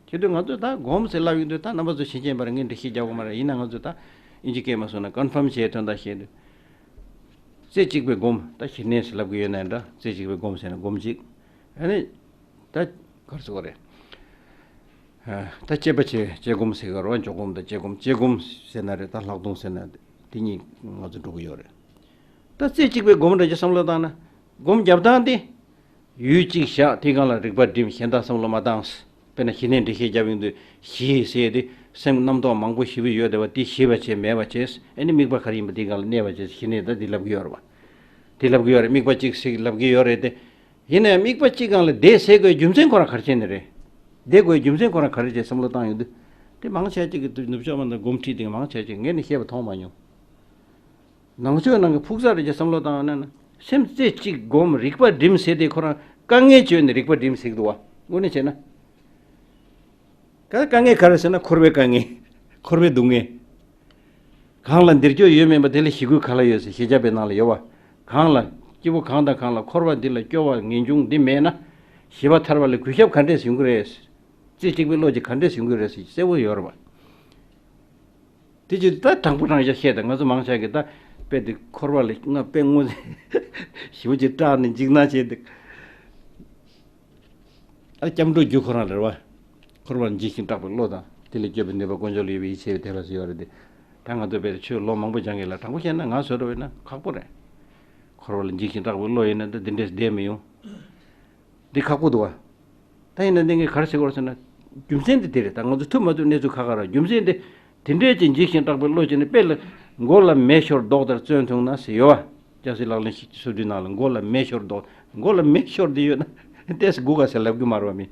བྱེད་དུས་ང་ཚོས་ད་སྒོམ་ཟེར་ལབ་ཡོང་དུས་ད་རྣམ་པ་ཚོ་ཕྱིན་ཆད་པར་ངས་འགྲེལ་བཤད་རྒྱག་དགོས་མ་རེད། ཡིན་ན་ང་ཚོས་ད་ཨིན་ཇི་སྐད་མ་སོང་ན་ཀོན་ཕམ་བྱས་དོན་དག་བཤད་དུས། རྩེ་གཅིག་པའི་སྒོམ་ད་ཞི་གནས་ཟེར་ལབ་ཀྱི་ཡོད་ན་འདྲ། རྩེ་གཅིག་པའི་སྒོམ་ཟེར་ན་སྒོམ་གཅིག་ཨ་ནི། ད་གར་སོ་རེད། ད་དཔྱད་པ་བྱེད་དཔྱད་སྒོམ་ཟེར་གི་རོ། འཇོག་སྒོམ་དང་དཔྱད་སྒོམ་དཔྱད་སྒོམ་ཟེར་ན་རེད། ད་ལྷག་མཐོང་ཟེར་ན་དེ་གཉིས་ང་ཚོ་འགྲོ་གི་ཡོད་རེད། ད་རྩེ་གཅིག་པའི་སྒོམ་འདྲ་ཅིག་བསམ་བློ་བཏང་ན། སྒོམ་རྒྱབ་སྟངས་དེ། ཡུལ་གཅིག་བཞག་དེའི་སྒང་ལ་རིག་པ་སྒྲིམ་གཞན་དག་བསམ་བློ་མ་བཏང་། དཔེར་ན་ཞི་གནས་འགྲེལ་བཤད་རྒྱབ་ཡོང་དུས་ཞི་ཟེར་དེ་སེམས་རྣམ་རྟོག་མང་པོ་ཞི་བ་ཡོད་བསྡད་པ་དེ་ཞི་བ་བྱས་མེད་པ་བྱས། ཨ་ནི་དམིགས་པ་ག་རེ་ཡིན་པ་དེའི་སྒང་ལ་གནས་པ་བྱས། ཞི་གནས་ད་དེ་ལབ་ཀྱི་ཡོད་རེད་པ། དེ་ལབ་ཀྱི་ཡོད་རེད། དམིགས་པ་གཅིག་ཟེར་ལབ་ཀྱི་ཡོད་རེད་དེ། ཡིན་ན་ཡང་དམིགས་པ་གཅིག་སྒང་ལ་བསྡད་ཟེར་དགོས་རྒྱུ་མཚན་ཁོ་རང་ག་རེ་བྱས་ནས་རེད། བསྡད་དགོས་རྒྱུ་མཚན་ཁོ་རང་ག་རེ་བྱས་བསམ་བློ་བཏང་ཡོང་དུས། དེ་མང་ཆེ་གཅིག་གི་དུས་ནུབ་ཕྱོགས་མ་དང་སྒོམ་ཁྲིད་དེ་མང་ཆེ་གཅིག་ངས་ནི་བཤད་པ་མཐོང་མ་མྱོང་། ནང་ཆོས་ནང་གི་ཕུགས་བསམ་རེ་བྱས་བསམ་བློ་བཏང་ན་ན། སེམས་རྩེ་གཅིག་སྒོམ་རིག་པ་སྒྲིམ་ཟེར་དེ་ཁོ་རང་དཀའ་ངལ་བརྗོད་ནས་རིག་པ་སྒྲིམ་ཟེར་གི་འདུག་བ། དངོས་གནས་བྱས་ན། ད་དཀའ་ངལ་ག་རེ་ཟེར་ན་འཁོར་བའི་དཀའ་ངལ། འཁོར་བའི་སྡུག་བསྔལ། གང་ལ་འདིར་སྐྱོ་ཡོད་མིན་པ་དེ་ལ་ཞི་རྒོལ་ག་ལ་ཡོད་ཟེར་ཞི་རྒྱས་པའི་ནང་ལ་ཡོད་བ། གང་ལ་སྐྱིད་པོ་གང་དང་གང་ལ་འཁོར་བ་འདི་ལ་སྐྱོ་བ་ངེས་འབྱུང་འདི་མེད་ན། ཞི་བ་ཐར་བ་ལ་གུས་ཞབས་ག་འདྲས་ཡོང་གི་རེད། རྩེ་གཅིག་པའི་བློ་གཅིག་ག་འདྲས་ཡོང་གི་རེད་ཟེར་གསལ་པོ་ཡོད་རེད་བ། དེ་ཅི་ད་དྲང་པོ་དྲང་བཞག་བཤད་དང་ང་ཚོ་མང་ཆེ་གི་ད་དཔེ་དེ་འཁོར་བ་ལ་ང་དཔེ་དངོས་ཞིབ་ཅིག་སྐྲག་ནས་འཇིགས་སྣང་བྱས་འདུག་ཨ་སྐྱབས་འགྲོ་རྒྱུ་ཁོ་རང་རེད་བ། འཁོར་བར་འཇིགས་ཤིང་སྐྲག་པའི་བློ་དང་དེ་ལས་སྐྱོབ་པའི་ནུས་པ་དཀོན་མཆོག་ལ་ཡོད་པའི་ཡིད་ཆེས་པའི་དད་པ་ཟེར་ཡོད་རེད་དེ། ད་ང་ཚོ་དཔེ་ཆོས་ལོ་མང་པོ་སྦྱང་གི་ལ་དྲང་པོ་བཤད་ན་ང་བཟོ་འདྲ་བས་ན་ཁག་པོ་རེད། འཁོར་བ་ལ་འཇིགས་ཤིང་སྐྲག་པའི་བློ་ཡིན་ན་ད་འདི་འདྲས་བསྡད་མི་ཡོང་། འདི་ཁག་པོ་འདུག་བ། ད་ཡིན་ན་འདི་ངས་ག་རེ་ཟེར་དགོས་རེད་ཟེར་ན། རྒྱུ་མཚན་དེ་དེ་རེད། ད་ང་ཚོ་ཐུབ་མ་ཐུབ་གནས་ཚུལ་ཁ་ཁ་ར་རྒྱུ་མཚན་དེ། དེ་འདྲའི་ཅིག་འཇིགས་ཤིང་སྐྲག་པའི་བློ་ཅན་ནི་དཔེ་ལ། མགོ་ལ་མེ་ཤོར་མདོག་ལྟར་བཙོན་ཐུང་ན་ཟེར་ཡོད་བ། སྐྱ་སེར་ལག་ལེན་ཞིག་སོ་བདུན་ནང་ལ་མགོ་ལ་མེ་ཤོར་མདོག་མགོ་ལ་མེ་ཤོར་དེ་ཡོད་ན། ཏེས་སྒུག་ག་ཟེར་ལབ་གི་མ་རེད་བ་མི།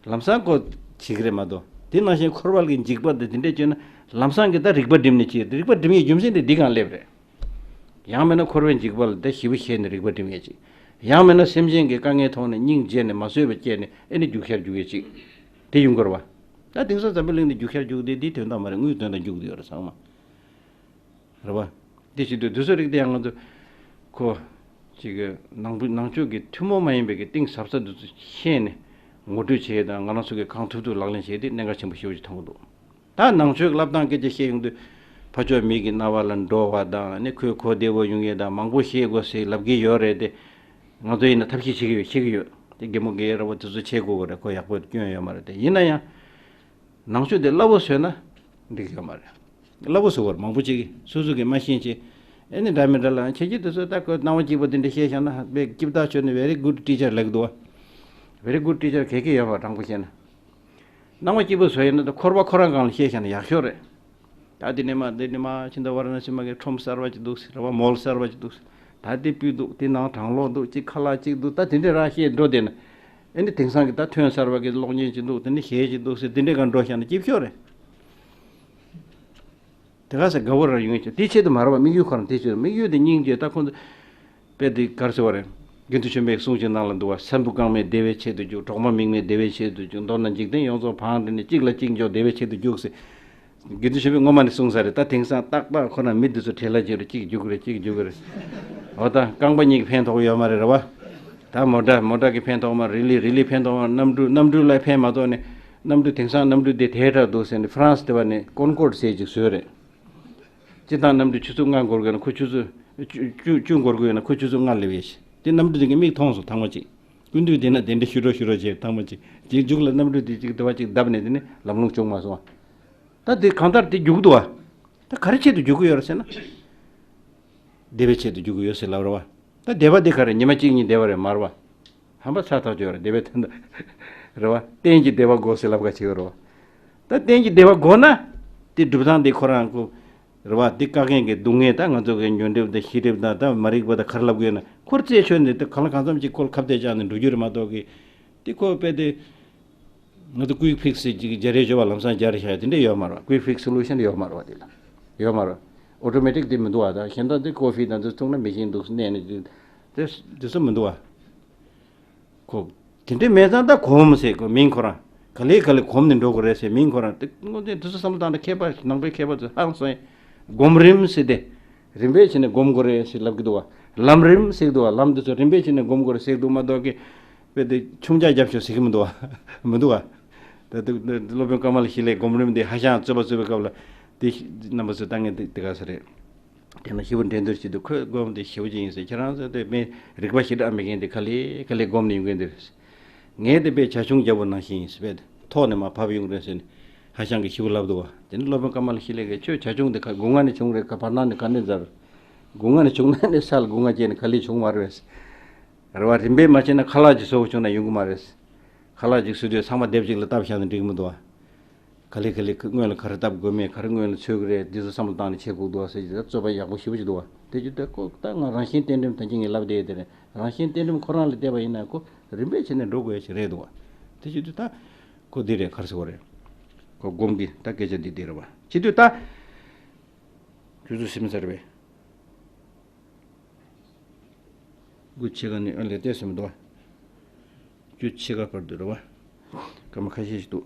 ལམ་སང་ཁོ་བྱེད་གི་རེད་མ་གཏོགས། དེ་ནང་བཞིན་འཁོར་བ་གི་འཇིགས་པ་དེ་དེ་འདྲས་བྱས་ན། ལམ་སང་གི་ད་རིག་པ་སྒྲིམ་ནས་བྱེད་རིག་པ་སྒྲིམ་ཡའི་རྒྱུ་མཚན་དེ་འདི་གང་སླེབས་རེད། ཡང་མིན་ན་འཁོར་བའི་འཇིགས་པ་ལ་དེ་ཞི་བ་ཞེས་ནས་རིག་པ་སྒྲིམ་ཡས་ཅིག་ཡང་མིན་ན་སེམས་ཅན་གྱི་དཀའ་ངལ་མཐོང་ནས་སྙིང་རྗེ་ནས་མ་བཟོད་པ་སྐྱེས་ནས་ཨེ་ནི་རྒྱུག་ཤར་རྒྱུག་ཡས་ཅིག་དེ་ཡོང་གི་རེད་བ། ད་དེང་སང་འཛམ་བུ་གླིང་འདི་རྒྱུག་ཤར་རྒྱུག་དེ་འདིའི་དོན་དག་མ་རེད། དངུལ་དོན་དག་རྒྱུག་དེ་ཡོད་རེད་ཚང་མ། རེད་བ། དེ་བྱེད་དུས་དུས་ཚོད་རིག་དེ་ཡང་ང་ཚོ། ཁོ། ཅིག་གི་ནང་བུ་ནང་ཆོས་ཀྱི་ཐུན་མོང་མ་ཡིན་པའི་གི་གཏིང་ཟབ་ས་འདི་ཚོ་ཤེས་ནས། ངོ་སྤྲོད་བྱས་དང་ང་རང་ཚོ་གི་གང་ཐུབ་ཐུབ་ལག་ལེན་བྱས་ཏེ་གནད་འགག་ཆེན་པོ་ཞེ་པོ་ཅིག་མཐོང་གི་འདུག་ད་ནང་ཆོས་ཀྱི་ལབ་སྟངས་སྐད་ཆ་བཤད་ཡོང་དུས། ཕ་ཕྱོགས་མི་གི་རྣ་བ་ལ་འགྲོ་བ་དང་ནི་ཁོས་གོ་བདེ་བོ་ཡོང་ཡས་དང་མང་པོ་ཤེས་དགོས་ཟེར་ལབ་ཀྱི་ཡོད་རེད་དེ། ང་ཚོ་ཡིན་ན་ཐབས་ཤེས་བྱེད་ཀྱི་ཡོད་ཤེས་ཀྱི་ཡོད། དེ་རྒན་མོ་རྒན་རབས་པོ་དེ་ཚོ་བྱེད་དགོས་གི་རེད། ཁོ་ཡག་པོ་སྐྱོན་ཡོད་མ་རེད་དེ་ཡིན་ན་ཡང་། ནང་ཆོས་དེ་སླ་བོ་བཟོས་ན་འགྲིག་ཡོད་མ་རེད། སླ་བོ་བཟོ་བར་མང་པོ་ཅིག་གིས་སོ་སོ་གིས་མ་ཤེས་ཅེས། ཨེ་ནི་འདྲ་མི་འདྲ་ལ་ཁྱེད་ཀྱིས་དེ་ཚོ་ལྟ་ཁོ་སྣང་བ་སྐྱིད་པོ་དེ་འདྲ་བཤད་བཞག་ན་དཔེ་སྐྱིད་ཐག་ཆོད་ནས་very good teacher ལབ་འདུག་བ། Very good teacher ག་གེ་ཡོད་པ་དྲང་པོ་བཤད་ན། སྣང་བ་སྐྱིད་པོ་བཟོ་ཡིན་ན་ད་འཁོར་བ་ཁོ་རང་སྒང་ལ་བཤད་བཞག་ན་ཡག་ཤོས་རེད། ད་འདི་ནས་མ་འདི་ནས་མ་ཕྱི་ཟླ་བ་ར་ཎ་སི་མ་གི་ཁྲོམ་གསར་བ་ཅིག་འདུག་ཟེར་བ་མོལ་གསར་བ་ཅིག་འདུག་ཟེར། ད་འདི་སྤུས་འདུག་འདི་ནང་གྲང་གློག་འདུག་ཅིག་ཁ་ལག་ཅིག་འདུག་ད་དེ་འདྲས་ར་བཤད་འགྲོ་བསྡད་ན། ཨེ་ནི་དེང་སང་གི་ད་ཐོན་གསར་བ་གི་གློག་བརྙན་ཅིག་འདུག་དེ་ནི་གཞས་ཅིག་འདུག་ཟེར་དེ་འདྲས་གང་འགྲོ་བཞག་ན་སྐྱིད་ཤོས་རེད། དེ་ག་ས་དགའ་བོ་རང་ཡོང་ཅིག་དེ་ཆེད་དུ་མ་རེད་བ། དམིགས་ཡུལ་ཁོ་རང་དེ་ཆེད་དུ་དམིགས་ཡུལ་དེ་སྙིང་རྗེ་ད་ཁོང་ཚོ། དཔེ་དེ་གར་ཟེར་བ་རེད། དགེ་འདུན་ཆོས་འཕེལ་གསུང་ཆོས་ནང་ལ་འདུག་བ། སྲིན་བུ་རྐང་མའི་བདེ་བའི་ཆེད་དུ་རྒྱུག་གྲོག་མ་མིག་མའི་བདེ་བའི་ཆེད་དུ་རྒྱུག་མདོར་ན་འཇིག་རྟེན་ཡོངས་རྫོགས་བང་སྒྲིག་ནས་གཅིག་ལ་གཅིག་འཇོག་བདེ་བའི་ཆེད་དུ་རྒྱུག་ཟེར། དགེ་འདུན་ཆོས་འཕེལ་སྔོན་མ་ནས་གསུངས་ས་རེད། ད་དེང་སང་ཏག་ཏག་ཁོ་ན་མི་འདི་ཚོ་བྲེལ་ལ་བྱེད་རེད། གཅིག་རྒྱུག་གི་རེད་གཅིག་རྒྱུག་གི་རེད། འོ་ད་རྐང་པ་གཉིས་ཀྱི་ཕན་ཐོགས་ཡོད་མ་རེད་རེད་བ། ད་མོ་ཊ་མོ་ཊ་གི་ཕན་ཐོགས་མ་རེད་ལི་རི་ལི་ཕན་ཐོགས་མ་གནམ་གྲུ་གནམ་གྲུ་ལ་ཕན་མ་ཐོགས་ནས། གནམ་གྲུ་དེང་སང་གནམ་གྲུ་དེ་དེ་འདྲ་འདུག་ཟེར་ནས་ཧྥ་རན་སི་དེ་བ་ནས་ཀོན་ཀོར་ཌི་ཟེར་ཅིག་བཟོས་རེད། སྤྱིར་བཏང་གནམ་གྲུ་ཆུ་ཚོད་ལྔ་འགོར་དགོས་ན་ཁོ་ཆུ་ཚོད་བཅུ་བཅུ་བཅུ་འགོར་དགོས་ན་ཁོ་ཆུ་ཚོད་ལྔ་སླེབས་ཡས་ཤི། དེ་གནམ་གྲུ་དེ་གི་མིག་མཐོང་སོང་ཐང་མ་ཅིག་སྐུ་མདུན་དེ་ན་དེ་འདྲ་ཞུ་རོགས་ཞུ་རོགས་བྱས་ཐང་མ་ཅིག་རྗེས་མཇུག་ལ་གནམ་གྲུ་དེ་ཅིག་དེ་བ་ཅིག་བརྡབས་ནས་དེ་ནི་ལམ་ལྷོང་བྱུང་མ་སོང་བ། ད་དེ་གང་ལྟར་དེ་རྒྱུག་འདུག་བ། ད་ག་རེ་ཆེད་དུ་རྒྱུག་གི་ཡོད་རེད་ཟེར་ན། བདེ་བའི་ཆེད་དུ་རྒྱུག་གི་ཡོད་ཟེར་ལབ་རེད་བ། ད་བདེ་བ་འདི་ག་རེ་ཉི་མ་གཅིག་གཉིས་བདེ་བ་རེད་མ་རེད་བ། ཧམ་པ་ཚ་ཐག་ཆོད་རེད་བདེ་བའི་དོན་དག་རེད་བ། གཏན་གྱི་བདེ་བ་དགོས་ཟེར་ལབ་ག་བྱེད་རེད་བ། ད་གཏན་གྱི་བདེ་བ་དགོས་ན། དེ་སྒྲུབ་སྟངས་འདི་ཁོ་རང་ཁོ། རེད་བ་འདི་བཀག་མཁན་གྱི་སྡུག་བསྔལ་ད་ང་ཚོ་གི་ཉོན་སྒྲིབ་དང་ཤེས་སྒྲིབ་དང་ད་མ་རིག་པ་དང་ག་རེ་ལབ་དགོས་ན་ཁོར་རྩད་ཆོད་ནས་དེ་གང་ལ་གང་འཚམ་ཅིག་ཁོ་ལ་ཁ་གཏད་བཅག་ནས་འགྲོ་རྒྱུ་རེད་མ་གཏོགས་གི། དེ་ཁོ་དཔེ་དེ། ང་ཚོ་ཀུའིག་ཕིག་སི་ཅིག་སྦྱར་ཡས་བྱོས་པ་ལམ་སང་སྦྱར་བཞག་ཡ་དེ་འདྲས་ཡོད་མ་རེད། ཀུའིག་ཕིག་སི་སོ་ལུ་ཤན་ཡོད་མ་རེད་བ། དེ་ལ་ཡོད་མ་རེད། ཨོ་ཊོ་མེ་ཊིག་དེ་མི་འདུག་བ། ད་གཞན་དག་དེ་ཀོ་ཕི་དང་དེ་བཙུགས་ན་མེ་ཤིན་འདུག་གནས་ནས་དེ་དེ་དེ་ཚོ་མི་འདུག་བ། ཁོ་ དེ་འདྲའི་མེད་ཙང་ད་གོམས་ཟེར་གོ་མིང་ཁོ་རང་ག་ལེ་ག་ལེ་གོམས་ནས་འགྲོ་དགོས་རེད་ཟེར་མིང་ཁོ་རང་དེ་དངོས་དེ་དུས་ཚོད་བསམ་བློ་བཏང་ན་མཁས་པ་ནང་པའི་མཁས་པ་ཚོས་ཧང་སང་། སྒོམ་རིམ་ཟེར་ཏེ། རིམ་པས་བྱས་ནས་སྒོམ་དགོས་རེད་ཟེར་ལབ་ཀྱི་འདུག་བ། ལམ་རིམ་ཟེར་གྱི་འདུག་བ། ལམ་དེ་ཚོ་རིམ་པས་བྱས་ནས་སྒོམ་དགོས་རེད་ཟེར་གྱི་འདུག་མ་གཏོགས་ཀྱི། དཔེ་དེ་ཆུང་ཅག་རྒྱབ་ཤོག་ཟེར་གྱི་མི་འདུག་བ། མི་འདུག་བ། ད་དེ་སློབ་དཔོན་ཀ་མ་ལ་ཤཱི་ལའི་སྒོམ་རིམ་དེ་ཧ་ཤང་རྩོད་པ་རྩོད་པའི་སྐབས་ལ། དེ་རྣམ་པ་ཚོས་ལྟ་ངན་དེ་དེ་ག་ས་རེད། དེ་ན་ཞེ་པོ་འགྲན་བསྡུར་བྱེད་དུས་ཁོས་སྒོམ་དེ་ཞེ་པོ་ཅིག་ཡིན་ཟེར། ཁྱེད་རང་ཚོ་དེ་མི་རིག་པ་ཞེ་དྲག་མེད་མཁན་དེ་ག་ལེ་ག་ལེ་སྒོམ་ནས་ཡོང་མཁན་དེ་རེད། ངས་དེ་དཔེ་བྱ་ཁྱུང་རྒྱལ་པོ་ནང་བཞིན་ཡིན་ཟེར་བས་ཐོག་ནས་མར་བབས་ཡོང་རེད་ཟེར་ནས་ཧ་ཤང་གིས་ཞེ་པོ་ལབ་འདུག་བ། དེ་ནས་སློབ་དཔོན་ཀ་མ་ལ་ཤཱི་ལའི་གིས་ཁྱོད་བྱ་ཁྱུང་དེ་ག་སྒོ་ང་ནས་བྱུང་རེད་ག་བར་སྣང་ནས་ག་ནས་འཛར། སྒོ་ང་ནས་བྱུང་ན་ནས་ས་ལ་སྒོ་ང་བཅད་ནས་ག་ལེ་བྱུང་མ་རེད་བས། རེད་བ། རིམ་པས་མ་བྱས་ན་ཁ་ལག་ཅིག་བཟོ་དགོས་བྱུང་ན་ཡོང་གི་མ་རེད། ཁ་ལག་ཅིག་བཟོ་དུས་ཚང་མ་སྡེབ་གཅིག་ལ་བཏབ་བཞག་ན་འགྲིག་གི་མི་འདུག་བ། ག་ལེ་ག་ལེ་སྔོན་ལ་ག་རེ་བཏབ་དགོས་མེད་ག་རེ་སྔོན་ལ་འཚོལ་གི་རེད་འདི་ཚོ་བསམ་བློ་བཏང་ནས་བྱེད་དགོས་འདུག་ཟེར་གྱི་རྩོད་པ་ཡག་པོ་ཞེ་པོ་ཅིག་འདུག་བ། དེ་ཅི་སྟེ་ཁོ་ད་ང་རང་བཞིན་གཏན་རིམ་ད་གིན་ངས་ལབ་བསྡད་དེ་རེད། རང་བཞིན་གཏན་རིམ་ཁོ་རང་ལ་བལྟས་པ་ཡིན་ན་ཁོ་རིམ་པས་བྱས་ནས་འགྲོ་དགོས་ཡ་ཞིག་རེད་འདུག་བ། དེ་ཅི་སྟེ་ད་ཁོ་འདི་རེད་ག་རེ་ཟེར་བ་རེད། ཁོ་སྒོམ་གི་ད་སྐད་ཆ་འདི་འདི་རེད་བ། ཅི་སྟེ་ད་ཁྱོད་ཚོ་སེམས་ཚར་བས། དགུ་ཕྱེད་ཀ་ནས་ཨ་ལས་བལྟས་ཟིན་མི་འདུག་བ། བཅུ་ཕྱེད་ཀ་བར་དུ་རེད་བ། སྐར་མ་ཁ་ཤས་ཤིག་འདུག་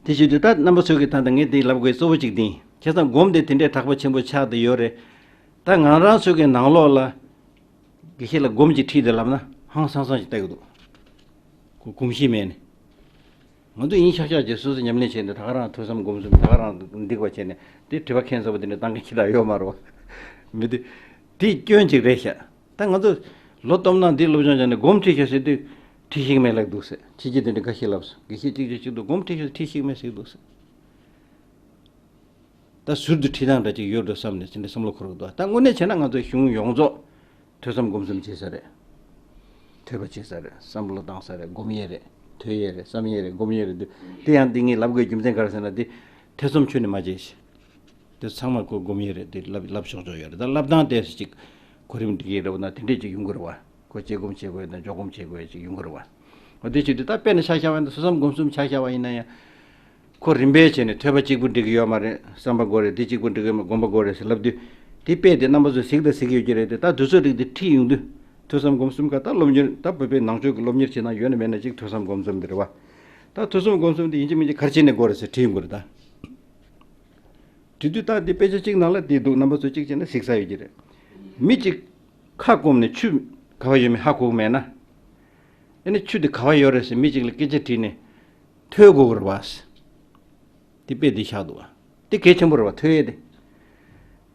དེ་བཞིན་དུ་ད་རྣམ་པ་ཚོས་ཀྱི་ད་ལྟ་ངས་འདི་ལབ་དགོས་གཙོ་བོ་གཅིག་འདི་ཡིན། བྱས་ཙང་སྒོམ་དེ་དེ་འདྲའི་དྲག་པོ་ཆེན་པོ་ཆགས་བསྡད་ཡོད་རེད། ད་ང་རང་ཚོ་གི་ནང་ལོགས་ལ་དགེ་བཤེས་ལ་སྒོམ་གྱི་ཁྲིད་དེ་ལབ་ན་ཧང་སང་སང་ཞིག་ལྟ་གི་འདུག་ཁོ་གོམས་གཤིས་མེད་ནས། ང་ཚོ་ཡིན་ཤག་ཤག་ཅེས་སོ་སོ་ཉམས་ལེན་བྱས་ནས་ད་ག་རང་ཐོས་བསམ་སྒོམ་གསུམ་ད་ག་རང་འགྲིག་པ་བྱས་ནས་དེ་དྲི་བ་ཁྱད་མཚར་པོ་དེ་འདྲ་བཏང་མཁན་ཁྱི་དག་ཡོད་མ་རེད་བ། མི་དེ་དེ་སྐྱོན་ཅིག་རེད་ཤག་ད་ང་ཚོ་ལོ་སྟོང་ནང་འདི་སློབ་སྦྱོང་བྱས་ནས་སྒོམ་ཁྲིད་ཤག་ཟེར་དུས་ཁྲིད་ཤེས་མེད་ལབ་འདུག་ཟེར། ཁྱི་ཁྱི་དེ་འདྲ་འགའ་ཤས་ལབ་སོང་། དགེ་བཤེས་གཅིག་གིས་གཅིག་ཏུ་སྒོམ་ཁྲིད་ཤག་ཁྲིད་ཤེས་མེད་ཟེར་འདུག་ཟེར། ད་ཟུར་དུ་ཁྲིད་སྟངས་འདྲ་ཅིག་ཡོད་འགྲོ་བསམ་ནས་དེ་འདྲ་བསམ་བློ་འཁོར་གི་འདུག་ད་དངོས་གནས་བྱས་ན་ང་ཚོ་གཞུང་ཡོངས་རྫོགས་ཐོས་བསམ་སྒོམ་གསུམ་བྱེད་ས་རེད། ཐོས་པ་བྱེད་ས་རེད། བསམ་བློ་བཏང་ས་རེད། སྒོམ་ཡས་རེད། ཐོས་ཡས་རེད། བསམ་ཡས་རེད། སྒོམ་ཡས་རེད་འདུག་དེ་ཡང་འདི་ངས་ལབ་དགོས་རྒྱུ་མཚན་ག་རེ་ཟེར་ན་འདི་ཐེ་ཚོམ་ཁྱོན་ནས་མ་བྱེད་ཤིག་དེ་ཚང་མ་ཁོ་སྒོམ་ཡས་རེད་དེ་ལབ་ལབ་ཆོག་ཆོག་ཡོད་རེད། ད་ལབ་སྟངས་དེ་ཅིག་གོ་རིམ་འགྲིག་གི་རེད་བ་ན་དེ་འདྲས་ཅིག་ཡོང་གི་རེད་བ། ཁོ་དཔྱད་སྒོམ་བྱེད་དགོས་དང་འཇོག་སྒོམ་བྱེད་དགོས་ཅིག་ཡོང་གི་རེད་བ། འོ་དེ་ཅིག་དེ་ད་དཔེར་ན་ཆ་བཞག་པ་ཡིན་ན་ཐོས་བསམ་སྒོམ་གསུམ་ཆ་བཞག་པ་ཡིན་ན་ཡང་། ཁོ་རིམ་པས་བྱས་ནས་ཐོས་པ་གཅིག་པུ་འགྲིག་གི་ཡོད་མ་རེད། བསམ་པ་དགོས་རེད། འདི་གཅིག་པུ་འགྲིག་གི་ཡོད་མ་སྒོམ་པ་དགོས་རེད་ཟེར་ལབ་དུས། དེ་དཔེ་དེ་རྣམ་པ་ཚོས་གཟིགས་དང་གཟིགས་ཡོད་ཀྱི་རེད་དེ་ད་དུས་ཚོད་རིགས་དེ་ཁྲིད་ཡོང་དུས། ཐོས་བསམ་སྒོམ་གསུམ་ཀ་ད་སློབ་གཉེར་ད་བོད་པའི་ནང་ཆོས་ཀྱི་སློབ་གཉེར་བྱེད་ན་ཡོད་ན་མེད་ན་གཅིག་ཐོས་བསམ་སྒོམ་གསུམ་དེ་རེད་བ། ད་ཐོས་བསམ་སྒོམ་གསུམ་དེ་ཡིན་གཅིག་མིན་གཅིག་ག་རེ་བྱས་ནས་དགོས་རེད་ཟེར་ཁྲིད་ཡོང་གི་རེད་ད། དེ་དུས་ད་འདི་དཔེ་ཆ་གཅིག་ནང་ལ་དེ་འདུག་རྣམ་པ་ཚོ་གཅིག་བྱས་ན་གཟིགས་ས་ཡོད་ཀྱི་རེད། མི་གཅིག་ཁ་སྐོམ་ནས་ཆུ་ག་བ་ཡོད་མེད་ཧ་གོ་གི་མེད་ན། ཨ་ནི་ཆུ་དེ་ག་བ་ཡོད་རེད་ཟེར་མི་གཅིག་ལ་སྐད་ཆ་དྲིས་ནས། ཐོས་དགོས་ཀྱི་རེད་བ། དེ་དཔེ་དེ་བཞག་འདུག་བ། དེ་གལ་ཆེན་པོ་རེད་བ་ཐོས་ཡས་དེ།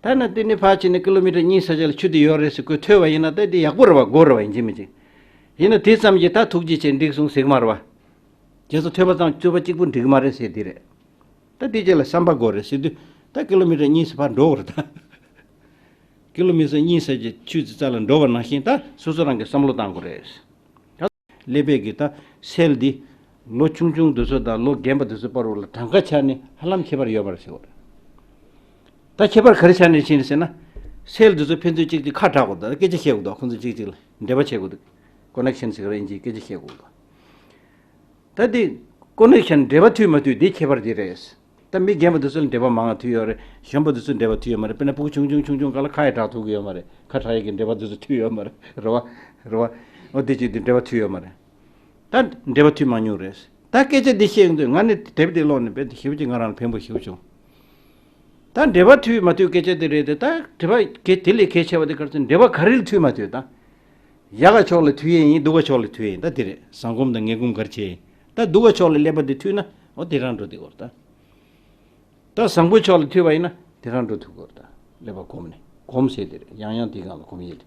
ད་ན་དེ་ནི་ཕར་ཕྱིན་ནས་ཀི་ལོ་མི་ཊར་གཉིས་ས་ཆ་ལ་ཆུ་དེ་ཡོད་རེད་ཟེར་ཁོས་ཐོས་པ་ཡིན་ན་ད་དེ་ཡག་པོ་རེད་བ། དགོས་རེད་བ་ཡིན་གཅིག་མིན་གཅིག་ཡིན་ན་དེ་ཙམ་གྱིས་ད་ཐུགས་རྗེ་ཆེ་འགྲིག་སོང་ཟེར་གི་མ་རེད་བ། རྗེས་སུ་ཐོས་པ་ཙམ་རྩོད་པ་གཅིག་པུ་འགྲིག་གི་མ་རེད་ཟེར་དེ་རེད། ད་དེ་རྗེས་ལ་བསམ་པ་དགོས་རེད་ཟེར་དུས་ད་ཀི་ལོ་མི་ཊར་གཉིས་ས་ཕར་འགྲོ་དགོས་རེད་ད། ཀི་ལོ་མི་ཊར་གཉིས་ས་ཀྱི་ཆུ་དེ་རྩ་ལ་འགྲོ་བ་ནང་བཞིན་ད་སོ་སོ་རང་གིས་བསམ་བློ་བཏང་དགོས་རེད། ཀླད་པའི་གི་ད་སེལ་འདི་ལོ་ཆུང་ཆུང་དེ་ཚོ་དང་ལོ་རྒན་པ་དེ་ཚོ་བར་བ་ལ་གྲངས་ཀ་ཆ་ནས་ཧ་ལམ་ཁྱད་པར་ཡོད་མ་རེད་ཟེར་བ་རེད། ད་ཁྱད་པར་ག་རེ་ཆ་ནས་ཕྱིན་ཟེར་ན། སེལ་དེ་ཚོ་ཕན་ཚུན་གཅིག་གཅིག་ཁ་གྲག་དགོས། ད་སྐད་ཆ་བཤད་དགོས། ད་ཁོང་ཚོ་གཅིག་གཅིག་ལ་འབྲེལ་བ་བྱེད་དགོས་འདུག་ཀོ་ནེག་ཤན་ཟེར་གི་རེད། ཨིན་ཇིའི་སྐད་ཆ་བཤད་དགོས་འདུག་ད་དེ་ཀོ་ནེག་ཤན་འབྲེལ་བ་མཐུད་མ་མཐུད་དེ་ཁྱད་པར་དེ་རེད། ད་མི་རྒན་པ་དེ་ཚོ་ལ་འབྲེལ་བ་མང་བ་མཐུད་ཡོད་རེད། གཞོན་པ་དེ་ཚོ་འབྲེལ་བ་མཐུད་ཡོད་མ་རེད། དཔེར་ན་ཕྲུ་གུ་ཆུང་ཆུང་ཆུང་ཆུང་སྒང་ལ་ཁ་ཡ་གྲག་ཐུབ་ཀྱི་ཡོད་མ་རེད། ཁ་གྲག་ཡས་ཀྱི་འབྲེལ་བ་དེ་ཚོ་མཐུད་ཡོད་མ་རེད། རེད་བ། རེད་བ། འོ་དེ་ཅིག་དེ་འབྲེལ་བ་མཐུད་ཡོད་མ་རེད། ད་འབྲེལ་བ་མཐུད་མ་མྱོང་རེད། ད་སྐད་ཆ་འདི་བཤད་ཡོང་དུས་ང་ནི་དེབ་དེ་ཀློག་ནས་དཔེ་དེ་ཞེ་པོ་ཅིག་ང་རང་ལ་ཕན་པོ་ཞེ་པོ་བྱུང་། ད་འབྲེལ་བ་མཐུད་མ་མཐུད་སྐད་ཆ་དེ་རེད་དེ། ད་འབྲེལ་བ་གལ་དེ་ལས་གལ་ཆེ་བ་དེ་ག་རེ་ཟེར་ན་འབྲེལ་བ་ག་རེ་ལ་མཐུད་མ་མཐུད་ད། ཡག་ག་ཕྱོགས་ལ་མཐུད་ཡས་ཡིན། སྡུག་ག་ཕྱོགས་ལ་མཐུད་ཡས་ཡིན། ད་དེ་རེད། བཟང་སྒོམ་དང་ངན་སྒོམ་ག་རེ་བྱས་ཡིན། ད་སྡུག་ག་ཕྱོགས་ལ་ཀླད་པ་དེ་མཐུད་ན་འོ་དེ་རང་འགྲོ་དེ་འོར་ད། ད་བཟང་པོའི་ཕྱོགས་ལ་མཐུད་པ་ཡིན་ན་དེ་རང་འགྲོ་ཐུབ་དགོས་རེད་ད། ཀླད་པ་གོམས་ནས་གོམས་ཟེར་དེ་རེད། ཡང་ཡང་དེའི་སྒང་ལ་གོམས་ཡས་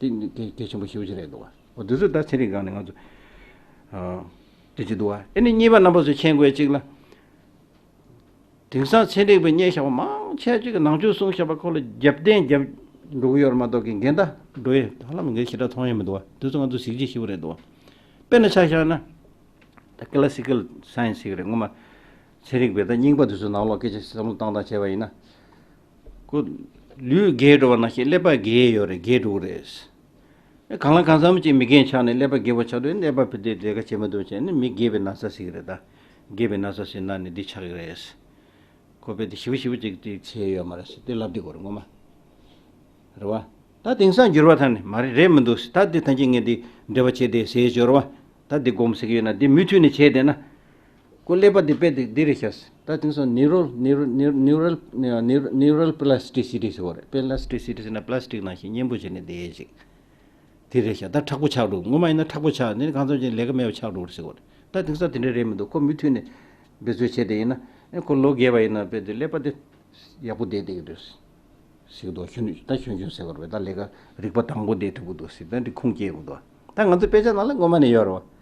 དེ། དེ་གལ་གལ་ཆེན་པོ་ཞེ་པོ་ཅིག་རེད་འདུག་བ། འོ་དེ་ཚོ་ད་ཚན་རིག་སྒང་ནས་ང་ཚོ་ཨ་དེ་ཅིག་འདུག་བ། ཨེ་ནི་གཉིས་པ་རྣམ་པ་ཚོས་མཁྱེན་དགོས་ཅིག་ལ། དེང་སང་ཚན་རིག་པས་རྙེད་བཞག་པ་མང་ཆེ་ཅིག་གིས་ནང་ཆོས་གསུངས་བཞག་པ་ཁོ་ལ་རྒྱབ་རྟེན་རྒྱབ་འགྲོ་གི་ཡོད་རེད་མ་གཏོགས་ཀྱི་འགལ་ཟླ་འགྲོ་ཡས་ཧ་ལམ་འགལ་ཞེ་དྲག་མཐོང་ཡས་མི་འདུག་བ། དེ་ཚོ་ང་ཚོ་གཟིགས་རྒྱུ་ཞེ་པོ་རེད་འདུག་བ། དཔེར་ན་ཆ་བཞག་ན། ད་ཀི་ལ་སི་ཀལ་སའེན་སི་ཟེར་གི་རེད། སྔོན་མ་ཚན་རིག་པས་ད་རྙིང་པ་དེ་ཚོའི་ནང་ལོགས་སྐད་ཆ་བསམ་བློ་བཏང་སྟངས་བྱས་པ་ཡིན་ན། ཁོ་ལུས་རྒས་འགྲོ་བ་ནང་བཞིན་ཀླད་པ་རྒས་ཡོད་རེད། རྒས་འགྲོ་གི་རེད། གང་ལ་གང་འཚམ་ཅིག་མི་རྒན་ཆགས་ནས་ཀླད་པ་རྒས་པོ་ཆགས་དུས་ཀླད་པ་ཕི་དེ་དེ་ག་བྱེད་མི་འདུག་བྱས་ནས་མི་རྒས་པའི་ན་ཚ་ཟེར་གི་རེད་ད། རྒས་པའི་ན་ཚ་ཟེར་ན་ནི་འདི་ཆགས་ཀྱི་རེད། ཁོ་པས་དེ་ཞིབ་ཞིབ་ཅིག་དེ་བྱས་ཡོད་མ་རེད་ཟེར་དེ་ལབ་དེ་གོ་རེད་ངོ་མ། རེད་བ། ད་དེང་སང་འགྱུར་བ་ཐང་ནས་མ་རེད་རེད་མི་འདུག་ཟེར། ད་དེ་ཐང་ཅིག་ངས་དེ་འབྲེལ་བ་བྱས་དེ་ཟེར་འབྱོར་བ། ད་འདི་སྒོམ་ཟེར་གྱི་ཡོད་ན་འདི་མུ་མཐུད་ནས་བྱས་བསྡད་ན། ཁོ་ཀླད་པ་འདི་དཔེ་འདི་འདི་རེད་ཤག་ད་དེང་སང་neural neural neural neural neural plasticity ཟེར་བ་རེད། དཔེ་plasticity ཟེར་ན་པ་ལ་སི་ཊིག་ནང་བཞིན་མཉེན་པོ་བྱས་ནས་བསྡད་ཡས་ཅིག་དེ་རེད་ཤག་ད་མཁྲེགས་པོ་ཆགས་འགྲོ། སྔོན་མ་ཡིན་ན་མཁྲེགས་པོ་ཆགས། འདི་ནི་གང་འཚམ་ཅིག་ལས་ཀ་མེད་པ་ཆགས་འགྲོ་ཟེར་བ་རེད། ད་དེང་སང་དེ་འདྲ་རེད་མི་འདུག་ཁོ་མུ་མཐུད་ནས་འབད་རྩོལ་བྱས་བསྡད་ཡིན་ན། ཨེ་ཁོ་ལོ་རྒས་པ་ཡིན་ན་དཔེ་འདི་ཀླད་པ་འདི་ཡག་པོ་བསྡད་བསྡད་ཀྱི་རེད། ཟེར་གི་འདུག་ཤུན་ད་ཤུན་ཤུན་ཟེར་བ་རེད། ད་ལས་ཀ་རིག་པ་དྭངས་པོ་བསྡད་ཐུབ་ཀྱི་འདུག་ཟེར། ད་འདི་ཁུངས་སྐྱེལ་གི་འདུག་ད་ང་ཚོ་དཔེ་ཆ་ནང་ལ་སྔོན་མ་ནས་ཡོད་རེད་བ།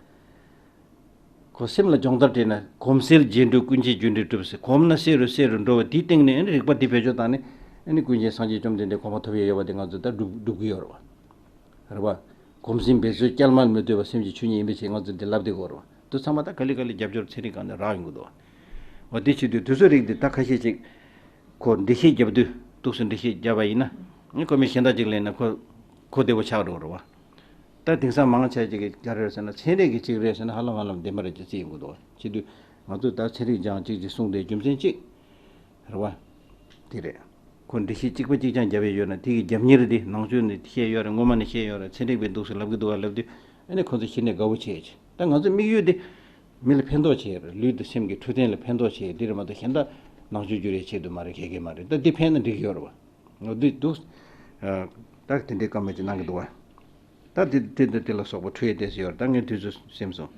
ཁོ་སེམས་ལ་སྦྱོང་བརྡར་སྤྲད་ན། གོམས་གསལ་རྗེས་འགྲོ་ཀུན་མཁྱེན་རྒྱུ་འབྲས་གྲུབ་ཟེར། གོམས་ན་གསལ་རུ་གསལ་རུ་འགྲོ་བ་དེའི་སྟེང་ནས་ཨ་ནི་རིག་པ་འདི་བེད་སྤྱོད་བཏང་ནས་ཨ་ནི་ཀུན་མཁྱེན་སངས་རྒྱས་བཅོམ་ལྡན་འདས་གོ་འཕང་ཐོབ་ཡས་ཡོད་པ་དེ་ང་ཚོ་ད་སྒྲུབ་སྒྲུབ་ཀྱི་ཡོད་རེད་བ། རེད་བ། གོམས་ཟིན་འབད་རྩོལ་བསྐྱལ་མར་མི་ལྟོས་པ། སེམས་ཀྱི་ཆོས་ཉིད་ཡིན་པའི་ཕྱིར། ང་ཚོ་འདི་ལབ་བསྡད་ཀྱི་ཡོད་རེད་བ། དེ་ཚང་མ་ད་ག་ལེ་ག་ལེ་རྒྱབ་སྐྱོར་ཚན་རིག་སྒང་ནས་རག་ཡོང་གི་འདུག་བ། འོ་དེ་བྱེད་དུས་དུས་ཚོད་རིགས་འདི་ད་ཁ་ཤས་ཅིག་ཁོ་འགྲེལ་བཤད་རྒྱབ་དུས། འདུག་སེ་འགྲེལ་བཤད་བརྒྱབ་པ་ཡིན་ན། ཨ་ནི་ཁོ་མི་གཞན་དག་ཅིག་ལེན་ན་ཁོ་གོ་བདེ་པོ་ཆགས་འགྲོ་རེད་བ། ད་དེང་སང་མང་ཆེ་ཅིག་གིས་ག་རེ་རེད་ཟེར་ན། ཚན་རིག་གི་ཅིག་རེད་ཟེར་ན་ཧ་ལམ་ཧ་ལམ་བདེན་པ་རེད་ཅེས་བརྩི་ཡོང་གི་འདུག་བ། བྱེད་དུས་ང་ཚོས་ད་ཚན་རིག་སྦྱང་ཅིག་ཅིག་གསུངས་ཏེ་རྒྱུ་མཚན་གཅིག་རེད་བ། དེ་རེད། ཁོ་འགྲེལ་བཤད་གཅིག་པ་གཅིག་རྐྱང་བརྒྱབ་ཡས་ཡོད་ན་དེ་གི་རྒྱབ་གཉེར་དེ་ནང་ཆོས་ནས་བཤད་ཡོད་རེད། སྔོན་མ་ནས་བཤད་ཡོད་རེད། ཚན་རིག་པས་འདུག་སེ་ལབ་ཀྱི་འདུག་བ་ལབ་དུས། ཨ་ནི་ཁོ་ཚོ་གཞི་ནས་དགའ་བོ་བྱས་ཅིག་ད་ང་ཚོའི་དམིགས་ཡུལ་དེ་མི་ལ་ཕན་ཐོགས་བྱེད། ལུས་དང་སེམས་ཀྱི་འཕྲོད་བསྟེན་ལ་ཕན་ཐོགས་བྱེད། འདི་རེད་མ་གཏོགས་གཞན་དག་ནང་ཆོས་བསྒྱུར་ཡའི་ཆེད་དུ་མ་རེད། ག་གེ་མ་རེད། ད་འདི་ཕན་ན་འགྲིག་གི་ཡོད་རེད་བ། འོ་འདི་འདུག་ད་དེ་འདྲའི་བཀའ་མོལ་ཅིག་གནང་གི་འདུག་བ། ད་དེ་དེ་དེ་དེ་ལ་སོགས་པ་འཕྲོས་ཏེ་ཟེར་ཡོད་རེད། ད་ངས་དུས་ཚོད་ཟིན་སོང་།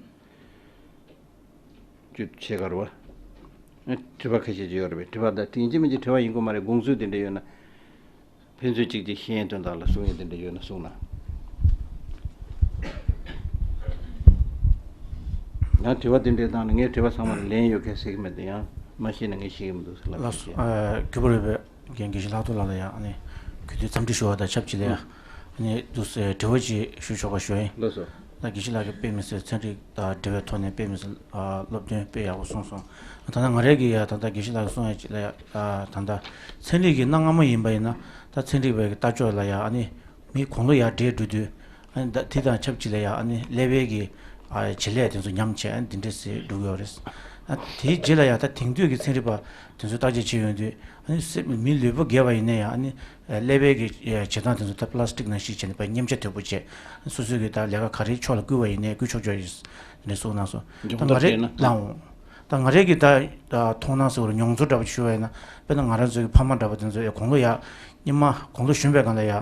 ཅུ་ཕྱེད་ཀ་རེད་བ། ཨ་དྲི་བ་ཁ་ཤས་ཅིག་ཡོད་རེད་པས། དྲི་བ་ད་དེ་ཡིན་གཅིག་མིན་གཅིག་དྲི་བ་ཡིན་དགོས་མ་རེད། དགོངས་ཚུལ་དེ་འདྲ་ཡོད་ན། ཕན་ཚུན་གཅིག་གཅིག་ཤེས་ཡོན་དོན་དག་ལ་གསུང་ཡས་དེ་འདྲ་ཡོད་ན་གསུང་ན། ཡང་དྲི་བ་དེ་འདྲའི་སྟེང་ནས་ངས་དྲི་བ་ཚང་མར་ལན་ཡོད་མཁན་ཟེར་གྱི་མེད་དེ། ཡང་མ་ཤེས་ན་ངས་ཤེས་ཀྱི་མི་འདུག་ཟེར་ལབ་ལགས་སོ། ཤེས། ཨ་གུས་པ་རེད་པས། རྒན་དགེ་བཤེས་ལྷག་རྡོར་ལགས་ལ་ཡང་ཨ་ནི་གུས་འདུད་འཚམས་འདྲི་ཞུ་བ་དང་ཆབས་ཅིག་ལ་ཡང་ཨ་ནི་འདུག་སེ་དྲི་བ་ཅིག་ཞུ་ཆོག་པ་ཞུ་ཡིན། ལགས་སོ། ད་དགེ་བཤེས་ལགས་ཀྱིས་དཔེ་མི་སྲིད་ཚན་རིག་དང་འབྲེལ་བའི་ཐོག་ནས་དཔེ་མི་སྲིད་ཨ་སློབ་སྟོན་དཔེ་ཡག་པོ་གསུངས་སོང་། ད་ལྟ་ང་རང་གིས་ཡ་ད་ལྟ་དགེ་བཤེས་ལགས་ཀྱིས་གསུངས་ཡ་ཅིག་ལ་ཡ་ཨ་ད་ལྟ་ཚན་རིག་གི་གནའ་སྔ་མོ་ཡིན་པ་ཡིན་ན་ད་ཚན་རིག་པའི་ལྟ་ཕྱོགས་ལ་ཡ་ཨ་ནི་མི་གོང་ལོ་ཡར་བགྲེས་འགྲོ་དུས། ཨ་ནི་ད་དེ་དང་ཆབས་ཅིག་ལ་ཡ་ཨ་ནི་ཀླད་པའི་གི་ཨ་བྱེད་ལས་དེ་ཚོ་ཉམས་བྱས། ཨ་ནི་འདི་འདྲ་སེ་འགྲོ་གི་ཡོད་རེད། ཨ་དེའི་རྗེས་ལ་ཡ་ད་དེང་དུས་ཀྱི་ཚན་རིག་པ་དེ་ཚོས་བརྟག་དཔྱད་བྱས་ཡོང་དུས། ཨ་ནི་སེམས་མི་ལུས་པོ་རྒས་པ་ཡིན་ན་ཡང་ཨ་ནི་ཀླད་པའི་གི་བྱེད་སྟངས་དེ་ཚོ་ད་པ་ལ་སི་ཊིག་ནང་བཞིན་བྱས་ནས་པ་མཉེན་ཆས་དོད་པོ་བྱས། སོ་སོའི་གི་ད་ལས་ཀ་ག་རེའི་ཕྱོགས་ལ་བསྐུལ་བ་ཡིན་ནའི་བསྐུལ་ཆོག་ཆོག་ཡིན་ནས་གསུངས་གནང་སོང་། ད་ང་རེ་ལའང་། ད་ང་རེ་གི་ད་མཐོང་སྣང་ཟེར་བ་རེད། མྱོང་ཚོར་འདྲ་པོ་ཞུ་བ་ཡིན་ན། དཔེར་ན་ང་རང་ཚོའི་གི་ཕ་མ་འདྲ་པོ་དེ་ཚོ་ཡ་གོང་ལོ་ཡ་སྔོན་མ་གོང་ལོ་གཞོན་པའི་སྒང་ལ་ཡ་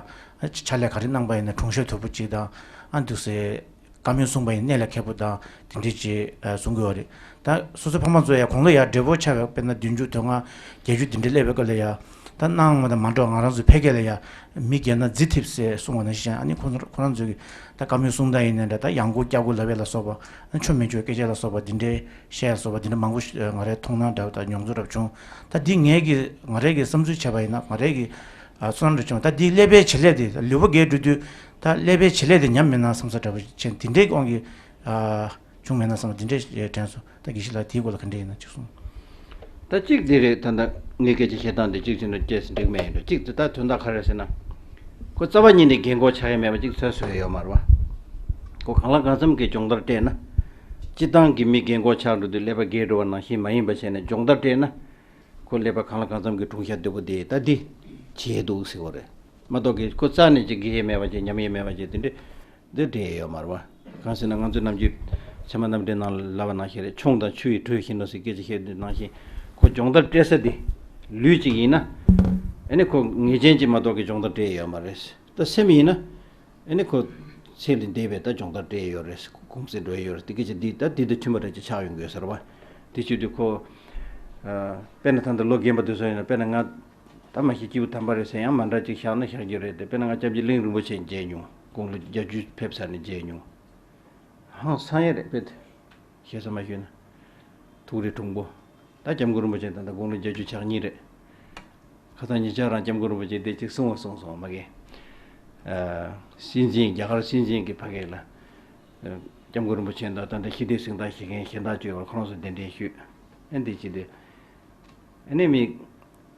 ཕྱག་ལས་ག་རེ་གནང་པ་ཡིན་ན་དྲུང་གཞས་དོད་པོ་གཅིག་དང་། ཨ་འདུག་སེ། བཀའ་མོལ་གསུངས་པ་ཡིན་གནད་ལ་འཁེལ་པོ་དང་དེ་འདྲས་ཅིག་ཨ་གསུང་གི་ཡོད་རེད། ད་སོ་སོའི་ཕ་མ་ཚོ་ཡང་གོང་ལོ་ཡར་བགྲེས་པོ་ཆགས་པའི་དཔེར་ན་བདུན་ཅུ་དོན་ལྔ་བརྒྱད་ཅུ་དེ་འདྲས་སླེབས་པའི་སྐབས་ལ་ཡ། ད་གནའ་སྔ་མོ་དང་མ་འདྲ་བ། ང་རང་ཚོའི་ཕལ་སྐད་ལ་ཡ་མི་རྒས་ན་རྫི་ཐིབས་ཟེར་གསུངས་པ་ནང་བཞིན། ཨ་ནི་ཁོ་ཚོ་ཁོ་རང་ཚོའི་གི་ད་བཀའ་མོལ་གསུང་སྟངས་ཡིན་ནའི་འདྲ། ད་ཡང་སྒོ་བཀྱག་སྒོ་ལབ་ཡས་ལ་སོགས་པ། ཨ་ཆོ་མི་ཆོའི་སྐད་ཆ་ལ་སོགས་པ་འདི་འདྲའི་བཤད་ཡས་ལ་སོགས་པ་འདི་འདྲ་མང་པོ་ཞིག་ང་རའི་མཐོང་སྣང་འདྲ་བ་དང་མྱོང་ཚོར་འདྲ་བ་བྱུང་། ད་འདི་ངས་ཀྱི་ང་རའི་གི་བསམ་ཚུལ་བྱས་པ་ཡིན་ན། ང་རའི་གི་ཨ་བསོད་ནམས་འདྲ་བྱུང་། ད་འདི་ཀླད་པའི་བྱེད་ལས་དེ་ལུས་པོ་རྒས་འགྲོ་དུས། ད་ཀླད་པའི་བྱེད་ལས་དེ་ཉམས་མེད་ན་བསམ་ས་འདྲ་པོ་བྱས། འདི་འདྲའི་དབང་གིས་ཨ་བྱུང་མེད་ན་བསམ་པ་འདི་འདྲའི་དྲན་སོང་། ད་དགེ་བཤེས་ལགས་དེའི་སྐོར་ལ་ག་འདྲ་ཡིན་ན་ཅིག་གསུངས། ད་གཅིག་འདི་རེད། ད་ལྟ་ངས་སྐད་ཆ་བཤད་སྟངས་འདི་གཅིག་བྱས་ན་སྐྱེས་སུ་འགྲིག་མེད་ཡིན་འགྲོ། གཅིག་དེ་ད་དོན་དག་ག་རེ་ཟེར་ན། ཁོ་རྩ་བ་ཉིད་ནས་རྒན་གོག་ཆགས་ཡ་མེད་པ་ཅིག་བཟོས་བཟོས་ཡོད་མ་རེད་བ། ཁོ་གང་ལ་གང་འཚམ་གྱི་སྦྱོང་བརྡར་སྤྲད་ན། སྤྱིར་བཏང་གི་མི་རྒན་གོག་ཆགས་འགྲོ་དུས་ཀླད་པ་རྒས་འགྲོ་བ་ནང་བཞིན་མ་ཡིན་པ་བྱས་ནས་སྦྱོང་བརྡར་སྤྲད་ན། ཁོ་ཀླད་པ་གང་ལ་གང་འཚམ་གྱི་གྲུང་ཤ་དོད་པོ་དེ་ད་འདི་བྱས་འདུག་ཟེར་བ་རེད། མ་གཏོགས་ཀྱི་ཁོ་རྩ་ནས་ཅིག་རྒས་ཡས་མེད་པ་ཅིག་ཉམས་ཡས་མེད་པ་ཅིག་དེ་འདྲས་འདི་འདྲས་ཡོད་མ་རེད་བ། གང་ཟེར་ན་ང་ཚོའི་ནམ་རྒྱུན་ཚད་མ་རྣམ་འགྲེལ་ནང་ལ་ལབ་པ་ནང་བཞིན་རེད། ཆུང་དང་ཆུ་ཡི་དྲོད་ཤིན་ཏུ་ཟེར་སྐད་ཆ་བཤད་དུས་ནང་བཞིན། ཁོ་སྦྱོང་བརྡར་སྤྲད་ས་དེ་ལུས་ཅིག་ཡིན་ན། ཨ་ནི་ཁོ་ངེས་ཅན་ཅིག་མ་གཏོགས་ཀྱི་སྦྱོང་བརྡར་སྤྲད་ཡས་ཡོད་མ་རེད། ད་སེམས་ཡིན་ན། ཨ་ནི་ཁོ་ཚེ་འདི་འདས་པའི་ད་སྦྱོང་བརྡར་སྤྲད་ཡོད་རེད། གོམས་སེ་འགྲོ་ཡི་ཡོད་རེད། དེ་སྐད་ཆ་འདི་ད་འདི་དང་མཐུན་པ་འདྲ་ཅིག་ཆགས་ཡོང་གི་ཡོད་ས་རེད་བ། དེ་བྱེད་དུས་ཁོ། ཨ། དཔེར་ན་ད་ལྟ་ལོ་རྒན་པ་དེ་ཚོ་ཡིན་ན། དཔེར་ན་ང་ད་མ་གཞི་སྐྱེས་བུ་དམ་པ་རེད་ཟེར་ཡང་མ་འདྲ་ཅིག་བཞག་ན་བཞག་རྒྱུ་རེད་དེ། དཔེར་ན་ང་སྐྱབས་རྗེ་གླིང་རིན་པོ་ཆེ་མཇལ་མྱོང་། དགུང་ལོ་བརྒྱད་ཅུ་ཕེབས་ཚར་ནས་མཇལ་མྱོང་། ཧང་སང་ཡས་རེད་དཔེ་དེ། ཞེ་ས་མ་ཞུས་ན། ཐུགས་རེ་གྲུང་པོ། ད་སྐྱབས་མགོན་རིན་པོ་ཆེ་ད་ལྟ་དགུང་ལོ་བརྒྱད་ཅུ་གྱ་གཉིས་རེད། ཁ་སང་ཉེ་ཆར་རང་སྐྱབས་མགོན་རིན་པོ་ཆེ་འདི་གཅིག་གསུང་བ་གསུངས་སོང་མ་གི། ཨ། སྲིད་འཛིན། རྒྱ་གར་སྲིད་འཛིན་གྱི་ཕ་གི་ལ། ཨ། སྐྱབས་མགོན་རིན་པོ་ཆེ་དང་ད་ལྟ་ཞི་བདེའི་གཟེངས་རྟགས་བཞེས་མཁན་གཞན་དག་བཅས་ཡོད་པར་ཁོ་རང་ཚོ་གདན་འདྲེན་ཞུས། ཨ་འདི་བྱས་ཏེ། ཨ་ནི་མི།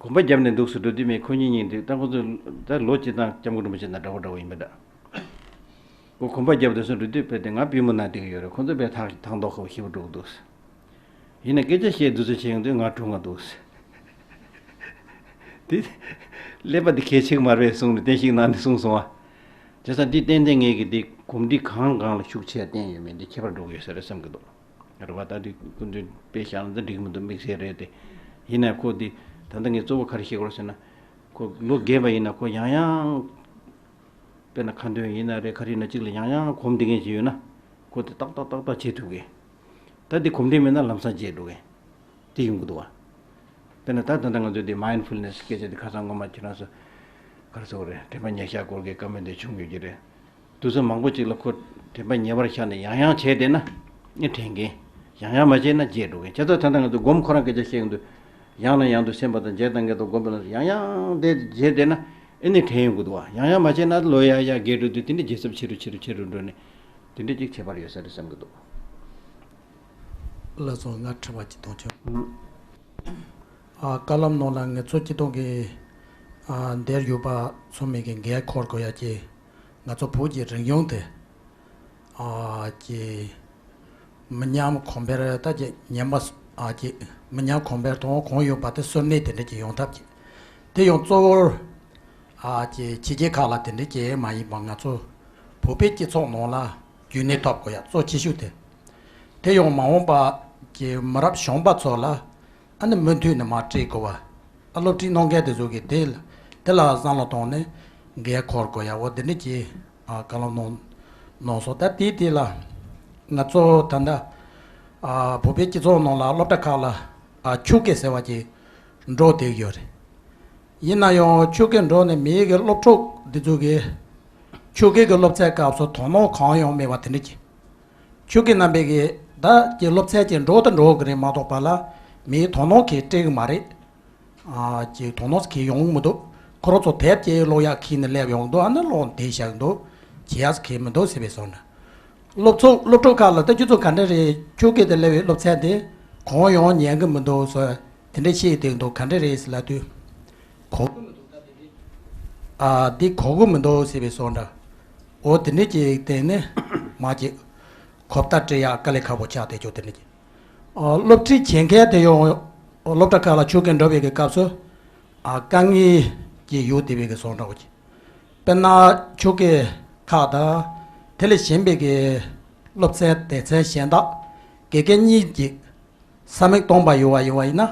གོམ་པ་བརྒྱབ་ནས་འདུག་སེ་འགྲོ་དུས་མི་ཁོ་གཉིས་གཉིས་འདུག་ད་ཁོ་ཚོ་ད་ལོ་གཅིག་དང་སྐྱབས་མགོན་རིན་པོ་ཆེ་དང་འདྲ་བོ་འདྲ་བོ་ཡིན་པ་འདྲ། ཁོ་གོམ་པ་བརྒྱབ་འདུག་སེ་འགྲོ་དུས་དཔེ་དེ་ང་པུས་མོ་ན་བསྡད་ཀྱི་ཡོད་རེད། ཁོ་ཚོ་དཔེ་ཐག་ཐག་མདོག་ཁ་པོ་ཞེ་པོ་འགྲོ་གི་འདུག་ཡིན་ན་སྐད་ཆ་བཤད་དུས་ཚོད་ཕྱིན་དུས་ང་གྲུང་ང་འདུག་དེ་ཀླད་པ་འདི་གལ་ཆེ་གི་མ་རེད་གསུངས་ནས་བསྟན་བཤིག་གནང་ནས་གསུངས་སོང་བ། བྱས་ཙང་འདི་ཏན་ཏན་ངེད་ཀྱི་འདི་ གོམས་འདྲིས་གང་གང་ལ་ཤུགས་ཆེ་བསྟན་ཡོད་མེད་འདི་ཁྱད་པར་འགྲོ་གི་ཡོད་ས་རེད་བསམ་གྱི་འདུག་རེད་བ། ད་འདི་སྐུ་མདུན་དཔེ་བཞག་ན་འདི་འགྲིག་མི་འདུག་དམིགས་བསལ་རེད་དེ། ཡིན་ནའི་ཁོ་འདི་ད་ལྟ་ངས་གཙོ་བོ་ག་རེ་བཤད་དགོས་རེད་ཟེར་ན། ཁོ་ལོ་རྒས་པ་ཡིན་ན་ཁོ་ཡང་ཡང་དཔེར་ན་ཁ་འདོན་ཡིན་ན་རེད། ག་རེ་ཡིན་ན་གཅིག་ལ་ཡང་ཡང་གོམས་འདྲིས་མཁན་ཞིག་ཡོད་ན་ཁོ་དེ་ཏག་ཏག་ཏག་ཏག་བྱེད་ཐུབ་གི། ད་འདི་གོམས་འདྲིས་མེད་ན་ལམ་སང་བརྗེད་འགྲོ་གི། དེ་ཡོང་གི་འདུག་བ། དཔེར་ན་ད་ད་ལྟ་ང་ཚོས་འདི་མའིན་ཌ་ཕུལ་ནེ་སི་སྐད་ཆ་འདི་ཁ་སང་སྔོན་མ་ཁྱེད་རང་ཚོ་ག་རེ་ཟེར་དགོས་རེད། དྲན་པ་ཉེར་བཞག་སྐོར་གྱི་བཀའ་མོལ་འདི་བྱུང་ཡོད་ཀྱི་རེད། དུས་ཚོད་མང་པོ་ཅིག་ལ་ཁོ་དྲན་པ་ཉེ་བར་བཞག་ནས་ཡང་ཡང་བྱས་བསྡད་ན་ཨེ་དྲན་གི། ཡང་ཡང་མ་བྱས་ན་བརྗེད་འགྲོ་གི། བྱས་ཙང་ད་ལྟ་ང་ཚོ་སྒོམ་ཁོ་རང་སྐད་ཆ་བཤད་ཀྱི་འདུག་ཡང་ནས་ཡང་དུ་སེམས་པ་དང་བརྗེད་དང་འགལ་དུ་སྒོམ་པ་ན་ཡང་ཡང་དེ་བརྗེད་བསྡད་ན་ཨེ་ནི་དྲན་ཡོང་གི་འདུག་བ། ཡང་ཡང་མ་བྱས་ན་ལོ་ཡར་ཡར་རྒས་འགྲོ་དུས་དེ་འདྲ་བརྗེད་ཚབས་ཆེ་རུ་ཆེ་རུ་ཆེ་རུ་འགྲོ་ནས་དེ་འདྲ་ཅིག་ཁྱད་པར་ཡོད་ས་རེད་བསམ་གྱི་འདུག་ལགས་སོ། ང་དྲི་བ་གཅིག་གཏོང་ཆོག་ཨ། བཀའ་སློབ་ནང་ལ་ངེད་ཚོ་སྤྱི་བཏང་གི་ཨ་འདིར་ཡོད་པ་ཚང་མས་ཀྱི་འགན་འཁུར་དགོས་ཡ་གི། ང་ཚོ་བོད་ཀྱི་རིག་གཞུང་དེ་ཨ་གི་མི་ཉམས་གོང་འཕེལ་ད་གི་ཉམས་པ་ཨ་གི་མི་ཉམས་གོང་འཕེལ་དང་གོང་ཡོད་པ་དེ་གསོན་གནས་དེ་འདྲ་གི་ཡོང་ཐབས་ཀྱི། དེ་ཡང་གཙོ་བོར་ཨ་ཀྱི་ཕྱི་རྒྱལ་ཁག་ལ་དེ་འདྲའི་ཀྱི་མ་ཡིན་པ་ང་ཚོ་བོད་པའི་སྤྱི་ཚོགས་ནང་ལ་རྒྱུན་གནས་ཐོབ་དགོས་ཡ་གཙོ་ཆེ་ཤོས་དེ། དེ་ཡང་མ་འོངས་པ་ཀྱི་མི་རབས་གཞོན་པ་ཚོ་ལ་ཨ་ནི་མུ་མཐུད་ནས་མར་སྤྲད་དགོས་པ། ཨ་སློབ་ཁྲིད་གནང་མཁན་དེ་ཚོ་གིས་དེ་ལ་དེ་ལ་བསམ་བློ་བཏང་ནས་འགན་འཁུར་དགོས་ཡ་འོ་དེ་འདྲ་ཀྱི་ཨ་བཀའ་སློབ་གནང་གནང་སོང་། ད་དེའི་དེ་ལ་ང་ཚོ་ད་ལྟ་ཨ་བོད་པའི་སྤྱི་ཚོགས་ནང་ལ་སློབ་གྲྭ་ཁག་ལ་ཨ་ཆོས་སྐད་ཟེར་བ་ཅིག་འགྲོ་བསྡད་ཡོད་རེད། ཡིན་ན་ཡང་ཆོས་སྐད་འགྲོ་ནས་མིའི་གི་སློབ་ཕྲུག་འདི་ཚོ་གི་ཆོས་སྐད་ཀྱི་སློབ་ཚན་སྐབས་སུ་དོ་སྣང་གང་ཡང་མེད་པ་དེ་འདྲ་ཅིག་ཆོས་སྐད་རྣམ་པའི་གི་ད་ཀྱི་སློབ་ཚན་ཅིག་འགྲོ་དང་འགྲོ་གི་རེད་མ་གཏོགས་པ་ལ་མིའི་དོ་སྣང་གི་སྤྲད་གི་མ་རེད། ཨ་ཀྱི་དོ་སྣང་གི་ཡོང་གི་མི་འདུག་ཁོ་རང་ཚོ་དེབ་ཀྱི་ཀློག་ཡག་ཁྱེར་ནས་སླེབས་ཡོང་འདུག་ཨ་ནི་ཀློག་བསྡད་བཞག་འདུག་བྱེད་ཡག་གི་མི་འདུག་ཟེར་བའི་བཟོ་འདྲ། སློབ་ཚོགས་སློབ་ཕྲུག་ཁག་ལ་ད་ཁྱོད་ཚོ་ག་འདྲ་རེད། ཆོས་སྐད་དེ་སླེབས་པའི་སློབ་ཚན་དེ་གང་ཡང་ཉན་གི་མི་འདུག་ཟེར། དེ་འདྲ་བཤད་དེ་འདུག་ག་འདྲ་རེད་ཟེར་ལབ་དུས། གོ་གི་མི་འདུག་ད་དེ་འདྲ། ཨ་འདི་གོ་གི་མི་འདུག་ཟེར་བའི་བཟོ་འདྲ། འོ་དེ་འདྲ་ཅིག་བསྟན་ནས་མ་ཅིག་གོ་བརྡ་སྤྲད་ཡག་དཀའ་ལས་ཁག་པོ་ཆགས་བསྡད་ཀྱོག་དེ་འདྲ་ཅིག་ཨ་སློབ་ཁྲིད་བྱེད་མཁན་དེ་ཡང་སློབ་གྲྭ་ཁག་ལ་ཆོས་སྐད་འགྲོ་བའི་གི་སྐབས་སུ་ཨ་དཀའ་ངལ་ཅིག་ཡོད་བསྡད་པའི་གི་བཟོ་འདྲ་བོ་ཅིག་དཔེར་ན་ཆོས་སྐད་ཁག་དང་དེ་ལས་གཞན་པའི་གི་སློབ་ཚན་སྡེ་ཚན་གཞན་དག་དགེ་རྒན་གཉིས་ཀྱིས་ས་མིག་སྟོང་པ་ཡོད་པ་ཡིན་པ་ཡིན་ན།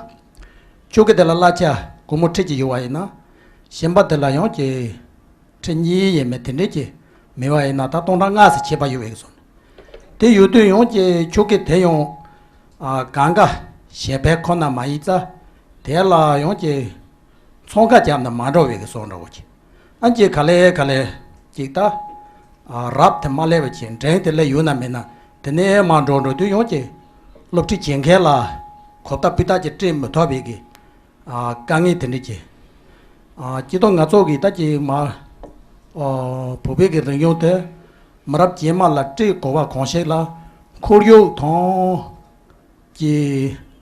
ཆོས་སྐད་དེ་ལ་གླ་ཆ་སྒོར་མོ་ཁྲི་གཅིག་ཡོད་པ་ཡིན་ན། གཞན་པ་དེ་ལ་ཡང་གི་ཁྲི་གཉིས་ཡས་མས་དེ་འདྲས་ཀྱི་མེད་པ་ཡིན་ན་ད་སྟོང་ཕྲག་ལྔ་ཙམ་ཁྱད་པར་ཡོད་པའི་གི་སོང་། དེ་ཡོད་དུས་ཡང་གི་ཆོས་སྐད་དེ་ཡང་ཨ་གང་ག་ཞལ་ཕན་ཁོ་ན་མ་ཡིན་ཙང་དེ་ལ་ཡང་གི་ཚོང་ཁ་བརྒྱབ་ན་མ་འགྲོ་བའི་གི་སོང་འདྲ་བོ་ཅིག་ཨ་ཅེ་ག་ལེ་ག་ལེ་ཅིག་ད་ཨ་རབ་དེ་མ་སླེབས་པ་ཅིག་འགྲེང་དེ་སླེབས་ཡོད་ན་མེད་ན་དེ་ནས་མ་འགྲོ་འགྲོ་དུས་ཡང་གི་སློབ་ཁྲིད་བྱེད་མཁན་ལ་གོ་བརྡ་སྤུས་དག་ཅིག་སྤྲད་མི་ཐུབ་པའི་གི་ཨ་དཀའ་ངལ་དེ་འདྲ་ཅིག་ཨ་སྤྱི་བཏང་ང་ཚོ་གི་ད་ཅིག་མ་ཨ་བོད་པའི་གི་རིག་གཞུང་དེ་མི་རབས་རྗེས་མ་ལ་སྤྲད་དགོས་པ་གང་ཞིག་ལ་ཁོར་ཡུག་དང་གི་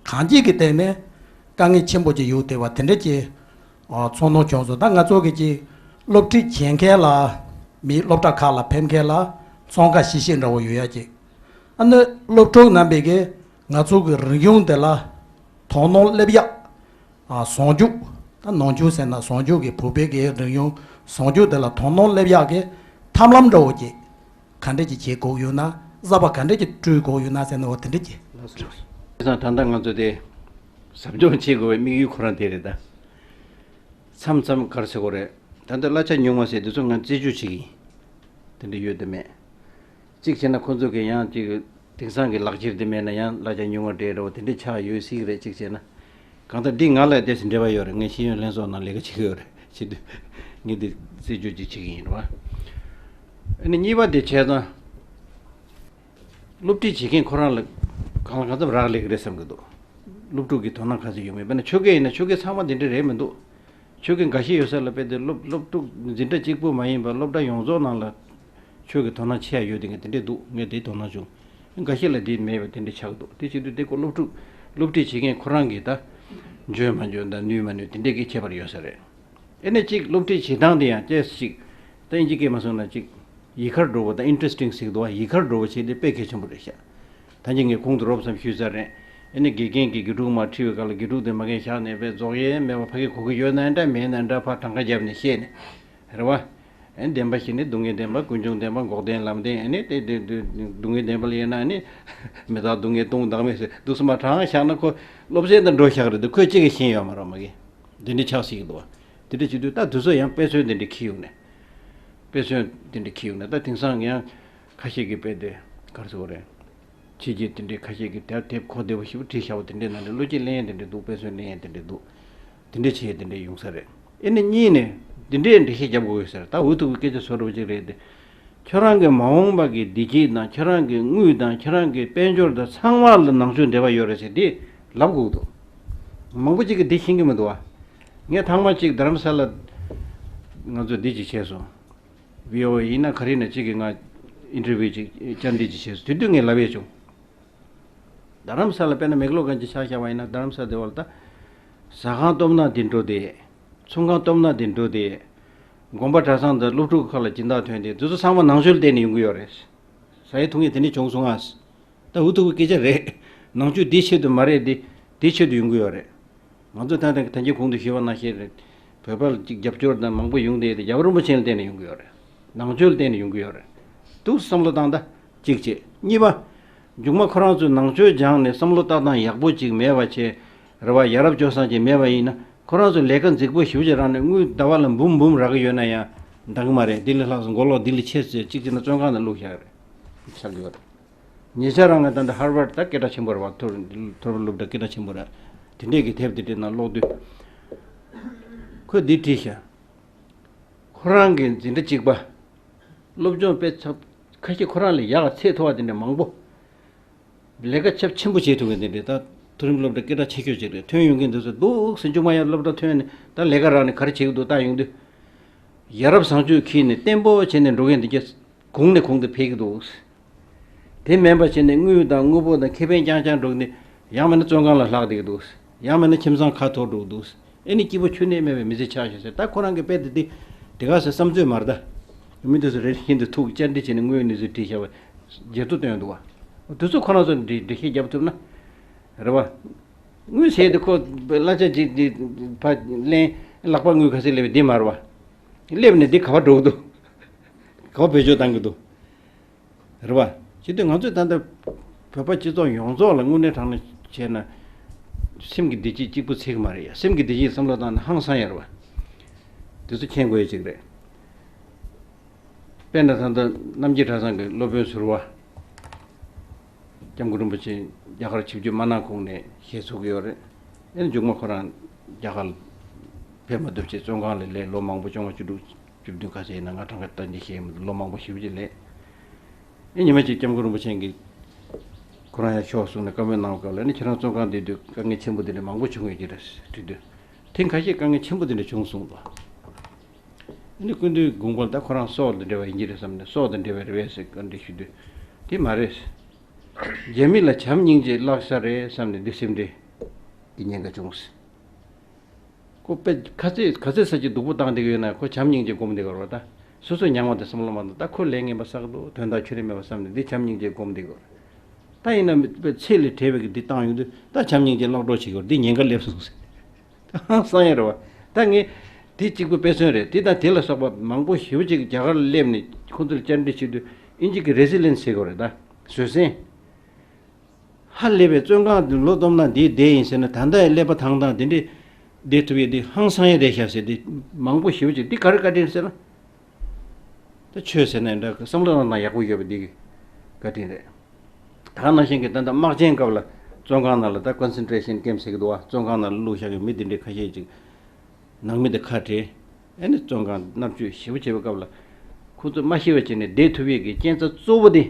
གང་ཅིག་གི་སྟེང་ནས་དཀའ་ངལ་ཆེན་པོ་ཅིག་ཡོད་བསྡད་པ་དེ་འདྲ་ཅིག་ཨ་ཚོར་སྣང་བྱུང་སོང་། ད་ང་ཚོ་གི་ཅིག་སློབ་ཁྲིད་བྱེད་མཁན་ལ་མི་སློབ་གྲྭ་ཁག་ལ་ཕེབས་མཁན་ལ་ཚོང་ཁ་ཤིག་ཤིག་འདྲ་བོ་ཡོད་ཡ་ཅིག་ཨ་ནི་སློབ་ཕྲུག་རྣམ་པས་གི་ང་ཚོ་གི་རིག་གཞུང་དེ་ལ་དོ་སྣང་སླེབས་ཡག་ཨ་ཟུང་འཇུག་ད་ནང་ཆོས་ཟེར་ན་ཟུང་འཇུག་གི་བོད་པའི་གི་རིག་གཞུང་ཟུང་འཇུག་དེ་ལ་དོ་སྣང་སླེབས་ཡག་གི་ཐབས་ལམ་འདྲ་བོ་ཅིག་ག་འདྲ་ཅིག་བྱེད་དགོས་ཡོད་ན་གསར་པ་ག་འདྲ་ཅིག་བསྐྲུན་དགོས་ཡོད་ན་ཟེར་ན་འོ་དེ་འདྲ་ཅིག་ལགས་སོ། བྱས་ཙང་ད་ལྟ་ང་ཚོ་དེ་ཟབ་སྦྱོང་བྱེད་དགོས་པའི་དམིགས་ཡུལ་ཁོ་རང་དེ་རེད་ད། མཚམས་མཚམས་ག་རེ་ཟེར་དགོས་རེད། ད་ལྟ་གླ་ཆ་ཉུང་བ་ཟེར་དེ་ཚོ་ང་རྩད་གཅོད་བྱེད་ཀྱི་ཡིན། དེ་འདྲ་ཡོད་དམ་མེད། གཅིག་བྱས་ན་ཁོ་ཚོ་གི་ཡང་ཅིག་དེང་སང་གི་ལག་ཁྱེར་དེ་མེད་ན་ཡང་གླ་ཆ་ཉུང་བ་སྤྲད་འདྲ་བོ་དེ་འདྲ་ཆགས་ཡོད་སྲིད་ཀྱི་རེད། གཅིག་བྱས་ན་གང་ལྟར་འདི་ང་ལ་ཏོག་ཙམ་འབྲེལ་བ་ཡོད་རེད། ངས་ཤེས་ཡོན་ལྷན་ཚོགས་ནང་ལས་ཀ་བྱེད་ཀྱི་ཡོད་རེད། བྱེད་དུས་ངས་འདི་རྩད་གཅོད་ཅིག་བྱེད་ཀྱི་ཡིན་རེད་བ། ཨ་ནི་གཉིས་པ་དེ་བྱས་ཙང་། སློབ་ཁྲིད་བྱེད་མཁན་ཁོ་རང་ལ་གང་ལ་གང་འཚམ་རག་ལས་ཀྱི་རེད་བསམ་གྱི་འདུག་སློབ་ཕྲུག་གི་དོ་སྣང་ག་ཚོད་ཡོད་མེད། དཔེར་ན་ཆོས་སྐད་ཡིན་ན་ཆོས་སྐད་ཚང་མ་འདི་འདྲ་རེད་མི་འདུག་ཆོས་སྐད་འགའ་ཤས་ཡོད་ས་ལ་དཔེ་དེ་སློབ་སློབ་ཕྲུག་འཛིན་གྲྭ་གཅིག་པུ་མ་ཡིན་པར་སློབ་གྲྭ་ཡོངས་རྫོགས་ནང་ལ་ཆོས་ཀྱི་དོ་སྣང་ཆེ་ཡ་ཡོད་དེ་ངས་དེ་འདྲས་འདུག་ངས་དེ་དོ་སྣང་བྱུང་། འགའ་ཤས་ལ་དེ་མེད་པ་དེ་འདྲས་ཆགས་འདུག་དེ་བྱེད་དུས་དེ་ཀོ་སློབ་ཕྲུག་སློབ་ཁྲིད་བྱེད་མཁན་ཁོ་རང་གིས་ད་འཇོན་མ་འཇོན་དང་ནུས་མ་ནུས་དེ་འདྲས་ཀྱི་ཁྱད་པར་ཡོད་ས་རེད། ཨེ་ནས་གཅིག་སློབ་ཁྲིད་བྱེད་སྟངས་དེ་ཡང་ཏོག་ཙམ་ཅིག་ད་དབྱིན་ཇི་སྐད་མ་སོང་ན་གཅིག་ཡི་གར་འགྲོ་བ་དང་ཨིན་ཊ་རེ་སི་ཊིང་ཟེར་གི་འདུག་བ། ཡི་གར་འགྲོ་བ་བྱེད་དེ་དཔེ་གལ་ཆེན་པོ་རེད་ཤག་ད་ཅི་ངས་གོང་དུ་རོབ་ཙམ་ཞུས་ཚར་རེད། ཨེ་ནས་དགེ་རྒན་གྱིས་དགེ་ཕྲུག་མར་ཁྲིད་པའི་སྐབས་ལ་དགེ་ཕྲུག་དེ་མ་གིན་བཞག་ནས་དཔེ་རྫོགས་ཡས་མེད་པ་ཕ་གི་གོ་གི་ཡོད་ན་འདྲ་མེད་ན་འདྲ་ཕར་གྲངས་ཀ་བརྒྱབ་ནས་བཤད་ནས་རེད་བ། ཨེ་བདེན་པ་བཞི་ནི། སྡུག་བསྔལ་བདེན་པ། ཀུན་འབྱུང་བདེན་པ། འགོག་བདེན་ལམ་བདེན། ཨེ་ནི་དེ་དེ་དེ་སྡུག་བསྔལ་བདེན་པ་ལ་ཡིན་ན་ཨེ་ནི་མི་རྟག་སྡུག་བསྔལ་སྟོང་བདག་མེད་ཟེར་འདུག་སེ་མར་དྲངས་བཞག་ན་ཁོ་སློབ་ཚན་དང་འགྲོ་བཞག་རེད་དེ། ཁོས་གཅིག་གིས་ཤེས་ཡོད་མ་རེད་མ་གི། འདི་འདྲ་ཆགས་སྲིད་ཀྱི་འདུག་བ། དེ་འདྲ་བྱེད་དུས་ད་དུས་ཚོད་ཡང་དཔེ་མཚོན་དེ་འདྲ་འཁྱེར་ཡོང་ནས། དཔེ་མཚོན་དེ་འདྲ་འཁྱེར་ཡོང་ནས་ད་དེང་སང་ཡང་ཁ་ཤས་ཀྱིས་དཔེ་དེ་ག་རེ་ཟེར་དགོས་རེད། ཕྱི་རྒྱལ་དེ་འདྲའི་ཁ་ཤས་ཀྱིས་དེབ་དེབ་གོ་བདེ་པོ་ཞེ་པོ་བྲིས་བཞག་པ་དེ་འདྲའི་ནང་ནས་བློ་སྐྱེད་གླེང་ཡས་དེ་འདྲ་འདུག་དཔེ་མཚོན་གླེང་ཡས་དེ་འདྲ་འདུག་དེ་འདྲ་བྱས་དེ་འདྲ་ཡོང་ས་རེད། ཨེ་ནི་གཉིས་ནས་དེ་འདྲའི་འགྲེལ་བཤད་རྒྱབ་དགོས་ཡོད་ས་རེད། ད་འུ་ཐུག་གི་སྐད་ཆ་བཟོ་འདྲ་པོ་ཅིག་རེད་དེ། ཁྱོད་རང་གི་མ་འོངས་པ་གི་བདེ་སྐྱིད་དང་ཁྱོད་རང་གི་དངུལ་དང་ཁྱོད་རང་གི་དཔལ་འབྱོར་དང་ཚང་མ་ལ་ནང་ཆོས་འབྲེལ་བ་ཡོད་རེད་ཟེར་དེ་ལབ་དགོས་འདུག་མང་པོ་ཅིག་གིས་དེ་ཤེས་ཀྱི་མི་འདུག་བ། ངས་ཐེངས་མ་གཅིག་རྡ་རམ་ས་ལ་ང་ཚོ་འདི་ཅིག་བྱས་སོང་། བི་ཨོ་ཨེ་ཡིན་ན་ག་རེ་ཡིན་ན་གཅིག་གིས་ང་ཨིན་ཊར་བིའུ་ཅིག་བཅར་འདྲི་ཅིག་བྱས་སོང་། དེ་དུས་ངས་ལབ་ཡས་བྱུང་། རྡ་རམ་ས་ལ་དཔེར་ན་མེག་ལོ་གན་ཅིག་ཆ་བཞག་པ་ཡིན་ན། རྡ་རམ་ས་ལ་དེ་བར་ད་ཟ་ཁང་སྟོབས་ན་དེ་འགྲོ་དེ། ཚོང་ཁང་སྟོབས་ན་དེ་འགྲོ་དེ། དགོན་པ་གྲྭ་ཚང་དང་སློབ་ཕྲུག་ཁག་ལ་སྦྱིན་བདག་ཐོན་དེ། དེ་ཚོ་ཚང་མ་ནང་ཆོས་ལ་བརྟེན་ནས་ཡོང་གི་ཡོད་རེད། ཟ་ཡས་འཐུང་ཡས་དེ་འདྲ་བྱུང་སོང་ཨ། ད་འུ་ཐུག་གི་སྐད་ཆ་རེད། ནང་ཆོས་དེའི་ཆེད་དུ་མ་རེད་དེ། དེའི་ཆེད་དུ་ཡོང་གི་ཡོད་རེད། ང་ཚོ་ད་ལྟ་ད་གིན་གོང་དུ་ཞུས་པ་ནང་བཞིན་རེད། བོད་པ་ལ་ཅིག་རྒྱབ་སྐྱོར་དང་མང་པོ་ཡོང་དེ་དེ་རྒྱལ་བ་རིན་པོ་ཆེ་ལ་བརྟེན་ནས་ཡོང་གི་ཡོད་རེད། ནང་ཆོས་ལ་བརྟེན་ནས་ཡོང་གི་ཡོད་རེད། འདུག་བསམ་བློ་བཏང་ད་གཅིག་བྱས། གཉིས་པ། མཇུག་མ་ཁོ་རང་ཚོས་ནང་ཆོས་སྦྱངས་ནས་བསམ་བློ་བཏང་སྟངས་ཡག་པོ་ཅིག་མེད་པ་བྱས། རེད་བ། ཡ་རབས་སྤྱོད་བཟང་ཅིག་མེད་པ་ཡིན་ན། ཁོ་རང་ཚོ་ལས་ཀ་རྫིག་པོ་ཞེ་པོ་ཅིག་རག་ནས་དངུལ་ཟླ་བ་ལ་འབུམ་འབུམ་རག་གི་ཡོད་ན་ཡང་འདང་གི་མ་རེད། འདི་ལས་ལྷག་མགོ་ལོག་འདི་ལས་ཆེ་ཟེར་གཅིག་བྱས་ན་བཙོན་ཁང་ནང་བླུགས་བཞག་རེད། ཆགས་ཀྱི་ཡོད་རེད། ཉེ་ཆར་རང་ང་ད་ལྟ་ཧར་ཝརཌ་ད་སྐད་གྲགས་ཆེན་པོ་རེད་བ། མཐོ་མཐོ་རིམ་སློབ་གྲྭ་སྐད་གྲགས་ཆེན་པོ་རེད། དེ་འདྲས་ཀྱི་དེབ་དེ་འདྲས་ནང་ཀློག་དུས། ཁོས་འདི་བྲིས་ཤག་ཁོ་རང་གི་འཛིན་གྲྭ་གཅིག་པ། སློབ་སྦྱོང་དཔེ་ཚགས། ཁ་ཤས་ཁོ་རང་ལས་ཡག་ག་ཚད་མཐོ་བ་དེ་འདྲ་མང་པོ། ལས་ཀ་ཚབས་ཆེན་པོ་བྱེད་ཐུབ་མཁན་དེ་འདྲས་ད་མཐོ་རིམ་སློབ་གྲྭ་སྐད་གྲགས་ཆེ་ཤོས་ཅིག་རེད། ཐོན་ཡོང་མཁན་དེ་ཚོ་འདུག་སེ་མཇུག་མ་ཡར་སློབ་གྲྭ་ཐོན་ནས་ད་ལས་ཀ་རག་ནས་ག་རེ་བྱེད་ཀྱི་འདུག་ལྟ་ཡོང་དུས། ཡ་རབས་བཟང་སྤྱོད་འཁྱེར་ནས་བརྟན་པོ་བྱས་ནས་འགྲོ་མཁན་དེ་གྱད་གོང་ནས་གོང་དུ་འཕེལ་གྱི་འདུག་དེ་མིན་པ་བྱས་ནས་དངུལ་དང་དངོས་པོ་དང་ཁེ་ཕན་རྐྱང་རྐྱང་སྒྲུབ་ནས་ཡང་མིན་ན་བཙོན་ཁང་ལ་ལྷག་བསྡད་ཀྱི་འདུག་ཡང་མིན་ན་ཁྱིམ་ཚང་ཁ་འཐོར་འགྲོ་གི་འདུག་ཨེ་ནི་སྐྱིད་པོ་ཁྱོན་ནས་མེད་པའི་མི་ཚེ་ཆགས་བཞག་ཟེར། ད་ཁོ་རང་གི་དཔེ་དེ་དེ་དེ་ག་ཟེར་བསམ་ཚོད་མ་རེད་ད། མི་དེ་ཚོ་རེ་རེ་བཞིན་དུ་ཐུག་བཅར་འདྲི་བྱས་ནས་དངོས་ཡོད་གནས་ཚུལ་དྲིས་བཞག་པ་བརྗེད་ཐོ་བཏོན་འདུག་བ། དེ་ཚོ་ཁོ་རང་ཚོ་འགྲེལ་འགྲེལ་བཤད་རྒྱབ་ཐུབ་ན། རེད་བ། དངུལ་ཟེར་དེ་ཁོ་གླ་ཆ་ཅིག་དེ་ཕར་ལེན། ལག་པ་དངུལ་ག་ཚོད་སླེབས་པ་འདི་མ་རེད་བ། སླེབས་ནས་འདི་ག་པར་འགྲོ་གི་འདུག་ག་པར་བེད་སྤྱོད་བཏང་གི་འདུག་རེད་བ། བྱེད་དུས་ང་ཚོས་ད་ལྟ་བོད་པ་སྤྱི་ཚོགས་ཡོངས་རྫོགས་ལ་དངོས་གནས་དྲང་གནས་བྱས་ན། སེམས་ཀྱི་བདེ་སྐྱིད་གཅིག་པུ་འཚོལ་གི་མ་རེད་ཡ། སེམས་ཀྱི་བདེ་སྐྱིད་བསམ་བློ་བཏང་ན་ཧང་སང་ཡ་རེད་བ། དེ་ཚོ་མཁྱེན་དགོས་ཡ་ཅིག་རེད། དཔེར་ན་ད་ལྟ་རྣམ་རྒྱལ་གྲྭ་ཚང་གི་སློབ་དཔོན་ཟུར་པ། སྐྱབས་མགོན་རིན་པོ་ཆེ་རྒྱ་གར་ཆིབས་བསྒྱུར་མ་གནང་གོང་ནས་ཞེས་གསུང་གི་ཡོད་རེད། ཨེ་ནི་མཇུག་མ་ཁོ་རང་རྒྱ་གར་ཕེབས་མ་ཐུབ་ཅེས་བཙོན་ཁང་ལ་ལས་ལོ་མང་པོ་བཅོ་ལྔ་བཅུ་དྲུག་བཅུ་བདུན་ག་ཚོད་ཡིན་ན་ང་གྲངས་ཀ་ད་འདི་ཤེས་མི་འདུག་ལོ་མང་པོ་ཞེ་པོ་ཅིག་ལས། ཨེ་ཉི་མ་གཅིག་སྐྱབས་མགོན་རིན་པོ་ཆེ་གིས་ཁོ་རང་ཡར་ཤོག་གསུངས་ནས་བཀའ་མོལ་གནང་བ་སྐབས་ལ་ཨེ་ནི་ཁྱེད་རང་བཙོན་ཁང་བསྡད་དུས་དཀའ་ངལ་ཆེན་པོ་དེ་འདྲ་མང་པོ་བྱུང་ཡོད་ཀྱི་རེད་དྲིས་དུས། དེང་ཁ་ཤས་དཀའ་ངལ་ཆེན་པོ་དེ་འདྲ་བྱུང་སོང་དོ། ཨ་ནི་སྐུ་མདུན་དགོངས་པར་ད་ཁོ་རང་སྲོག་དང་འབྲེལ་བ་ཡིན་གྱི་རེད་བསམ་ནས་སྲོག་དང་འབྲེལ་བ་རེད་པས་ཟེར་བཀའ་འདྲི་ཞུ་དུས། དེ་མ་རེད། རྒྱ་མི་ལ་བྱམས་སྙིང་རྗེ་བརླག་ས་རེད་བསམ་ནས་འདི་སེམས་ཁྲལ་གྱི་ཉེན་ཁ་བྱུང་ཟེར། ཁོ་དཔེ་ག་ཚད་ག་ཚད་ས་ཅིག་སྡུག་པོ་བཏང་བསྡད་ཀྱི་ཡོད་ན་ཁོ་བྱམས་སྙིང་རྗེ་སྒོམ་བསྡད་ཀྱི་རེད་བ། ད་སོ་སོས་མྱངས་པ་དེ་བསམ་བློ་མ་བཏང་། ད་ཁོ་ལས་ངན་པ་བསགས་འདུག་དོན་དག་ཁྱོན་ནས་མེད་པ་བསམ་ནས་འདི་བྱམས་སྙིང་རྗེ་སྒོམ་བསྡད་ཀྱི་རེད། ད་ཡིན་ན་དཔེ་ཚད་ལས་བྲལ་བའི་གི་འདི་བཏང་ཡོང་དུས་ད་བྱམས་སྙིང་རྗེ་བརླག་འགྲོ་བྱེད་ཀྱི་རེད། འདི་ཉེན་ཁ་སླེབས་སོང་ཟེར། ཧང་སང་ཡ་རེད་བ། ད་ངས་དེ་གཅིག་པུ་དཔེ་མཚོན་རེད། དེ་དང་དེ་ལ་སོགས་པ་མང་པོ་ཞེ་པོ་ཅིག་རྒྱ་གར་ལ་སླེབས་ནས་ཁོང་ཚོ་ལ་བཅར་འདྲི་བྱེད་དུས་ཨིན་ཇི་གི་རེ་སི་ལེན་སི་ཟེར་གྱི་རེད། ད་བཟོད་བསྲན། ཧ་ལས་པའི་བཙོན་ཁང་དུ་ལོ་སྟོང་ན་འདིའི་བསྡད་ཡིན་ཟེར་ན་ད་ལྟ་ཡི་ཀླད་པ་ཐང་ཐང་དེ་འདྲས་བསྡད་ཐུབ་ཡས་འདི་ཧང་སང་ཡ་རེད་ཤག་ཟེར། འདི་མང་པོ་ཞེ་པོ་ཅིག་འདི་ག་རེ་བཀའ་དྲིན་ཟེར་ན། ད་ཆོས་ཟེར་ན་འདྲ་བསམ་བློ་གནང་ན་ཡག་པོ་ཡོད་པ་འདི་གི་བཀའ་དྲིན་རེད། ད་ག་ནང་བཞིན་གྱི་ད་ལྟ་དམག་ཆེན་སྐབས་ལ་བཙོན་ཁང་ནང་ལ་ད་ཀོན་སེན་ཊྲེ་ཤན་ཀེམ་ཟེར་གྱི་འདུག་བ། བཙོན་ཁང་ནང་ལ་བླུགས་བཞག་གི་མི་འདི་འདྲའི་ཁ་ཤས་ཅིག་ནང་མི་འདི་ཁ་བྲལ། ཨེ་ནི་བཙོན་ཁང་མནར་གཅོད་ཞེ་པོ་བྱས་པའི་སྐབས་ལ་ཁོ་ཚོ་མ་ཤི་བ་བྱས་ནས་བསྡད་ཐུབ་ཡས་ཀྱི་རྐྱེན་རྩ་གཙོ་བོ་དེ་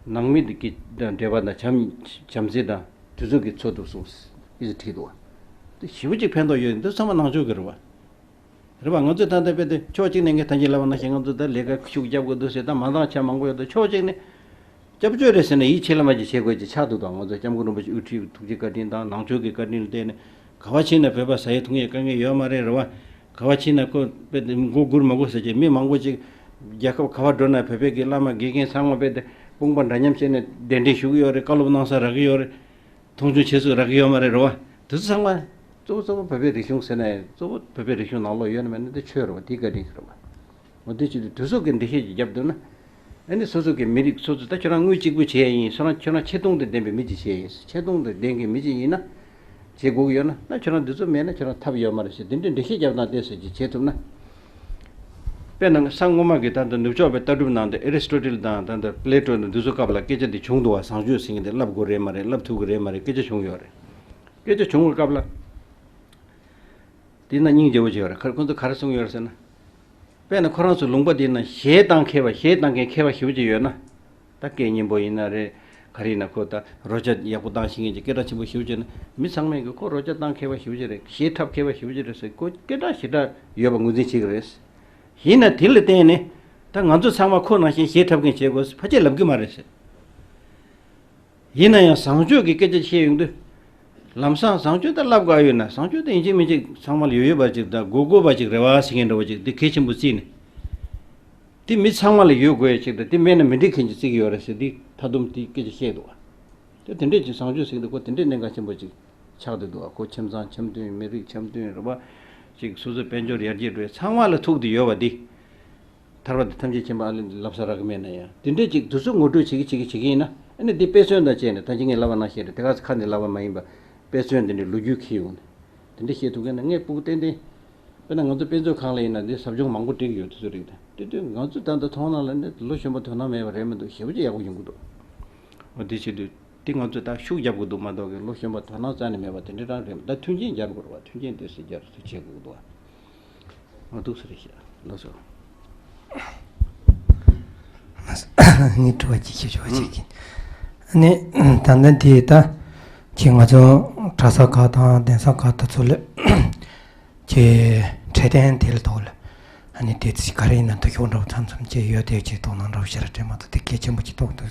ནང་མི་འདི་གི་དང་འབྲེལ་བ་དང་བྱམས་བྱམས་བརྩེ་དང་དེ་ཚོ་གི་ཚོད་དུ་སོང་ཟེར་བྲིས་འདུག་བ། དེ་ཞེ་པོ་ཅིག་ཕན་ཐོགས་ཡོད། འདི་ཚང་མ་ནང་ཆོས་ཀྱི་རེད་བ། རེད་པ། ང་ཚོས་ད་ལྟ་དཔེ་དེ་ཕྱོགས་གཅིག་ནས་ངས་ད་གིན་ལབ་པ་ནང་བཞིན་ང་ཚོ་ད་ལས་ཀ་ཤུགས་རྒྱབ་དགོས་འདུག་ཟེར། ད་མ་འདང་ཆ་མང་པོ་ཡོད་དོ། ཕྱོགས་གཅིག་ནས་སྐྱབས་བཅོལ་རེད་ཟེར་ནས་ཡིད་ཆེས་ལ་མ་ཅིག་བྱེད་དགོས་ཅིག་ཆགས་འདུག་དང་། ང་ཚོ་སྐྱབས་མགོན་རིན་པོ་ཆེ་དབུ་ཁྲིད་ཐུགས་རྗེ་བཀའ་དྲིན་དང་ནང་ཆོས་ཀྱི་བཀའ་དྲིན་ལ་བརྟེན་ནས་ག་བ་ཕྱིན་ན་བོད་པ་ཟ་ཡས་འཐུང་ཡས་དཀའ་ངལ་ཡོད་མ་རེད། རེད་བ། ག་བ་ཕྱིན་ན་ཁོ་དཔེ་དེ་མགོ་སྒུར་མ་དགོས་ཟེར་གྱི་མི་མང་པོ་ཅིག་རྒྱལ་ཁབ་ག་བ་འགྲོ་ན་བོད་པའི་གི་བླ་མ་དགེ་རྒན་ཚང་མ་དཔེ་དེ་དཔུང་པ་འདྲ་མཉམ་བྱས་ནས་གདན་འདྲེན་ཞུ་གི་ཡོད་རེད། བཀའ་སློབ་གནང་ས་རག་གི་ཡོད་རེད། མཐོང་ཆུང་བྱེད་སྲོལ་རག་གི་ཡོད་མ་རེད། རེད་བ། དེ་ཚོ་ཚང་མ་གཙོ་བོ་གཙོ་བོ་བོད་པའི་རིག་གཞུང་ཟེར་ན་ཡང་གཙོ་བོ་བོད་པའི་རིག་གཞུང་ནང་ལོགས་ཡོད་ན་མེད་ན་དེ་ཆོས་རེད་བ། དེའི་བཀའ་དྲིན་ཟེར་བ། འོ་དེ་བྱེད་དུས་དུས་ཚོད་ཀྱི་འགྲེལ་བཤད་ཅིག་བརྒྱབ་འདུག་ན། ཨ་ནི་སོ་སོ་གི་མི་རིགས་སོ་སོ་ད་ཁྱོད་རང་དངུལ་གཅིག་པུ་བྱས་ཡིན། ཁྱོད་རང་ཁྱོད་རང་ཆེ་མཐོང་དང་ལྡན་པའི་མི་ཅིག་བྱས་ཡིན། ཆེ་མཐོང་དང་ལྡན་གྱི་མི་ཅིག་ཡིན་ན། བྱེད་དགོས་ཀྱི་ཡོད་ན། ད་ཁྱོད་རང་དུས་ཚོད་མེད་ན་ཁྱོད་རང་ཐབས་ཡོད་མ་རེད་ཟེར། དེ་འདྲའི་འགྲེལ་བཤད་བརྒྱབ་སྟངས་དེ་ཚོ་ཅིག་བྱེད་ཐུབ་ན། དཔེར་ན་ས་སྔོན་མ་གི་ད་ལྟ་ནུབ་ཕྱོགས་པའི་ལྟ་གྲུབ་ནང་དུ་ཨེ་རི་སི་ཊོ་ཊལ་དང་ད་ལྟ་པི་ལེ་ཊོ་དང་འདི་ཚོ་སྐབས་ལ་སྐད་ཆ་འདི་བྱུང་འདུག་བ། བཟང་སྤྱོད་ཟེར་མཁན་དེ་བསླབ་དགོས་རེད་མ་རེད། བསླབ་ཐུབ་ཀྱི་རེད་མ་རེད། སྐད་ཆ་བྱུང་ཡོད་རེད། སྐད་ཆ་བྱུང་བའི་སྐབས་ལ། དེ་ན་སྙིང་རྗེ་བོ་ཅིག་ཡོད་རེད། ཁ་ཁོང་ཚོ་ག་རེ་གསུངས་ཡོད་རེད་ཟེར་ན། དཔེར་ན་ཁོ་རང་ཚོ་ལུང་པ་དེ་ན་གཞས་བཏང་མཁས་པ། གཞས་བཏང་མཁན་མཁས་པ་ཞེ་པོ་ཅིག་ཡོད་ན། ད་སྐད་སྙན་པོ་ཡིན་ན་རེད། ག་རེ་ཡིན་ན། ཁོ་ད་རོལ་ཆ་ཡག་པོ་བཏང་ཤེས་མཁན་གྱི་སྐད་གྲགས་ཆེན་པོ་ཞེ་པོ་ཅིག་ན། མི་ཚང་མས་གི་ཁོ་རོལ་ཆ་བཏང་མཁས་པ་ཞེ་པོ་ཅིག་རེད། གཞས་འཁྲབ་མཁས་པ་ཞེ་པོ་ཅིག་རེད་ཟེར། ཁོ་སྐད་གྲགས་ཞེ་དྲག་ཡོད་པ་ངོས་འཛིན་བྱེད་ཀྱི་རེད། ཡིན་ན་དེ་ལ་བརྟེན་ནས་ད་ང་ཚོ་ཚང་མ་ཁོ་ནང་བཞིན་གཞས་འཁྲབ་མཁན་བྱེད་དགོས་ཕལ་ཆེར་ལབ་གི་མ་རེད་ཟེར། ཡིན་ན་ཡང་བཟང་སྤྱོད་ཀྱི་སྐད་ཆ་བཤད་ཡོང་དུས། ལམ་སང་བཟང་སྤྱོད་ད་བསླབ་དགོས་ཡོད་ན། བཟང་སྤྱོད་ད་ཡིན་གཅིག་མིན་གཅིག་ཚང་མ་ལ་ཡོད་ཡོད་པ་ཅིག་དང་། དགོས་དགོས་པ་ཅིག་རེད་བ་ཟེར་མཁན་འདྲ་བོ་ཅིག་དེ་གལ་ཆེན་པོ་བརྩིས་ནས། དེ་མི་ཚང་མ་ལ་ཡོད་དགོས་ཡ་ཅིག་དང་། དེ་མེད་ན་མི་འགྲིག་མཁན་ཅིག་བརྩི་གི་ཡོད་རེད་ཟེར། དེ་མཐའ་སྡོམ་དེ་སྐད་ཆ་བཤད་འདུག་བ། དེ་དེ་འདྲས་ཅིག་བཟང་སྤྱོད་ཟེར་གི་འདུག་གོ། དེ་འདྲས་གནད་འགག་ཆེན་པོ་ཅིག་ཆགས་བསྡད་འདུག་བ། ཁོ་ཁྱིམ་ཚང་འཆམ་མཐུན། མི་རིགས་འཆམ་མཐུན་རེད་བ། ཅིག་སོ་སོའི་དཔལ་འབྱོར་ཡར་རྒྱས་འགྲོ་ཡ། ཚང་མ་ལ་ཐུག་བསྡད་ཡོད་པ་འདི། ཐར་པ་དང་ཐམས་ཅད་མཁྱེན་པ་ཨ་ལས་ལབ་ས་རག་གི་མེད་ན་ཡང་། དེ་འདྲའི་ཅིག་དུས་ཚོད་ངོ་སྤྲོད་བྱེད་ཀྱི་བྱེད་ཀྱི་བྱེད་ཀྱི་ཡིན་ན། ཨ་ནི་འདི་དཔེ་མཚོན་དང་བཅས་ནས། ད་ཅི་ངས་ལབ་པ་ནང་བཞིན་རེད། དེ་ག་ཚོད་ཁ་ནས་ལབ་པ་མ་ཡིན་པ། དཔེ་མཚོན་དེ་འདྲའི་ལོ་རྒྱུས་འཁྱེར་ཡོང་ནས་དེ་འདྲ་བཤད་ཐུབ་མཁན་ན། ངས་སྤུ་གུ་ཏན་ཏན། དཔེར་ན་ང་ཚོ་དཔེ་མཛོད་ཁང་ལ་ཡིན་ན་འདི་ཟབ་སྦྱོང་མང་པོ་སྤྲད་ཀྱི་ཡོད། དུས་ཚོད་རིག་དང་དེ་དུས་ང་ཚོ་ད་ལྟ་མཐོང་སྣང་ལ་ནི་ལོ་གཞོན་པ་དོ་སྣང་མེད་པ་རེད་མི་འདུག་ཞེ་པོ་ཅིག་ཡག་པོ་ཡོང་གི་འདུག་འོ་དེ་བྱེད་དུས་དེ་ང་ཚོས་ད་ཤུགས་རྒྱབ་དགོས་འདུག་མ་གཏོགས་ཀྱི་ལོ་གཞོན་པ་དོ་སྣང་རྩ་ནས་མེད་པ་དེ་འདྲ་རང་རེད། ད་མཐུན་རྐྱེན་སྦྱར་དགོས་རེད་བ། མཐུན་རྐྱེན་དེ་ཚོ་སྦྱར་ཚུལ་བྱེད་དགོས་འདུག་བ། ང་འདུག་ས་རེད་ཤག་ལགས་སོ། ངས་དྲི་བ་གཅིག་ཞུ་ཆོག་ཅིག་གི། ཨ་ནི་ད་ལྟ་འདི་ད་ཅིག་ང་ཚོ་གྲྭ་ས་ཁག་དང་གདན་ས་ཁག་དེ་ཚོ་ལ་ཅིག་འཕྲོད་བསྟེན་དེ་ལ་ཐོག་ལ་ཨ་ནི་དེ་ཅིག་ག་རེ་ཡིན་ན་འདུ་ཤོག་འདྲ་བོ་མཚམས་མཚམས་ཅིག་ཡོད་དེ། ཅིག་དོ་སྣང་འདྲ་བོ་ཞེ་དྲག་སྤྲད་མ་ཐུབ། དེ་གལ་ཆེན་པོ་ཅིག་མཐོང་འདུག་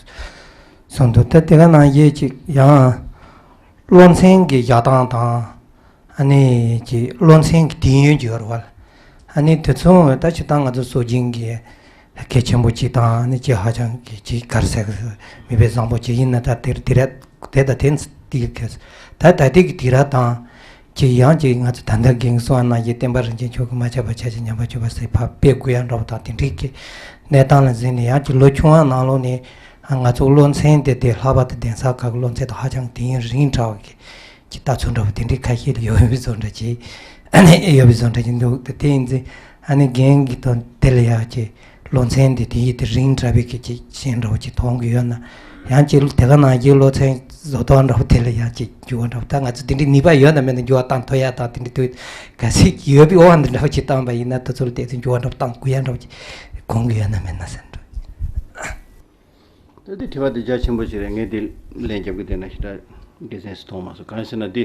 གསུངས་འདུག་ད་དེ་ག་ནང་བཞིན་ཅིག་ཡང་སློབ་ཚན་གྱི་བཞག་སྟངས་དང་། ཨ་ནི་ཅིག་སློབ་ཚན་གྱི་དུས་ཡུན་ཅིག་ཡོད་རེད་བ། ཨ་ནི་དེ་ཚོ་ད་སྤྱིར་བཏང་ང་ཚོ་སྲོལ་རྒྱུན་གྱི་གལ་ཆེན་པོ་ཅིག་དང་། ཨ་ནི་ཅིག་ཧ་ཅང་གི་ཅིག་ག་རེ་ཟེར་གི། མི་དཔེ་བཟང་པོ་ཅིག་ཡིན་ན། ད་དེར་དེ་ར་དེ་ད་དེ་དེ་གི་ད་ད་ལྟའི་གི་དུས་རབས་དང་ཅིག་ཡང་ཅིག་ང་ཚོ་ད་ལྟ་རྒན་གསུངས་པ་ནང་བཞིན་བསྟན་པ་རིན་ཆེན་མཆོག་གིས་མ་ཆག་པར་ཆགས་ཤིང་ཉམས་པར་གྱུར་པ་ཟེར་ཕར་སྤེལ་དགོས་ཡ་འདྲ་བོ་དང་། དེ་འདྲའི་གི་གནས་སྟངས་ལ་གཟིགས་ནས། ཡང་ཅིག་ལོ་ཆུང་བ་ནང་ལོགས་ནས་ང་ཚོ་སློབ་ཚན་དེ་དེ་ལྷག་པར་དུ་གདན་ས་ཁག་གི་སློབ་ཚན་དེ་ཧ་ཅང་དུས་ཡུན་རིང་དྲགས་པ་གི་ཀྱི་ལྟ་ཚུལ་འདྲ་བོ་དེ་འདྲའི་ཁ་ཤས་ལ་ཡོད་པའི་བཟོ་འདྲ་ཅིག་ཨ་ནི་ཡོད་པའི་བཟོ་འདྲ་ཅིག་འདུག་དེ་དེ་ཡིན་ཙང་ཨ་ནི་རྒན་གྱི་དོན་དེ་ལ་ཡང་ཅིག་སློབ་ཚན་དེ་དེ་ཡིས་དེ་རིང་དྲགས་པའི་གི་ཅིག་ཤན་འདྲ་བོ་ཅིག་མཐོང་གི་ཡོད་ན། ཡང་ཅིག་དེ་ག་ནང་བཞིན་སློབ་ཚན་བཟོ་སྟངས་འདྲ་བོ་དེ་ལ་ཡང་ཅིག་འགྱུར་བ་འདྲ་བོ། ད་ང་ཚོ་དེ་འདྲའི་ནུས་པ་ཡོད་ན་མེད་ན་འགྱུར་བ་བཏང་ཐུབ་ཡ་དང་། དེ་འདྲའི་དུས་ག་ཚོད་ཡོད་པའི་དབང་དུ་འདྲ་བོ་ཅིག་བཏང་པ་ཡིན་ན། དེ་ཚོ་ལ་དེ་ཚོ་འགྱུར་བ་འདྲ་བོ་བཏང་དགོས་ཡ་འདྲ་བོ་ཅིག་དགོངས་ཀྱི་ཡོད་ན་མེད་ན་ཟེར་འདྲ། ད་དེ་དྲི་བ་དེ་རྒྱ་ཆེན་པོ་ཞིག་རེད། ངས་དེ་ལན་རྒྱབ་ཀྱི་བསྡད་ན་ཞེ་དྲག་དགེ་མཚན་ཞིག་མཐོང་མ་སོང་། གང་ཡིན་ཟེར་ན་དེ་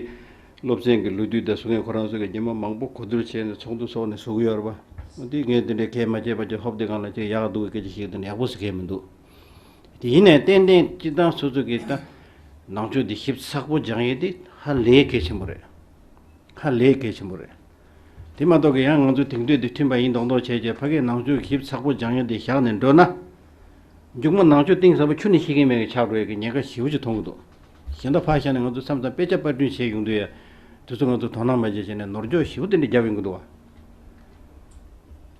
སློབ་ཚན་གྱི་ལོ་དུས་དང་སོ་ངས་ཁོ་རང་ཚོ་གི་རྒྱུན་མ་མང་པོ་གོ་བསྡུར་བྱས་ནས་ཚོགས་འདུ་ཚོགས་ནས་བཟོ་གི་ཡོད་རེད་པ། དེ་ངས་དེ་འདྲའི་གལ་མ་བྱས་པ་ཅིག་ཧོབ་དེ་སྒང་ལ་ཅིག་ཡག་སྡུག་གི་སྐད་ཆ་ཞིག་དེ་ནས་ཡག་པོ་ཞིག་གལ་མི་འདུག་དེ་ཡིན་ནའི་ཏན་ཏན་སྤྱིར་བཏང་སོ་སོ་གི་ད་ནང་ཆོས་དེ་ཞིབ་ཚགས་པོ་སྦྱང་ཡས་དེ་ཧ་ལས་གལ་ཆེན་པོ་རེད། ཧ་ལས་གལ་ཆེན་པོ་རེད། དེ་མ་གཏོགས་ཀྱི་ཡང་ང་ཚོ་དེང་དུས་འདི་མཐུན་པ་ཡིན་མདོག་མདོག་བྱས་རྗེས་ཕ་གིའི་ནང་ཆོས་ཞིབ་ཚགས་པོ་སྦྱང་ཡ་དེ་བཞག་ནས་འགྲོ་ན། མཇུག་མ་ནང་ཆོས་གཏིང་ཟབ་པོ་ཆུ་ནས་ཤེས་ཀྱི་མེད་ཀྱི་ཆགས་འགྲོ་ཡ་གི་ཉེན་ཁ་ཞེ་པོ་ཅིག་མཐོང་གི་འདུག་གཞན་དག་ཕར་བཞག་ནས་ང་ཚོ་མཚམས་མཚམས་དཔེ་ཆ་པར་སྐྲུན་བྱས་ཡོང་དུས་ཡ། དེ་ཚོ་ང་ཚོ་དོ་སྣང་མ་བྱས་བྱས་ནས་ནོར་འཇོག་ཞེ་པོ་དེ་འདྲ་བརྒྱབ་ཡོང་གི་འདུག་བ།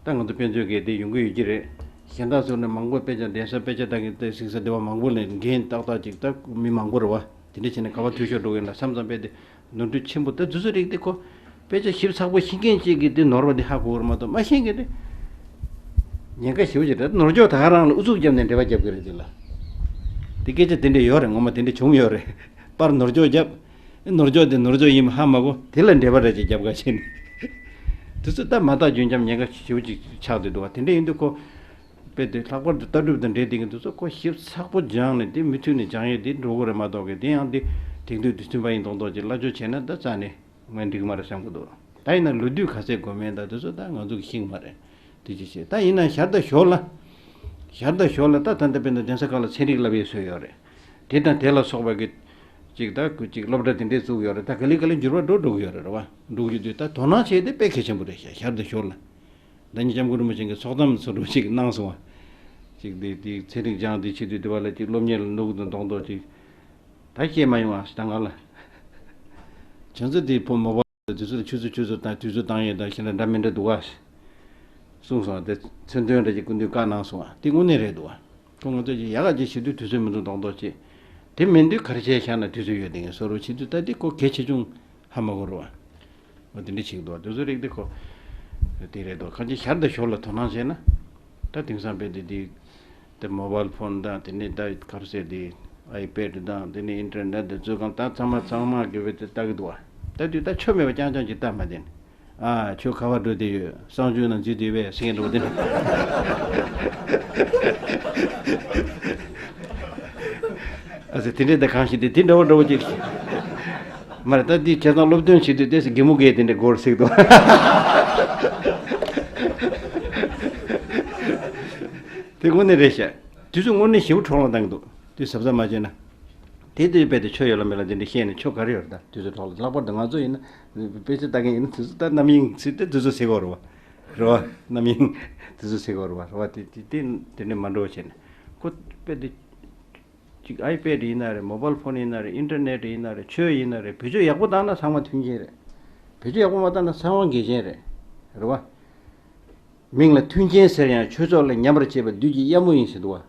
ད་ང་ཚོ་དཔེ་མཛོད་ཀྱི་དེ་ཡོང་གི་ཡོད་ཀྱི་རེད། གཞན་དག་ཚོ་ནས་མང་པོ་དཔེ་ཆ་གདན་ས་དཔེ་ཆ་ལྟ་གི་དེ་གཟིགས་ས་དེ་བ་མང་པོ་ལས་འགན་ཏག་ཏག་ཅིག་ད་མི་མང་པོ་རེད་བ། དེ་འདྲ་བྱས་ནས་ག་བ་འཐུས་ཤོར་འགྲོ་གི་ཡིན་ན་བསམ་བསམ་པས་དེ། ནོར་འཁྲུལ་ཆེན་པོ་ད་དུས་ཚོད་རིག་དེ་ཁོ། དཔེ་ཆ་ཞིབ་ཚགས་པོ་ཤེས་མཁན་གཅིག་གིས་དེ་ནོར་བ་དེ་ཧ་གོ་བར་མ་གཏོགས་མ་ཤེས་མཁན་དེ། ཉེན་ཁ་ཞེ་པོ་ཅིག་རེད། ནོར་འཇོག་ད་ག་རང་ལ་ཨུ་ཚུགས་བརྒྱབ་ནས་འབྲེལ་བ་རྒྱབ་ཀྱི་རེད་དེ་ལ། དེ་སྐད་ཆ་དེ་འདྲ་ཡོད་རེད། ངོ་མ་དེ་འདྲ་བྱུང་ཡོད་རེད། པར་ནོར་འཇོག་བརྒྱབ། ནོར་འཇོག་དེ་ནོར་འཇོག་ཡིན་པ་ཧ་མ་གོ། དེ་ལ་འབྲེལ་བ་ར་ཅིག་རྒྱབ་ག་བྱས་ནས། དུས་ཚོད་ད་མ་ཐག་རྒྱུན་འབྱམས་ཉེན་ཁ་ཞེ་པོ་ཅིག་ཆགས་བསྡད་འདུག་བ། དེ་འདྲ་ཡིན་དུས་ཁོ། དཔེ་དེ་ལྷག་པར་དུ་ལྟ་གྲུབ་དང་འབྲེལ་བསྡད་མཁན་དེ་ཚོ་ཁོ་ཞིབ་ཚགས་པོ་སྦྱངས་ནས་དེ་མུ་མཐུད་ནས་སྦྱང་ཡས་དེ་འགྲོ་དགོས་རེད་མ་གཏོགས་ཀི། དེ་ཡང་དེ་དེང་དུས་དུས་མཐུན་པ་ཡིན་མདོག་མདོག་ཅིག་སླ་བཅོས་བྱས་ན་ད་རྩ་ནས་ངས་འགྲིག་གི་མ་རེད་བསམ་གི་འདུག་ད་ཡིན་ན་ལོ་དུས་ག་ཚད་དགོས་མིན་ད་དེ་ཚོ་ད་ང་ཚོ་གི་ཤེས་ཀྱི་མ་རེད། དེ་ཅི་བྱེད། ད་ཡིན་ན་ཞར་དང་ཞོར་ལ། ཞར་དང་ཞོར་ལ་ད་ད་ལྟ་དཔེར་ན་གདན་ས་ཁག་ལ་ཚན་རིག་བསླབ་ཡས་བཟོས་ཡོད་རེད། དེ་དང་དེ་ལ་སོགས་པ་གི་ཅིག་ད་ཅིག་སློབ་གྲྭ་དེ་འདྲས་བཙུགས་ཡོད་རེད། ད་ག་ལེ་ག་ལེ་འགྱུར་བ་འགྲོ་འགྲོ་གི་ཡོད་རེད། རེད་བ། འགྲོ་གི་ཡོད་དུས་ད་དོ་སྣང་བྱས་ཏེ་དཔེ་གལ་ཆེན་པོ་རེད་ཤག་ཞར་དང་ཞོར་ལ། ཟླ་ཉི་སྐྱབས་མགོན་རིན་པོ་ཆེ་གི་ཚོགས་གཏམ་སོགས་འདྲ་ཅིག་གནང་སོང་བ། ཅིག་དེ་དེ་ཚན་རིག་སྦྱངས་དེ་བྱེད་དུས་དེ་བ་ལ་ཅིག་སློབ་གཉེར་ལ་ནུག་དང་མདོག་མདོག་ཅིག་ད་བཤད་མ་ཡོང་ཨ་ད་ང་ལ། ཁྱོད་ཚོ་དེ་ཕོ་མོ་པ་དེ་ཚོ་ཆུ་ཚོད་ཆུ་ཚོད་དང་དུས་ཚོད་བཏང་ཡས་དང་ཤིན་ཏུ་འདྲ་མི་འདྲ་འདུག་ཨ། གསུངས་སོང་། དེ་མཚོན་དོན་འདྲ་ཅིག་སྐུ་མདུན་བཀའ་གནང་སོང་བ་དེ་དངོས་གནས་རེད་འདུག་བ། ཁོ་ང་ཚོ་ཅིག་ཡག་ག་ཅིག་བྱེད་དུས་དུས་ཚོད་མི་འདུག་མདོག་མདོག་བྱེད། དེ་མིན་དུས་ག་རེ་བྱས་བཞག་ན་དུས་ཚོད་ཡོད་དེ་ངས་བཟོ་རོགས་བྱེད་དུས་ད་དེ་ཁོ་གལ་ཆེ་ཆུང་ཧ་མ་གོ་རོགས་བ། འོ་དེ་འདྲ་བྱེད་ཀྱི་འདུག་བ། དུས་ཚོད་རིག་དེ་ཁོ་དེ་རེད་འདུག་གང་ཅི་ཞར་དང་ཞོར་ལ་དོ་སྣང་བྱས་ན་ད་དེང་སང་དཔེ་དེ་དེ་དེ་མོ་བལ་ཕོན་དང་དེ་ནས་ད་ག་རེ་ཟེར་དེ་ཨའི་པེ་ཌི་དང་དེ་ནས་ཨིན་ཊར་ནེཊ་དང་ཚོ་གང་ད་ཚང་མ་ཚང་མ་གི་བེ་དེ་ལྟ་གི་འདུག་བ། ད་དུས་ད་ཆོ་མེད་པ་རྐྱང་རྐྱང་ཅིག་ལྟ་མ་དེ་ནས། ཨ། ཁྱོད་ག་བར་འགྲོ་བསྡད་ཡོད། གསང་སྤྱོད་ནང་འཛུལ་བསྡད་པས་ཟེར་མཁན་འདྲ་བོ་དེ་འདྲ། ཨ་ཙི། དེ་འདྲས་ད་གང་ཞིག་དེ་དེ་འདྲ་བོ་འདྲ་བོ་ཅིག་མ་རེད། ད་འདི་བྱས་ཙང་སློབ་སྟོན་བྱེད་དུས་ཏོག་ཙམ་གད་མོ་བགད་དེ་འདྲས་འགོར་སྲིད་འདུག་དེ་དངོས་གནས་རེད་ཤག་དུས་ཚོད་དངོས་གནས་ཞེ་པོ་འཕྲོ་བརླག་བཏང་གི་འདུག་དུས་གཟབ་གཟབ་མ་བྱས་ན། དེ་དུས་རྦད་དེ་ཆོས་ཡོད་ལ་མེད་ལ་དེ་འདྲ་བཤད་ནས་ཆོས་ག་རེ་ཡོད་རེད། ད་དུས་ཚོད་འཕྲོ་བརླག་ལྷག་པར་དུ་ང་ཚོ་ཡིན་ན་དཔེ་ཆ་ལྟ་མཁན་ཡིན་ན་དུས་ཚོད་ད་རྣམ་གཡེང་ཚིག་དེ་དུས་ཚོད་ཟེར་གོ་རེད་བ། རེད་བ། རྣམ་གཡེང་དུས་ཚོད་ཟེར་གོ་རེད་བ། རེད་བ། དེ་དེ་དེ་དེ་འདྲ་མ་འགྲོ་བྱས་ནས་ཁོ་དཔེ་དེ་ཅིག་ཨའི་པེ་ཌི་ཡིན་ན་རེད། མོ་བལ་ཕོན་ཡིན་ན་རེད། ཨིན་ཊར་ནེཊ་ཡིན་ན་རེད། ཆོས་ཡིན་ན་རེད། བེད་སྤྱོད་ཡག་པོ་བཏང་ན་ཚང་མ་མཐུན་རྐྱེན་རེད། བེད་སྤྱོད་ཡག་པོ་མ་བཏང་ན་ཚང་མ་འགལ་རྐྱེན་རེད། རེད་བ། མིང་ལ་མཐུན་རྐྱེན་ཟེར་ཡང་ཆོས་ཚོགས་ལ་ཉམས་པར་བྱེད་པ་བདུད་ཀྱི་གཡབ་མོ་ཡིན་ཟེར་འདུག་བ།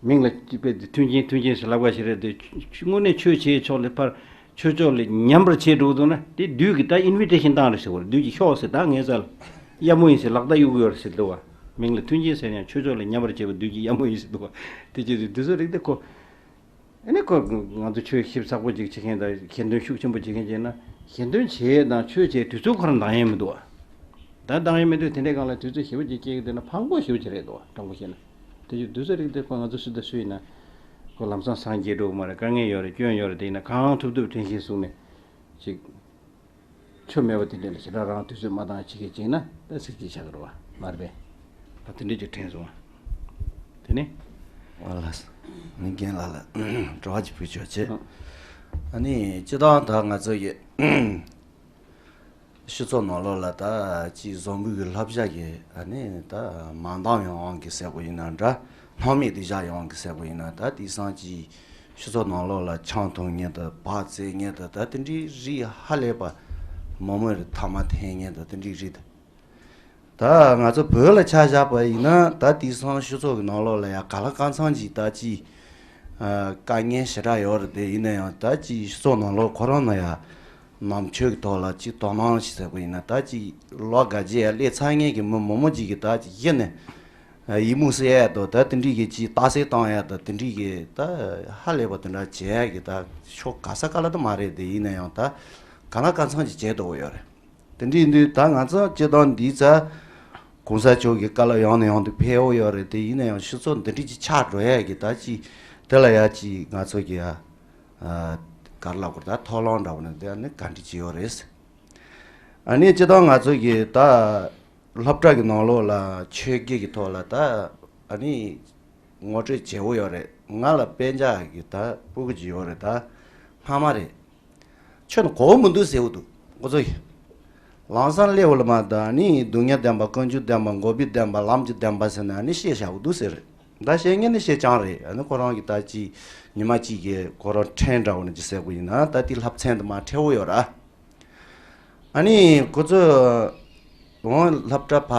མིང་ལ་དཔེ་དེ་མཐུན་རྐྱེན་མཐུན་རྐྱེན་ཟེར་ལབ་ག་ཞིག་རེད་དེ། དངོས་གནས་ཆོས་བྱེད་ཕྱོགས་ལ་ཕར་ཆོས་ཕྱོགས་ལ་ཉམས་པར་བྱེད་འགྲོ་འདུག་ན་དེ་བདུད་ཀྱིས་ད་ཨིན་བི་ཊེ་ཤན་བཏང་རེད་ཟེར་བ་རེད། བདུད་ཀྱིས་ཤོག་ཟེར། ད་ངའི་རྩ་ལ་གཡབ་མོ་ཡིན་ཟེར་ལག་བརྡ་གཡུག་གི་ཡོད་རེད་ཟེར་འདུག་བ། མིང་ལ་མཐུན་རྐྱེན་ཟེར་ཡང་ཆོས་ཕྱོགས་ལ་ཉམས་པར་བྱེད་པ་བདུད་ཀྱི་གཡབ་མོ་ཡིན་ཟེར་འདུག་བ། དེ་ཅི་རེད། དེ་ཚོ་རིགས་དེ་ཁོ། ཨ་ནི་ཁོ་ང་ཚོ་ཆོས་ཞིབ་ཚགས་པོ་ཅིག་བྱེད་མཁན་དང་ཁྱད་ཐོན་ཤུགས་ཆེན་པོ་བྱེད་མཁན་བྱས་ན་ཁྱད་ཐོན་བྱེད་དང་ཆོས་བྱེད་དུས་ཚོད་ཁོ་རང་འདང་ཡས་མི་འདུག་བ། ད་འདང་ཡས་མི་འདུག་དེ་འདྲའི་སྒང་ལ་དུས་ཚོད་ཞེ་པོ་ཅིག་སྐྱེལ་གི་འདུག་ན་ཕངས་པོ་ཞེ་པོ་ཅིག་རེད་འདུག་བ། དྲང་པོ་བཤད་ན། དེ་ཡི་དུས་ཚོད་རིགས་དེ་ཁོ་ང་ཚོ་སུ་དང་སུ་ཡིན་ན་ཁོ་ལམ་སང་སངས་རྒྱས་འགྲོ་གི་མ་རེད། དཀའ་ངལ་ཡོད་རེད། སྐྱོན་ཡོད་རེད། དེ་ཡིན་ན་གང་ཐུབ་ཐུབ་དྲན་ཤེས་བཟུང་ནས་ཅིག་ཆོ་མེད་པ་དེ་འདྲ་ལ་ཞེ་དྲག་རང་དུས་ཚོད་མ་བཏང་བྱེད་མཁན་བྱས་ན་ད་ཚིག་གཅིག་བཞག་གི་རེད་བ། མ་རེད་པས། ད་དེ་འདྲས་ཅིག་དྲན་སོང་བ། དེ་ནས། ཨ་ལ། ནི་རྒན་ལགས་ལ་དྲི་བ་ཅིག་ཕུལ་ཆོག་བྱེད། ཨ་ནི་སྤྱིར་བཏང་ད་ང་ཚོ་ཡི་སྤྱི་ཚོགས་ནང་ལོགས་ལ་ད་ཅིག་བཟང་པོའི་གི་བསླབ་བྱ་གི་ཨ་ནི་ད་མ་འདང་ཡོང་ཡོང་གི་ཟེར་བ་ཡིན་ན་འདྲ། སྣང་མེད་དུ་བཞག་ཡོང་གི་ཟེར་བ་ཡིན་ན་ད་དེང་སང་ཅིག་སྤྱི་ཚོགས་ནང་ལོགས་ལ་ཆང་འཐུང་མཁན་དང་བག་བཙོང་མཁན་དང་ད་དེ་འདྲའི་རིགས་ཧ་ལས་པ་མང་མོས་རེད། ཐ་མག་འཐེན་མཁན་དང་དེ་འདྲའི་རིགས་དང་། ད་ང་ཚོ་བོད་ལ་ཆ་བཞག་པ་ཡིན་ན་ད་དེང་སང་སྤྱི་ཚོགས་ཀྱི་ནང་ལོགས་ལ་ཡང་གང་ལ་གང་འཚམ་ཅིག་ད་ཅིག་ཨ་དཀའ་ངལ་ཞེ་དྲག་ཡོད་རེད། དེ་ཡིན་ན་ཡང་ད་ཅིག་སྤྱི་ཚོགས་ནང་ལོགས་ཁོ་རང་ན་ཡང་ནང་ཆོས་ཀྱི་ཐོག་ལ་ཅིག་དོ་སྣང་ཞིག་ཟེར་བ་ཡིན་ན་ད་ཅིག་ལོ་འགའ་རྗེས་ཡང་སླེབས་ཚར་མཁན་གྱི་མི་མང་མང་ཅིག་གིས་ད་ཅིག་གཞི་ནས་ཡིད་མུག་སེལ་ཡ་དང་ད་དེ་འདྲའི་གི་ཅིག་རྟགས་གསལ་བཏང་ཡ་དང་དེ་འདྲའི་གི་ད་ཧ་ལས་པ་དེ་འདྲ་བྱེད་ཡ་གི་ད་ཕྱོགས་ག་ས་ག་ལ་ད་མ་རེད། དེ་ཡིན་ན་ཡང་ད་གང་ལ་གང་འཚམ་ཅིག་བྱེད་དོ་ཡོད་རེད། དེ་འདྲ་ཡིན་དུས་ད་ང་ཚོ་སྤྱིར་བཏང་འདི་ཚ་གོང་ས་མཆོག་གི་བཀའ་སློབ་ཡང་ནས་ཡང་དུ་ཕེབས་ཡོད་རེད། དེ་ཡིན་ན་ཡང་སྤྱི་ཚོགས་འདི་འདྲ་ཅིག་ཆགས་འགྲོ་ཡ་གི་ད་ཅིག་དེ་ལ་ཡ་ཅིག་ང་ཚོ་གི་ཡ་ག་རེ་ལབ་དགོས་རེད། ད་ཐོག་ལོང་འདྲ་བོ་ནི་དེ་ནི་ག་འདྲ་ཅིག་ཡོད་རེད། ཨ་ནི་སྤྱིར་བཏང་ང་ཚོ་གི་ད་སློབ་གྲྭ་གི་ནང་ལོགས་ལ་ཆོས་བརྒྱུད་ཀྱི་ཐོག་ལ་ད་ཨ་ནི་ངོ་སྤྲོད་བྱེད་འོ་ཡོད་རེད། ང་ལ་དཔེ་འཇགས་ཀྱི་ད་སྤུ་གུ་ཅིག་ཡོད་རེད། ད་སྔ་མ་རེད། ཁྱོད་ནི་གོ་བོ་མི་འདུག་ཟེར་བ་འདུག་ཁོ་ཚོ་ཡིས། ལམ་སང་སླེབས་པ་ལ་མ་ད་ནི་སྡུག་བསྔལ་བདེན་པ། ཀུན་འབྱུང་བདེན་པ། འགོག་པའི་བདེན་པ། ལམ་གྱི་བདེན་པ་ཟེར་ནས་ཨ་ནི་བཤད་བཞག་པ་འདུག་ཟེར། ད་བཤད་མཁན་ནི་བཤད་རྐྱང་རེད། ཨ་ནི་ཁོ་རང་གི་ད་ཅི་ཉི་མ་གཅིག་གི་ཁོ་རང་ཕྲན་འདྲ་བོ་ནི་ཅི་ཟེར་དགོས་ཡིན་ན་ད་དེ་བསླབ་ཚན་དུ་མ་ཁྲལ་བོ་ཡོད་ར། ཨ་ནི་ཁོ་ཚོ་འོང་སློབ་གྲྭ་ཕ་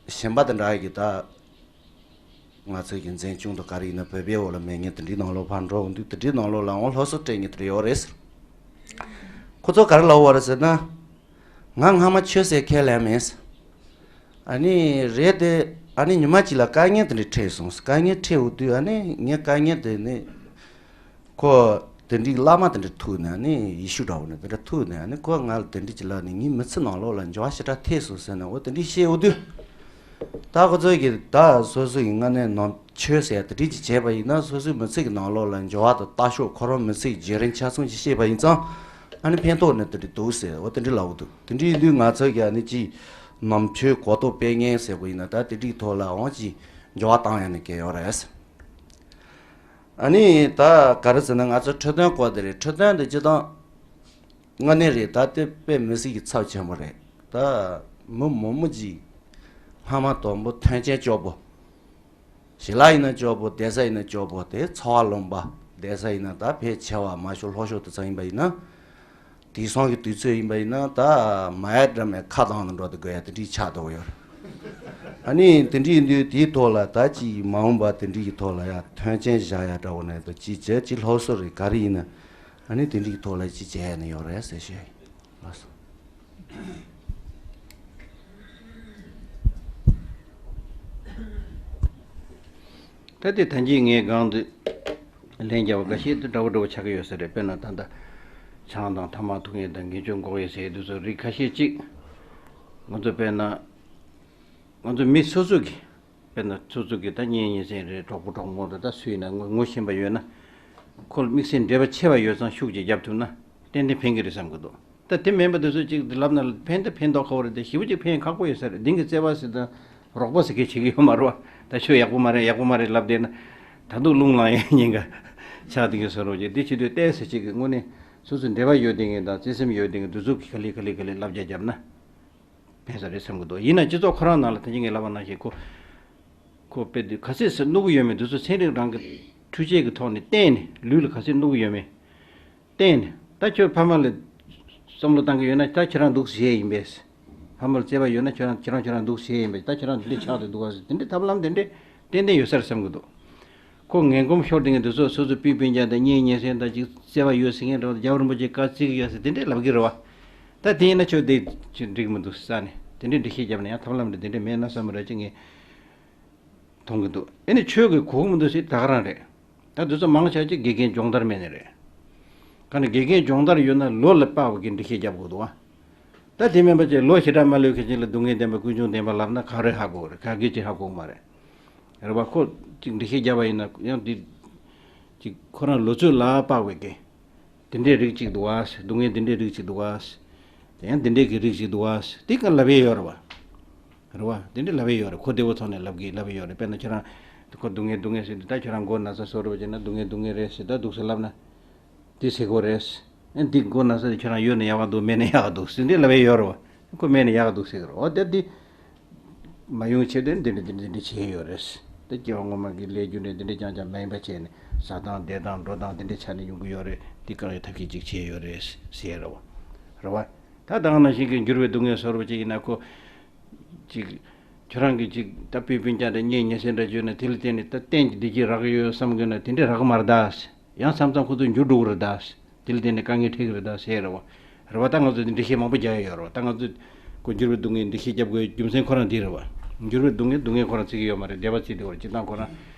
གཞན་པ་དེ་འདྲ་གི་ད། ང་ཚོ་གི་འཛིན་སྐྱོང་དང་ག་རེ་ཡིན་ན་བོད་པའི་འོག་ལ་མེད་མཁན་དེ་འདྲའི་ནང་ལོགས་ཕར་འགྲོ་འོང་དུས་དེ་འདྲའི་ནང་ལོགས་ལའང་སློབ་གསོ་སྤྲད་མཁན་དེ་འདྲ་ཡོད་རེད། ཁོ་ཚོ་ག་རེ་ལབ་པ་རེད་ཟེར་ན། ང་སྔ་མ་ཆོས་ཟེར་ཁས་ལེན་མེད། ཨ་ནི་རེད་དེ། ཨ་ནི་ཉི་མ་གཅིག་ལ་དཀའ་ངལ་དེ་འདྲ་འཕྲད་སོང་། དཀའ་ངལ་འཕྲད་འོང་དུས་ཨ་ནི་ངའི་དཀའ་ངལ་དེ་ནི། ཁོ་དེ་འདྲའི་བླ་མ་དེ་འདྲ་ཐུག་ནས་ནི་ཡེ་ཤུ་འདྲ་བོ་ནི་དེ་འདྲ་ཐུག་ནས་ནི་ཁོ་ང་ལ་དེ་འདྲ་ཅིག་ལབ་ནས་ངའི་མི་ཚེ་ནང་ལོགས་ལ་འགྱུར་བ་ཞེ་དྲག་ཐེབས་སོང་ཟེར་ནས་འོ་དེ་འདྲ་བཤད་འོ་དུས། ད་ཁོ་ཚོ་གིས་ད་སོ་སོ་ཡི་སྔ་ནས་ནང་ཆོས་ཟེར་དེ་འདྲ་ཅིག་བྱས་པ་ཡིན་ན་སོ་སོའི་མི་ཚེ་གི་ནང་ལོགས་ལ་འགྱུར་བ་དང་ལྟ་ཕྱོགས་ཁོ་རང་མི་ཚེ་གི་བརྒྱུད་རིམ་ཆ་ཚང་ཅིག་བཤད་པ་ཡིན་ཙང་ཨ་ནི་ཕན་ཐོགས་ནི་དེ་འདྲ་འདུག་ཟེར་འོ་དེ་འདྲ་ལབ་འོ་དུས་དེ་འདྲ་ཡིན་དུས་ང་ཚོ་གིས་ཨ་ནི་ཅིག་ནང་ཆོས་གོ་རྟོགས་སྤེལ་མཁན་ཟེར་བ་ཡིན་ན་ད་དེ་འདྲའི་ཐོག་ལའང་ཅིག་འགྱུར་བ་བཏང་ཡ་ནི་གལ་ཡོད་རེད། ཨ་ནི་ད་ག་རེ་ཟེར་ན་ང་ཚོ་འཕྲོད་བསྟེན་སྐོར་དེ་རེད། འཕྲོད་བསྟེན་དེ་སྤྱིར་བཏང་དངོས་གནས་རེད། ད་དེ་དཔེ་མི་སྲིད་ཀྱི་ཚབས་ཆེན་པོ་རེད། ད་མི་མང་པོ་ཅིག་སྔ་མ་དང་པོ་མཐུན་རྐྱེན་སྐྱོ་པོ། ཞིང་ལ་ཡིན་ན་སྐྱོ་པོ། བསྡད་ས་ཡིན་ན་སྐྱོ་པོ། དེ་འཚོ་བ་ལོངས་པ། བསྡད་ས་ཡིན་ན་ད་ཕལ་ཆེ་བ་མ་ཤོར་ལྷོ་ཕྱོགས་དེ་ཚོ་ཡིན་པ་ཡིན་ན། དེང་སང་གི་དུས་ཚོད་ཡིན་པ་ཡིན་ན་ད་མ་ཡ་འདྲ་མའི་ཁ་གདང་དུ་འགྲོ་དུ་དགོས་ཡ་དེ་འདྲའི་ཆགས་འདུག་ཡོད། ཨ་ནི་དེ་འདྲ་ཡིན་དུས་དེའི་ཐོག་ལ་ད་ཅིག་མ་འོངས་པ་དེ་འདྲ་ཡི་ཐོག་ལ་ཡང་མཐུན་རྐྱེན་བཞག་ཡ་འདྲ་བོ་ནས་ད་ཅིག་བྱས་ཅིག་སློབ་གསོ་རེད་ག་རེ་ཡིན་ན་ཨ་ནི་དེ་འདྲ་ཡི་ཐོག་ལ་ཅིག་བྱས་ཡ་ནི་ཡོད་རེད་ཟེར་ཞུ་ཡ་ཡིན། ལགས་སོ། ད་དེ་ད་གིན་ངས་སྒང་དུ་ལན་རྒྱབ་པ་འགའ་ཤས་དེ་འདྲ་བོ་འདྲ་བོ་ཆགས་ཀྱི་ཡོད་ས་རེད། དཔེར་ན་ད་ལྟ་ཆང་དང་ཐ་མག་འཐུང་ཡས་དང་རྒན་གཅུང་འགོག་ཡས་ཟེར་ཡས་དེ་ཚོ་རིགས་ཁ་ཤས་ཅིག་ང་ཚོ་དཔེར་ན་ང་ཚོ་མི་སོ་སོ་གི་དཔེར་ན་སོ་སོ་གི་ད་གཉེན་ཉེ་ཚན་རེད། གྲོགས་པོ་གྲོགས་མོ་རེད། ད་སུ་ཡིན་ན་ངོ་ངོ་ཤེས་པ་ཡོད་ན་ཁོ་ལ་དམིགས་བསལ་འབྲེལ་བ་ཆེ་བ་ཡོད་ཙང་ཤུགས་ཀྱིས་རྒྱབ་ཐུབ་ན་ཏན་ཏན་ཕན་གྱི་རེད་བསམ་གྱི་འདུག་ད་དེ་མིན་པ་དེ་ཚོ་ཅིག་ལབ་ན་ཕན་ད་ཕན་ཐོགས་ཁ་བོ་རེད་དེ་ཞེ་པོ་ཅིག་ཕན་ཁག་པོ་ཡོད་ས་རེད། འདི་གི་བརྩེ་བ་ཟེར་དང་རོགས་པ་ཟེར་མཁན་བྱེད་ཀྱི་ཡོད་མ་རེད་བ། ད་ཁྱོད་ཡག་པོ་མ་རེད་ཡག་པོ་མ་རེད་ལབ་བསྡད་ན་ད་དུང་རླུང་ལངས་ཡ་ཉེན་ཁ་ཆགས་བསྡད་ཀྱི་བཟོ་འདྲ་ཅིག་འདི་བྱེད་དུས་ཏོག་ཙམ་ཅིག་གི་དངོས་གནས་སོ་སོ་འབྲེལ་བ་ཡོད་བསྡད་མཁན་དང་བརྩེ་སེམས་ཡོད་བསྡད་མཁན་དེ་ཚོ་གི་ག་ལེ་ག་ལེ་ག་ལེ་ལབ་རྒྱག་རྒྱབ་ན་ཕན་ས་རེད་བསམ་གྱི་འདུག་ཡིན་ན་སྤྱི་ཚོགས་ཁོ་རང་ནང་ལ་ད་གིན་ངས་ལབ་པ་ནང་བཞིན་ཁོ་ཁོ་དཔེ་དེ་ག་ཚོད་ཟེར་གནོད་གི་ཡོད་མེད་དེ་ཚོ་ཚན་རིག་རང་གི་འཕྲུལ་ཆས་ཀྱི་ཐོག་ནས་བསྟན་ནས་ལུས་ལ་ག་ཚོད་གནོད་གི་ཡོད་མེད། བསྟན་ནས་ད་ཁྱོད་ཕ་མ་ལ་བསམ་བློ་བཏང་གི་ཡོད་ན་ད་ཁྱེད་རང་འདུག་ཟེར་ཡས་ཡིན་པས། ཕ་མ་ལ་བརྩེ་བ་ཡོད་ན་ཁྱོད་རང་ཁྱེད་རང་ཁྱོད་རང་འདུག་ཟེར་ཡས་ཡིན་པས། ད་ཁྱེད་རང་འདི་འདྲས་ཆགས་བསྡད་འདུག་ག་ཟེར་དེ་འདྲས་ཐབས་ལམ་དེ་འདྲས་ཏན་ཏན་ཡོད་ས་རེད་བསམ་གྱི་འདུག་ཁོ་ངན་གོམས་ཤོར་བསྡད་མཁན་དེ་ཚོ་སོ་སོ་སྤུན་སྤུན་ཀྱག་དང་གཉེན་ཉེ་ཚན་དང་ཅིག་བརྩེ་བ་ཡོད་ཟེར་མཁན་འདྲ་བོ་རྒྱལ་བ་རིན་པོ་ཆེ་བཀའ་བརྩི་གི་ཡོད་ཟེར་དེ་འདྲས་ལབ་ཀྱི་རེད་བ། ད་དེ་ཡིན་ན་ཁྱོད་དེ་ཅིག་འགྲིག་མི་འདུག་ས་ནས་དེ་འདྲས་འགྲེལ་བཤད་བརྒྱབ་ན་ཡང་ཐབས་ལམ་རེ་དེ་འདྲས་མེད་ན་བསམ་པ་རེད་ཅིག་ངས་མཐོང་གི་འདུག་ཨེ་ནི་ཆོས་ཀྱི་གོ་གི་མི་འདུག་ཟེར་ད་ག་རང་རེད། ད་དེ་ཚོ་མང་ཆེ་ཅིག་དགེ་རྒན་སྦྱོང་བརྡར་མེད་ནི་རེད། ག་ནི་དགེ་རྒན་སྦྱོང་བརྡར་ཡོད་ན་ལོ་ལ་དཔག་པའི་གི་འགྲེལ་བཤད་རྒྱབ་དགོས་འདུག་ཨ། ད་དེ་མིན་པ་ཅིག་ལོ་ཞེ་དྲག་མ་ལོན་མཁན་ཅིག་ལ་སྡུག་བསྔལ་བདེན་པ་ཀུན་འབྱུང་བདེན་པ་ལབ་ན་ག་རེ་ཧ་གོ་རེད། ག་གེ་ཅིག་ཧ་གོ་མ་རེད། རེད་བ། ཁོ་ཅིག་འགྲེལ་བཤད་རྒྱབ་པ་ཡིན་ན་ཡང་འདི་ཅིག་ཁོ་རང་ལོ་ཚོད་ལ་དཔག་པའི་གི་དེ་འདྲའི་རིགས་གཅིག་འདུག་བ། སྡུག་བསྔལ་དེ་འདྲའི་རིགས་གཅིག་འདུག་བ། དེ་ཡང་དེ་འདྲའི་གི་རིགས་གཅིག་འདུག་བ། དེ་ག་ལབ་ཡས་ཡོད་རེད་བ། རེད་བ། དེ་འདྲ་ལབ་ཡས་ཡོད་རེད། གོ་བདེ་བོ་ཐོག་ནས་ལབ་གི་ལབ་ཡས་ཡོད་རེད། དཔེར་ན་ཁྱོད་རང་ཁོ་སྡུག་བསྔལ་སྡུག་བསྔལ་ཟེར་དུས་ད་ཁྱོད་རང་མགོ་ན་ཚ་བཟོ་འདྲ་བྱས་ན་སྡུག་བསྔལ་སྡུག་བསྔལ་རེད་ཟེར། ད་འདུག་སེ་ལབ་ན་དེ་ཟེར་གོ་རེད། ཨེ་འདི་མགོ་ན་ཚ་དེ་ཁྱོད་རང་ཡོད་ན་ཡག་ག་འདུག་མེད་ན་ཡག་ག་འདུག་ཟེར་འདི་ལབ་ཡས་ཡོད་རེད་བ། ཁོ་མེད་ན་ཡག་ག་འདུག་ཟེར་གི་རེད། འོ་དེ་འདི་མ་ཡོང་ཆེད་དུ་འདི་འདྲ་འདི་འདྲ་འདི་འདྲ་བྱས་ཡོད་རེད། དེ་སྐྱེ་བ་སྔོན་མ་གི་ལས་རྒྱུ་འབྲས་འདི་འདྲ་རྐྱང་རྐྱང་མ་ཡིན་པ་བྱས་ནས་ཟ་སྟངས་བསྡད་སྟངས་འགྲོ་སྟངས་འདི་འདྲའི་ཆ་ནས་ཡོང་གི་ཡོད་རེད། འདི་བཀག་ཡའི་ཐབས་ཤེས་ཅིག་བྱས་ཡོད་རེད་ཟེར་རེད་བ། རེད་བ། ད་ད་ག་ནང་བཞིན་གྱི་འགྱུར་བའི་སྡུག་བསྔལ་བཟོ་འདྲ་ཅིག་ཡིན་ན་ཁོ་ཅིག་ཁྱོད་རང་གི་ཅིག་ད་སྤུན་སྤུན་ཀྱག་དང་གཉེན་ཉེ་ཚན་འདྲ་བརྗོད་ན་དེ་ལ་བརྟེན་ནས་ད་གཏན་གྱི་བདེ་སྐྱིད་རག་གི་ཡོད་བསམ་གྱི་ན་དེ་འདྲ་རག་གི་མ་རེད་ད། ཡང་མཚམས་མཚམས་ཁོ་ཚོ་འགྱུར་འགྲོ་གི་རེད་ད། དེ་ལ་བརྟེན་ནས་དཀའ་ངལ་འཕྲད་ཀྱི་རེད་ད་ཟེར་རེད་བ། རེད་བ། ད་ང་ཚོ་འདི་འགྲེལ་བཤད་མང་པོ་རྒྱག་ཡ་ཡོད་རེད་བ། ད་ང་ཚོ་ཁོ་འགྱུར་བའི་སྡུག་བསྔལ་འགྲེལ་བཤད་རྒྱབ་དགོས་རྒྱུ་མཚན་ཁོ་རང་འདི་རེད་བ། འགྱུར་བའི་སྡུག་བསྔལ་སྡུག་བསྔལ་ཁོ་རང་བརྩི་གི་ཡོད་མ་རེད། བདེ་བ་བརྩིས་བསྡད་ཡོད་རེད། སྤྱིར་བཏང་ཁོ་རང་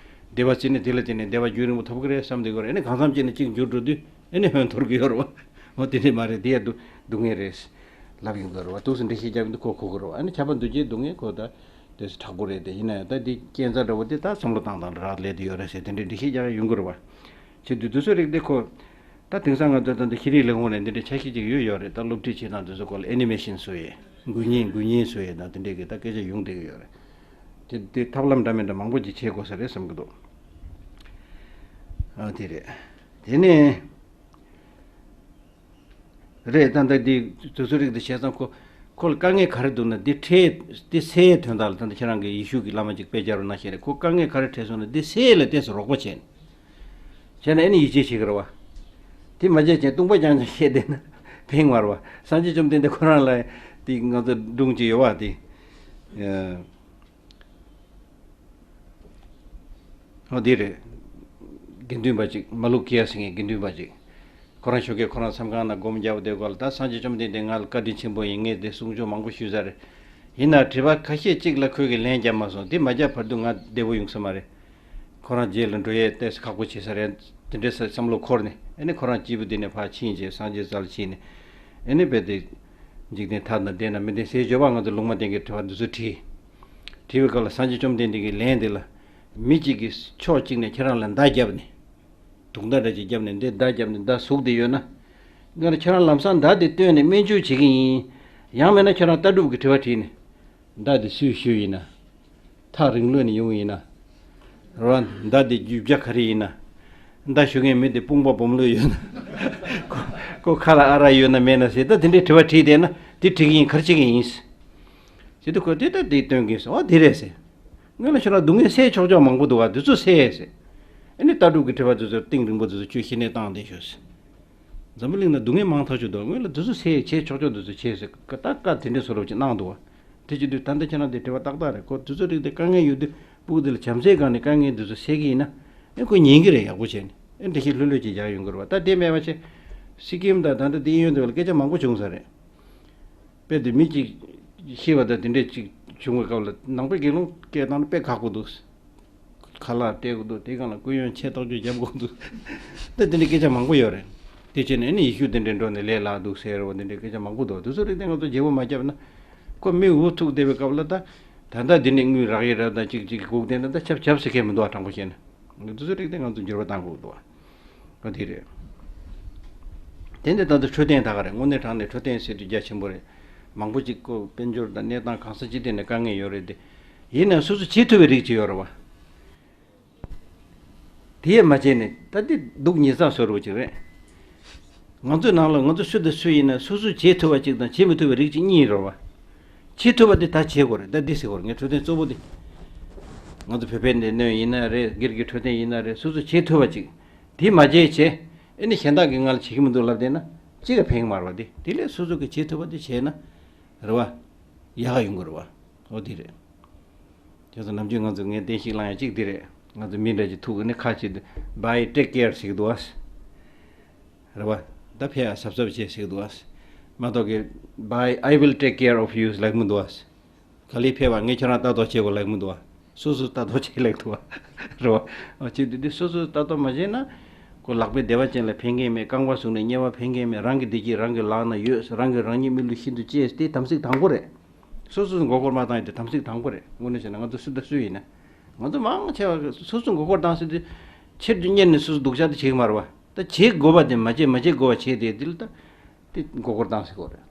བདེ་བ་བརྩིས་ནས་དེ་ལ་བརྟེན་ནས་བདེ་བ་རྒྱུན་རིང་པོ་ཐོབ་ཀྱི་རེད་བསམ་བསྡད་ཡོད་རེད། ཨ་ནི་གང་འཚམ་ཅིག་ནས་གཅིག་འགྱུར་འགྲོ་དུས་ཨ་ནི་ཧོན་འཐོར་གི་ཡོད་རེད་བ། འོ་དེ་འདྲ་མ་རེད། དེ་ཡ་སྡུག་སྡུག་བསྔལ་རེད་ལབ་ཡོང་གི་རེད་བ། འདུག་སེ་འགྲེལ་བཤད་རྒྱབ་ཡོང་དུས་ཁོ་གོ་གི་རེད་བ། ཨ་ནི་ཁྱབ་པ་འདུ་བྱེད་སྡུག་བསྔལ་ཁོ་ད་དེ་ཚོ་དྲག་པོ་རེད། དེ་ཡིན་ན་ཡང་ད་འདི་རྐྱེན་རྩ་འདྲ་བོ་དེ་ད་བསམ་བློ་བཏང་སྟངས་ལ་རག་ལས་དེ་ཡོད་རེད་ཟེར་དེ་འདྲའི་འགྲེལ་བཤད་རྒྱག་ཡ་ཡོང་གི་རེད་བ། བྱེད་དུས་དུས་ཚོད་རིག་དེ་ཁོ། ད་དེང་སང་ང་ཚོ་ད་ལྟ་ཤེས་རིག་ལས་ཁུངས་ནས་འདི་འདྲའི་ཆ་ཤས་ཅིག་ཡོད་ཡོད་རེད། ད་སློབ་ཁྲིད་བྱེད་སྟངས་དེ་ཚོ་སྐོར་ལ་ཨེ་ནི་མེ་ཤན་བཟོ་ཡས། འགུལ་བརྙན་འགུལ་བརྙན་བཟོ་ཡས་དང་དེ་འདྲའི་གི་ད་སྐད་ཆ་ཡོང་བསྡད་ཀྱི་ཡོད་རེད། དེ་དེ་ཐབས་ལམ་འདྲ་མི་འདྲ་མང་པོ་ཅིག་བྱེད་དགོས་ས་རེད་བསམ་གྱི་འདུག་ཨ་དེ་རེད། དེ་ནས། རེད། ད་ལྟ་འདི་དུས་ཚོད་རིག་འདི་བྱས་ཙང་ཁོ་ཁོ་ལ་དཀའ་ངལ་ག་རེ་འདུག་ན་འདི་འཕྲལ་འདི་སེལ་ཡས་དོན་དག་ལ་ད་ལྟ་ཁྱེད་རང་གི་ཡེ་ཤུ་གི་བླ་མ་ཅིག་དཔེ་སྦྱར་བ་ནང་བཞིན་རེད། ཁོ་དཀའ་ངལ་ག་རེ་འཕྲད་སོང་ན་འདི་སེལ་ཡས་ལ་ཏོག་ཙམ་རོགས་པ་བྱས་ནས། བྱས་ན་ཨེ་ནི་ཡིད་ཆེས་བྱེད་ཀྱི་རེད་བ། དེ་མ་བྱས་ཀྱང་སྟོང་པ་རྐྱང་རྐྱང་བཤད་བསྡད་ན་ཕན་མ་རེད་བ། སངས་རྒྱས་བཅོམ་ལྡན་འདས་ཁོ་རང་ལ་དེ་ང་ཚོ་སྒྲུང་ཅིག་ཡོད་བ་དེ། ཨོ་དེ་རེད། དགེ་འདུན་པ་ཅིག་མ་ལུ་ཀི་ཡ་ཟེར་མཁན་དགེ་འདུན་པ་ཅིག་ཁོ་རང་ཞོགས་ཀས་ཁོ་རང་མཚམས་ཁང་ནང་སྒོམ་རྒྱག་བསྡད་སྐབས་ལ་ད་སངས་རྒྱས་བཅོམ་ལྡན་འདས་ང་ལ་བཀའ་དྲིན་ཆེན་པོ་ཡིན། ངས་དེ་གསུང་ཆོས་མང་པོ་ཞུས་ཚར་རེད། ཡིན་ན་དྲི་བ་ཁ་ཤས་ཅིག་ལ་ཁོས་ཀྱི་ལན་རྒྱབ་མ་སོང་། དེ་མ་རྒྱབ་བར་དུ་ང་བདེ་པོ་ཡོང་ས་མ་རེད། ཁོ་རང་རྗེས་ལ་འགྲོ་ཡས་ཏོག་ཙམ་ཁག་པོ་བྱེད་ས་རེད། དེ་འདྲའི་བསམ་བློ་འཁོར་ནས་ཨ་ནི་ཁོ་རང་སྐྱིད་པོ་དེ་ནས་ཕར་ཕྱིན་བྱས་སངས་རྒྱས་རྩ་ལ་ཕྱིན་ནས་ཨ་ནི་རྦད་དེ་འཇིག་རྟེན་མཐའ་དང་བསྡད་ན་མི་བདེན་ཟེར་བརྗོད་པ་ང་ཚོ་ལུང་མ་བསྟན་གྱི་དྲི་བ་འདི་ཚོ་དྲིས། དྲིས་པའི་སྐབས་ལ་སངས་རྒྱས་བཅོམ་ལྡན་འདས་ཀྱི་ལན་འདི་ལ་མི་གཅིག་གིས་ཕྱོགས་གཅིག་ནས་ཁྱེད་རང་ལ་མདའ་བརྒྱབ་ནས་དུག་མདའ་འདྲ་ཅིག་བརྒྱབ་ནས་འདི་མདའ་བརྒྱབ་ནས་མདའ་ཟུག་བསྡད་ཡོད་ན། ང་ལ་ཁྱེད་རང་ལམ་སང་མདའ་དེ་བཏོན་ནས་སྨན་བཅོས་བྱེད་ཀྱི་ཡིན། ཡང་མིན་ན་ཁྱེད་རང་ལྟ་གྲུབ་ཀྱི་དྲི་བ་དྲིས་ནས། མདའ་དེ་སུས་གཞུས་ཡིན་ན། ཐག་རིང་ལོས་ནས་ཡོང་ཡིན་ན། རོ། མདའ་དེ་རྒྱུ་ཆ་ག་རེ་ཡིན་ན། མདའ་གཞུ་མཁན་མི་དེ་དཔུང་པ་སྦོམ་ལོས་ཡོད་ན། ཁོ་ཁོ་ཁ་ལ་ཨ་རག་ཡོད་ན་མེད་ན་ཟེར་ད་དེ་འདྲའི་དྲི་བ་དྲིས་བསྡད་ན་དེ་དྲི་གི་ཡིན། ག་རེ་བྱེད་ཀྱི་ཡིན། ཟེར་དུས་ཁོས་དེ་ལྟར་དེ་སྟོན་གྱིན་སོང་། ཨོ་དེ་རེད་ཟེར། སྔོན་ལ་ཁྱོད་རང་སྡུག་བསྔལ་སེལ་ཆོག་ཆོག་མང་པོ་འདུག་བ། དེ་ཚོ་སེལ་ཟེར། ཨ་ནི་ལྟ་གྲུབ་ཀྱི་དྲི་བ་དེ་ཚོ་གཏིང་རིང་པོ་དེ་ཚོ་ཁྱོད་ཤི་ནས་བཏང་བསྡད་ཤོག་ཟེར། འཛམ་བུ་གླིང་ན་སྡུག་བསྔལ་མང་ཐག་ཆོད་འདུག་སྔོན་ལ་དེ་ཚོ་སེལ་བྱེད་ཆོག་ཆོག་དེ་ཚོ་བྱེད་ཟེར་ད་བཀའ་དེ་འདྲས་བཟོ་འདྲ་ཅིག་གནང་འདུག་བ། དེ་བྱེད་དུས་ད་ལྟ་ཁྱེད་རང་དེ་དྲི་བ་ཏག་ཏག་རེད། ཁོ་དུས་ཚོད་རིགས་དེ་དཀའ་ངལ་ཡོད་དུས་སྤུ་གུ་དེ་ལ་བྱམས་བརྩེའི་སྒང་ནས་དཀའ་ངལ་དེ་ཚོ་སེལ་གྱི་ཡིན་ན། ཨེ་ཁོ་ཉན་གྱི་རེད། ཡག་པོ་བྱས་ནས་ཨེ་འདི་ཤེས་ལྷོད་ལྷོད་ཅིག་རྒྱག་ཡོང་གི་རེད་བ། ད་དེ་མེད་པ་བྱས། སི་ཀིམ་དང་ད་ལྟ་དེ་གཡས་གཡོན་དེ་བ་ལ་སྐད་ཆ་མང་པོ་བྱུང་ས་རེད། དཔེ་དེ་མི་གཅིག་ཤི་བ་དང་དེ་འདྲས་ཅིག་བྱུང་བའི་སྐབས་ལ་ནང་པའི་དགེ་སློང་སྐད་བཏང་ན་དཔེ་ཁག་པོ་འདུག་ཁ་ལག་སྤྲད་དགོས་འདུག་དེ་སྒང་ལ་སྐུ་ཡོན་ཆེ་ཐག་ཆོད་རྒྱབ་དགོས་འདུག་ད་དེ་འདྲའི་སྐད་ཆ་མང་པོ་ཡོད་རེད། དེ་བྱས་ནས་ཨ་ནི་ཡེ་ཤུ་དེ་འདྲའི་འགྲོ་ནས་ལས་སླ་འདུག་ཟེར་བ་དེ་འདྲའི་སྐད་ཆ་མང་པོ་འདུག་དེ་ཚོ་རིགས་དེ་ང་ཚོ་བརྗེ་པོ་མ་བརྒྱབ་ན། ཁོ་མི་འུ་ཐུག་བསྡད་པའི་སྐབས་ལ་ད། ད་ལྟ་འདི་ནས་དངུལ་རག་ཡས་རེད། ད་ཅིག་ཅིག་སྒུག་བསྡད་ན་ད་ཆབ་ཆབ་ཟེར་མཁན་མི་འདུག་ཨ། དྲང་པོ་བཤད་ན། དེ་ཚོ་རིགས་དེ་ང་ཚོ་འགྱུར་བ་གཏང་དགོས་འདུག་ཨ། འོ་དེ་རེད། དེ་འདི་ད་ལྟ་འཕྲོད་བསྟེན་ད་ག་རེད། དངོས་གནས་དྲང་གནས་འཕྲོད་བསྟེན་ཟེར་དུས་རྒྱ་ཆེན་པོ་རེད། མང་པོ་ཅིག་ཁོ་དཔལ་འབྱོར་དང་གནས་སྟངས་གང་ས་ཅི་ཐད་ནས་དཀའ་ངལ་ཡོད་རེད་དེ། ཡིན་ནའང་སོ་སོ་བྱེད་ཐུབ་པའི་རིགས་ཅིག་ཡོད་རེད་བ། དེ་ཡས་མ་བྱས་ནས་ད་འདི་སྡུག་ཉེས་བསགས་བཟོ་འདྲ་ཅིག་རེད། ང་ཚོའི་ནང་ལ་ང་ཚོ་སུ་དང་སུ་ཡིན་ན་སོ་སོས་བྱེད་ཐུབ་པ་ཅིག་དང་བྱེད་མི་ཐུབ་པའི་རིགས་ཅིག་གཉིས་རེད་བ། བྱེད་ཐུབ་པ་དེ་ད་བྱེད་དགོས་རེད། ད་འདི་ཟེར་དགོས་རེད། ངའི་འཕྲོད་བསྟེན་གཙོ་བོ་དེ། ང་ཚོ་བོད་པའི་འདི་སྣོད་ཡིན་ན་རེད། སྒེར་གྱི་འཕྲོད་བསྟེན་ཡིན་ན་རེད། སོ་སོས་བྱེད་ཐུབ་པ་ཅིག་དེ་མ་བྱས་བྱས། ཨེ་ནི་གཞན་དག་གིས་ང་ལ་བྱེད་ཀྱི་མི་འདུག་ལབ་བསྡད་ན་ཅི་ག་ཕན་གྱི་མ་རེད་བ། དེ་དེ་ལས་སོ་སོ་གིས་བྱེད་ཐུབ་པ་དེ་བྱས་ན་རེད་བ། ཡག་ག་ཡོང་གི་རེད་བ། འོ་དེ་རེད། ཁྱེད་ཚོ་ནམ་རྒྱུན་ང་ཚོ་ངས་བསྟན་བཤིག་བསླང་ཡ་གཅིག་འདི་རེད། ང་ཚོ་མི་འདྲ་ཅིག་ཐུག་གི་ནི་ཁ་ཅིག་buy take care ཟེར་གི་འདུག་ཨ། རེད་བ། ད་ཕེ་ཡ་གཟབ་གཟབ་བྱེད་ཟེར་གི་འདུག་ཨ། མ་གཏོགས་གི་buy I will take care of you ཟེར་ལབ་མི་འདུག་ཨ། ག་ལེ་ཕེ་བ་ངས་ཁྱེད་རང་ལྟ་རྟོག་བྱེད་དགོས་ལབ་མི་འདུག་ཨ། སོ་སོ་ལྟ་རྟོག་བྱེད་ལབ་འདུག་ཨ། རེད་བ། ཨ་ཅིག་འདི་འདི་སོ་སོ་ལྟ་རྟོག་མ་བྱས་ན། ཁོ་ལག་པའི་བདེ་བ་ཅན་ལ་ཕན་གི་མེད། རྐང་པ་ཟུག་ནས་དམྱལ་བ་ཕན་གི་མེད། རང་གི་བདེ་སྐྱིད་རང་གི་ལག་ན་ཡོད། རང་གིས་རང་ཉིད་མི་ལུས་ཤིན་ཏུ་གཅེས། དེ་དམ་ཚིག་དང་པོ་རེད། སོ་སོས་མགོ་སྐོར་མ་བཏང་ཡ་དེ་དམ་ཚིག་དང་པོ་རེད། དངོས་གནས་བྱས་ན་ང་ཚོ་སུ་དང་སུ་ཡིན་ན། ང་ཚོ་མང་ཆེ་བ་སོ་སོས་མགོ་སྐོར་བཏང་ཟེར་དུས། ཆེད་དུ་གཉེར་ནས་སོ་སོ་སྡུག་ཅག་དེ་བྱེད་ཀྱི་མ་རེད་བ། ད་བྱེད་དགོས་པ་དེ་མ་བྱེད་མ་བྱེད་དགོས་པ་བྱེད་དེ་དེ་ལ་ད། དེ་མགོ་སྐོར་བཏང་ཟེར་གོ་རེད།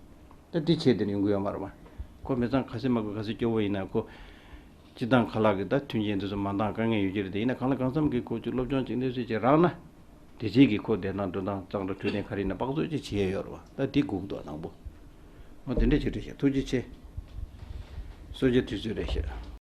ད་དེ་བྱེད་དེ་ནི་ཡོང་གི་ཡོད་མ་རེད་བ། ཁོ་མི་ཚང་ག་ཚོད་མ་དགོས་ག་ཚོད་སྐྱོ་བོ་ཡིན་ན་ཁོ། སྤྱི་བཏང་ཁ་ལག་གི་ད་མཐུན་རྐྱེན་དེ་ཚོ་མ་འདང་དཀའ་ངལ་ཡོད་ཀྱི་རེད་དེ། ཡིན་ན་གང་ལ་གང་འཚམ་གྱི་ཁོ་ཚོས་སློབ་སྦྱོང་ཅིག་གནས་ཚུལ་ཅིག་རག་ན། དེ་རྗེས་ཀྱི་ཁོ་བསྡད་སྟངས་འགྲོ་སྟངས་གཙང་སྦྲ་འཕྲོད་བསྟེན་ག་རེ་ཡིན་ན་དཔག་ཚོད་ཅིག་བྱེད་ཡས་ཡོད་རེད་བ། ད་དེ་སྒུག་འདུག་དང་པོ། འོ་དེ་འདྲ་ཅིག་རེད་ཤག་ཐུགས་རྗེ་ཆེ། གསོལ་ཇ་དུས་ཚོད་རེད་ཤག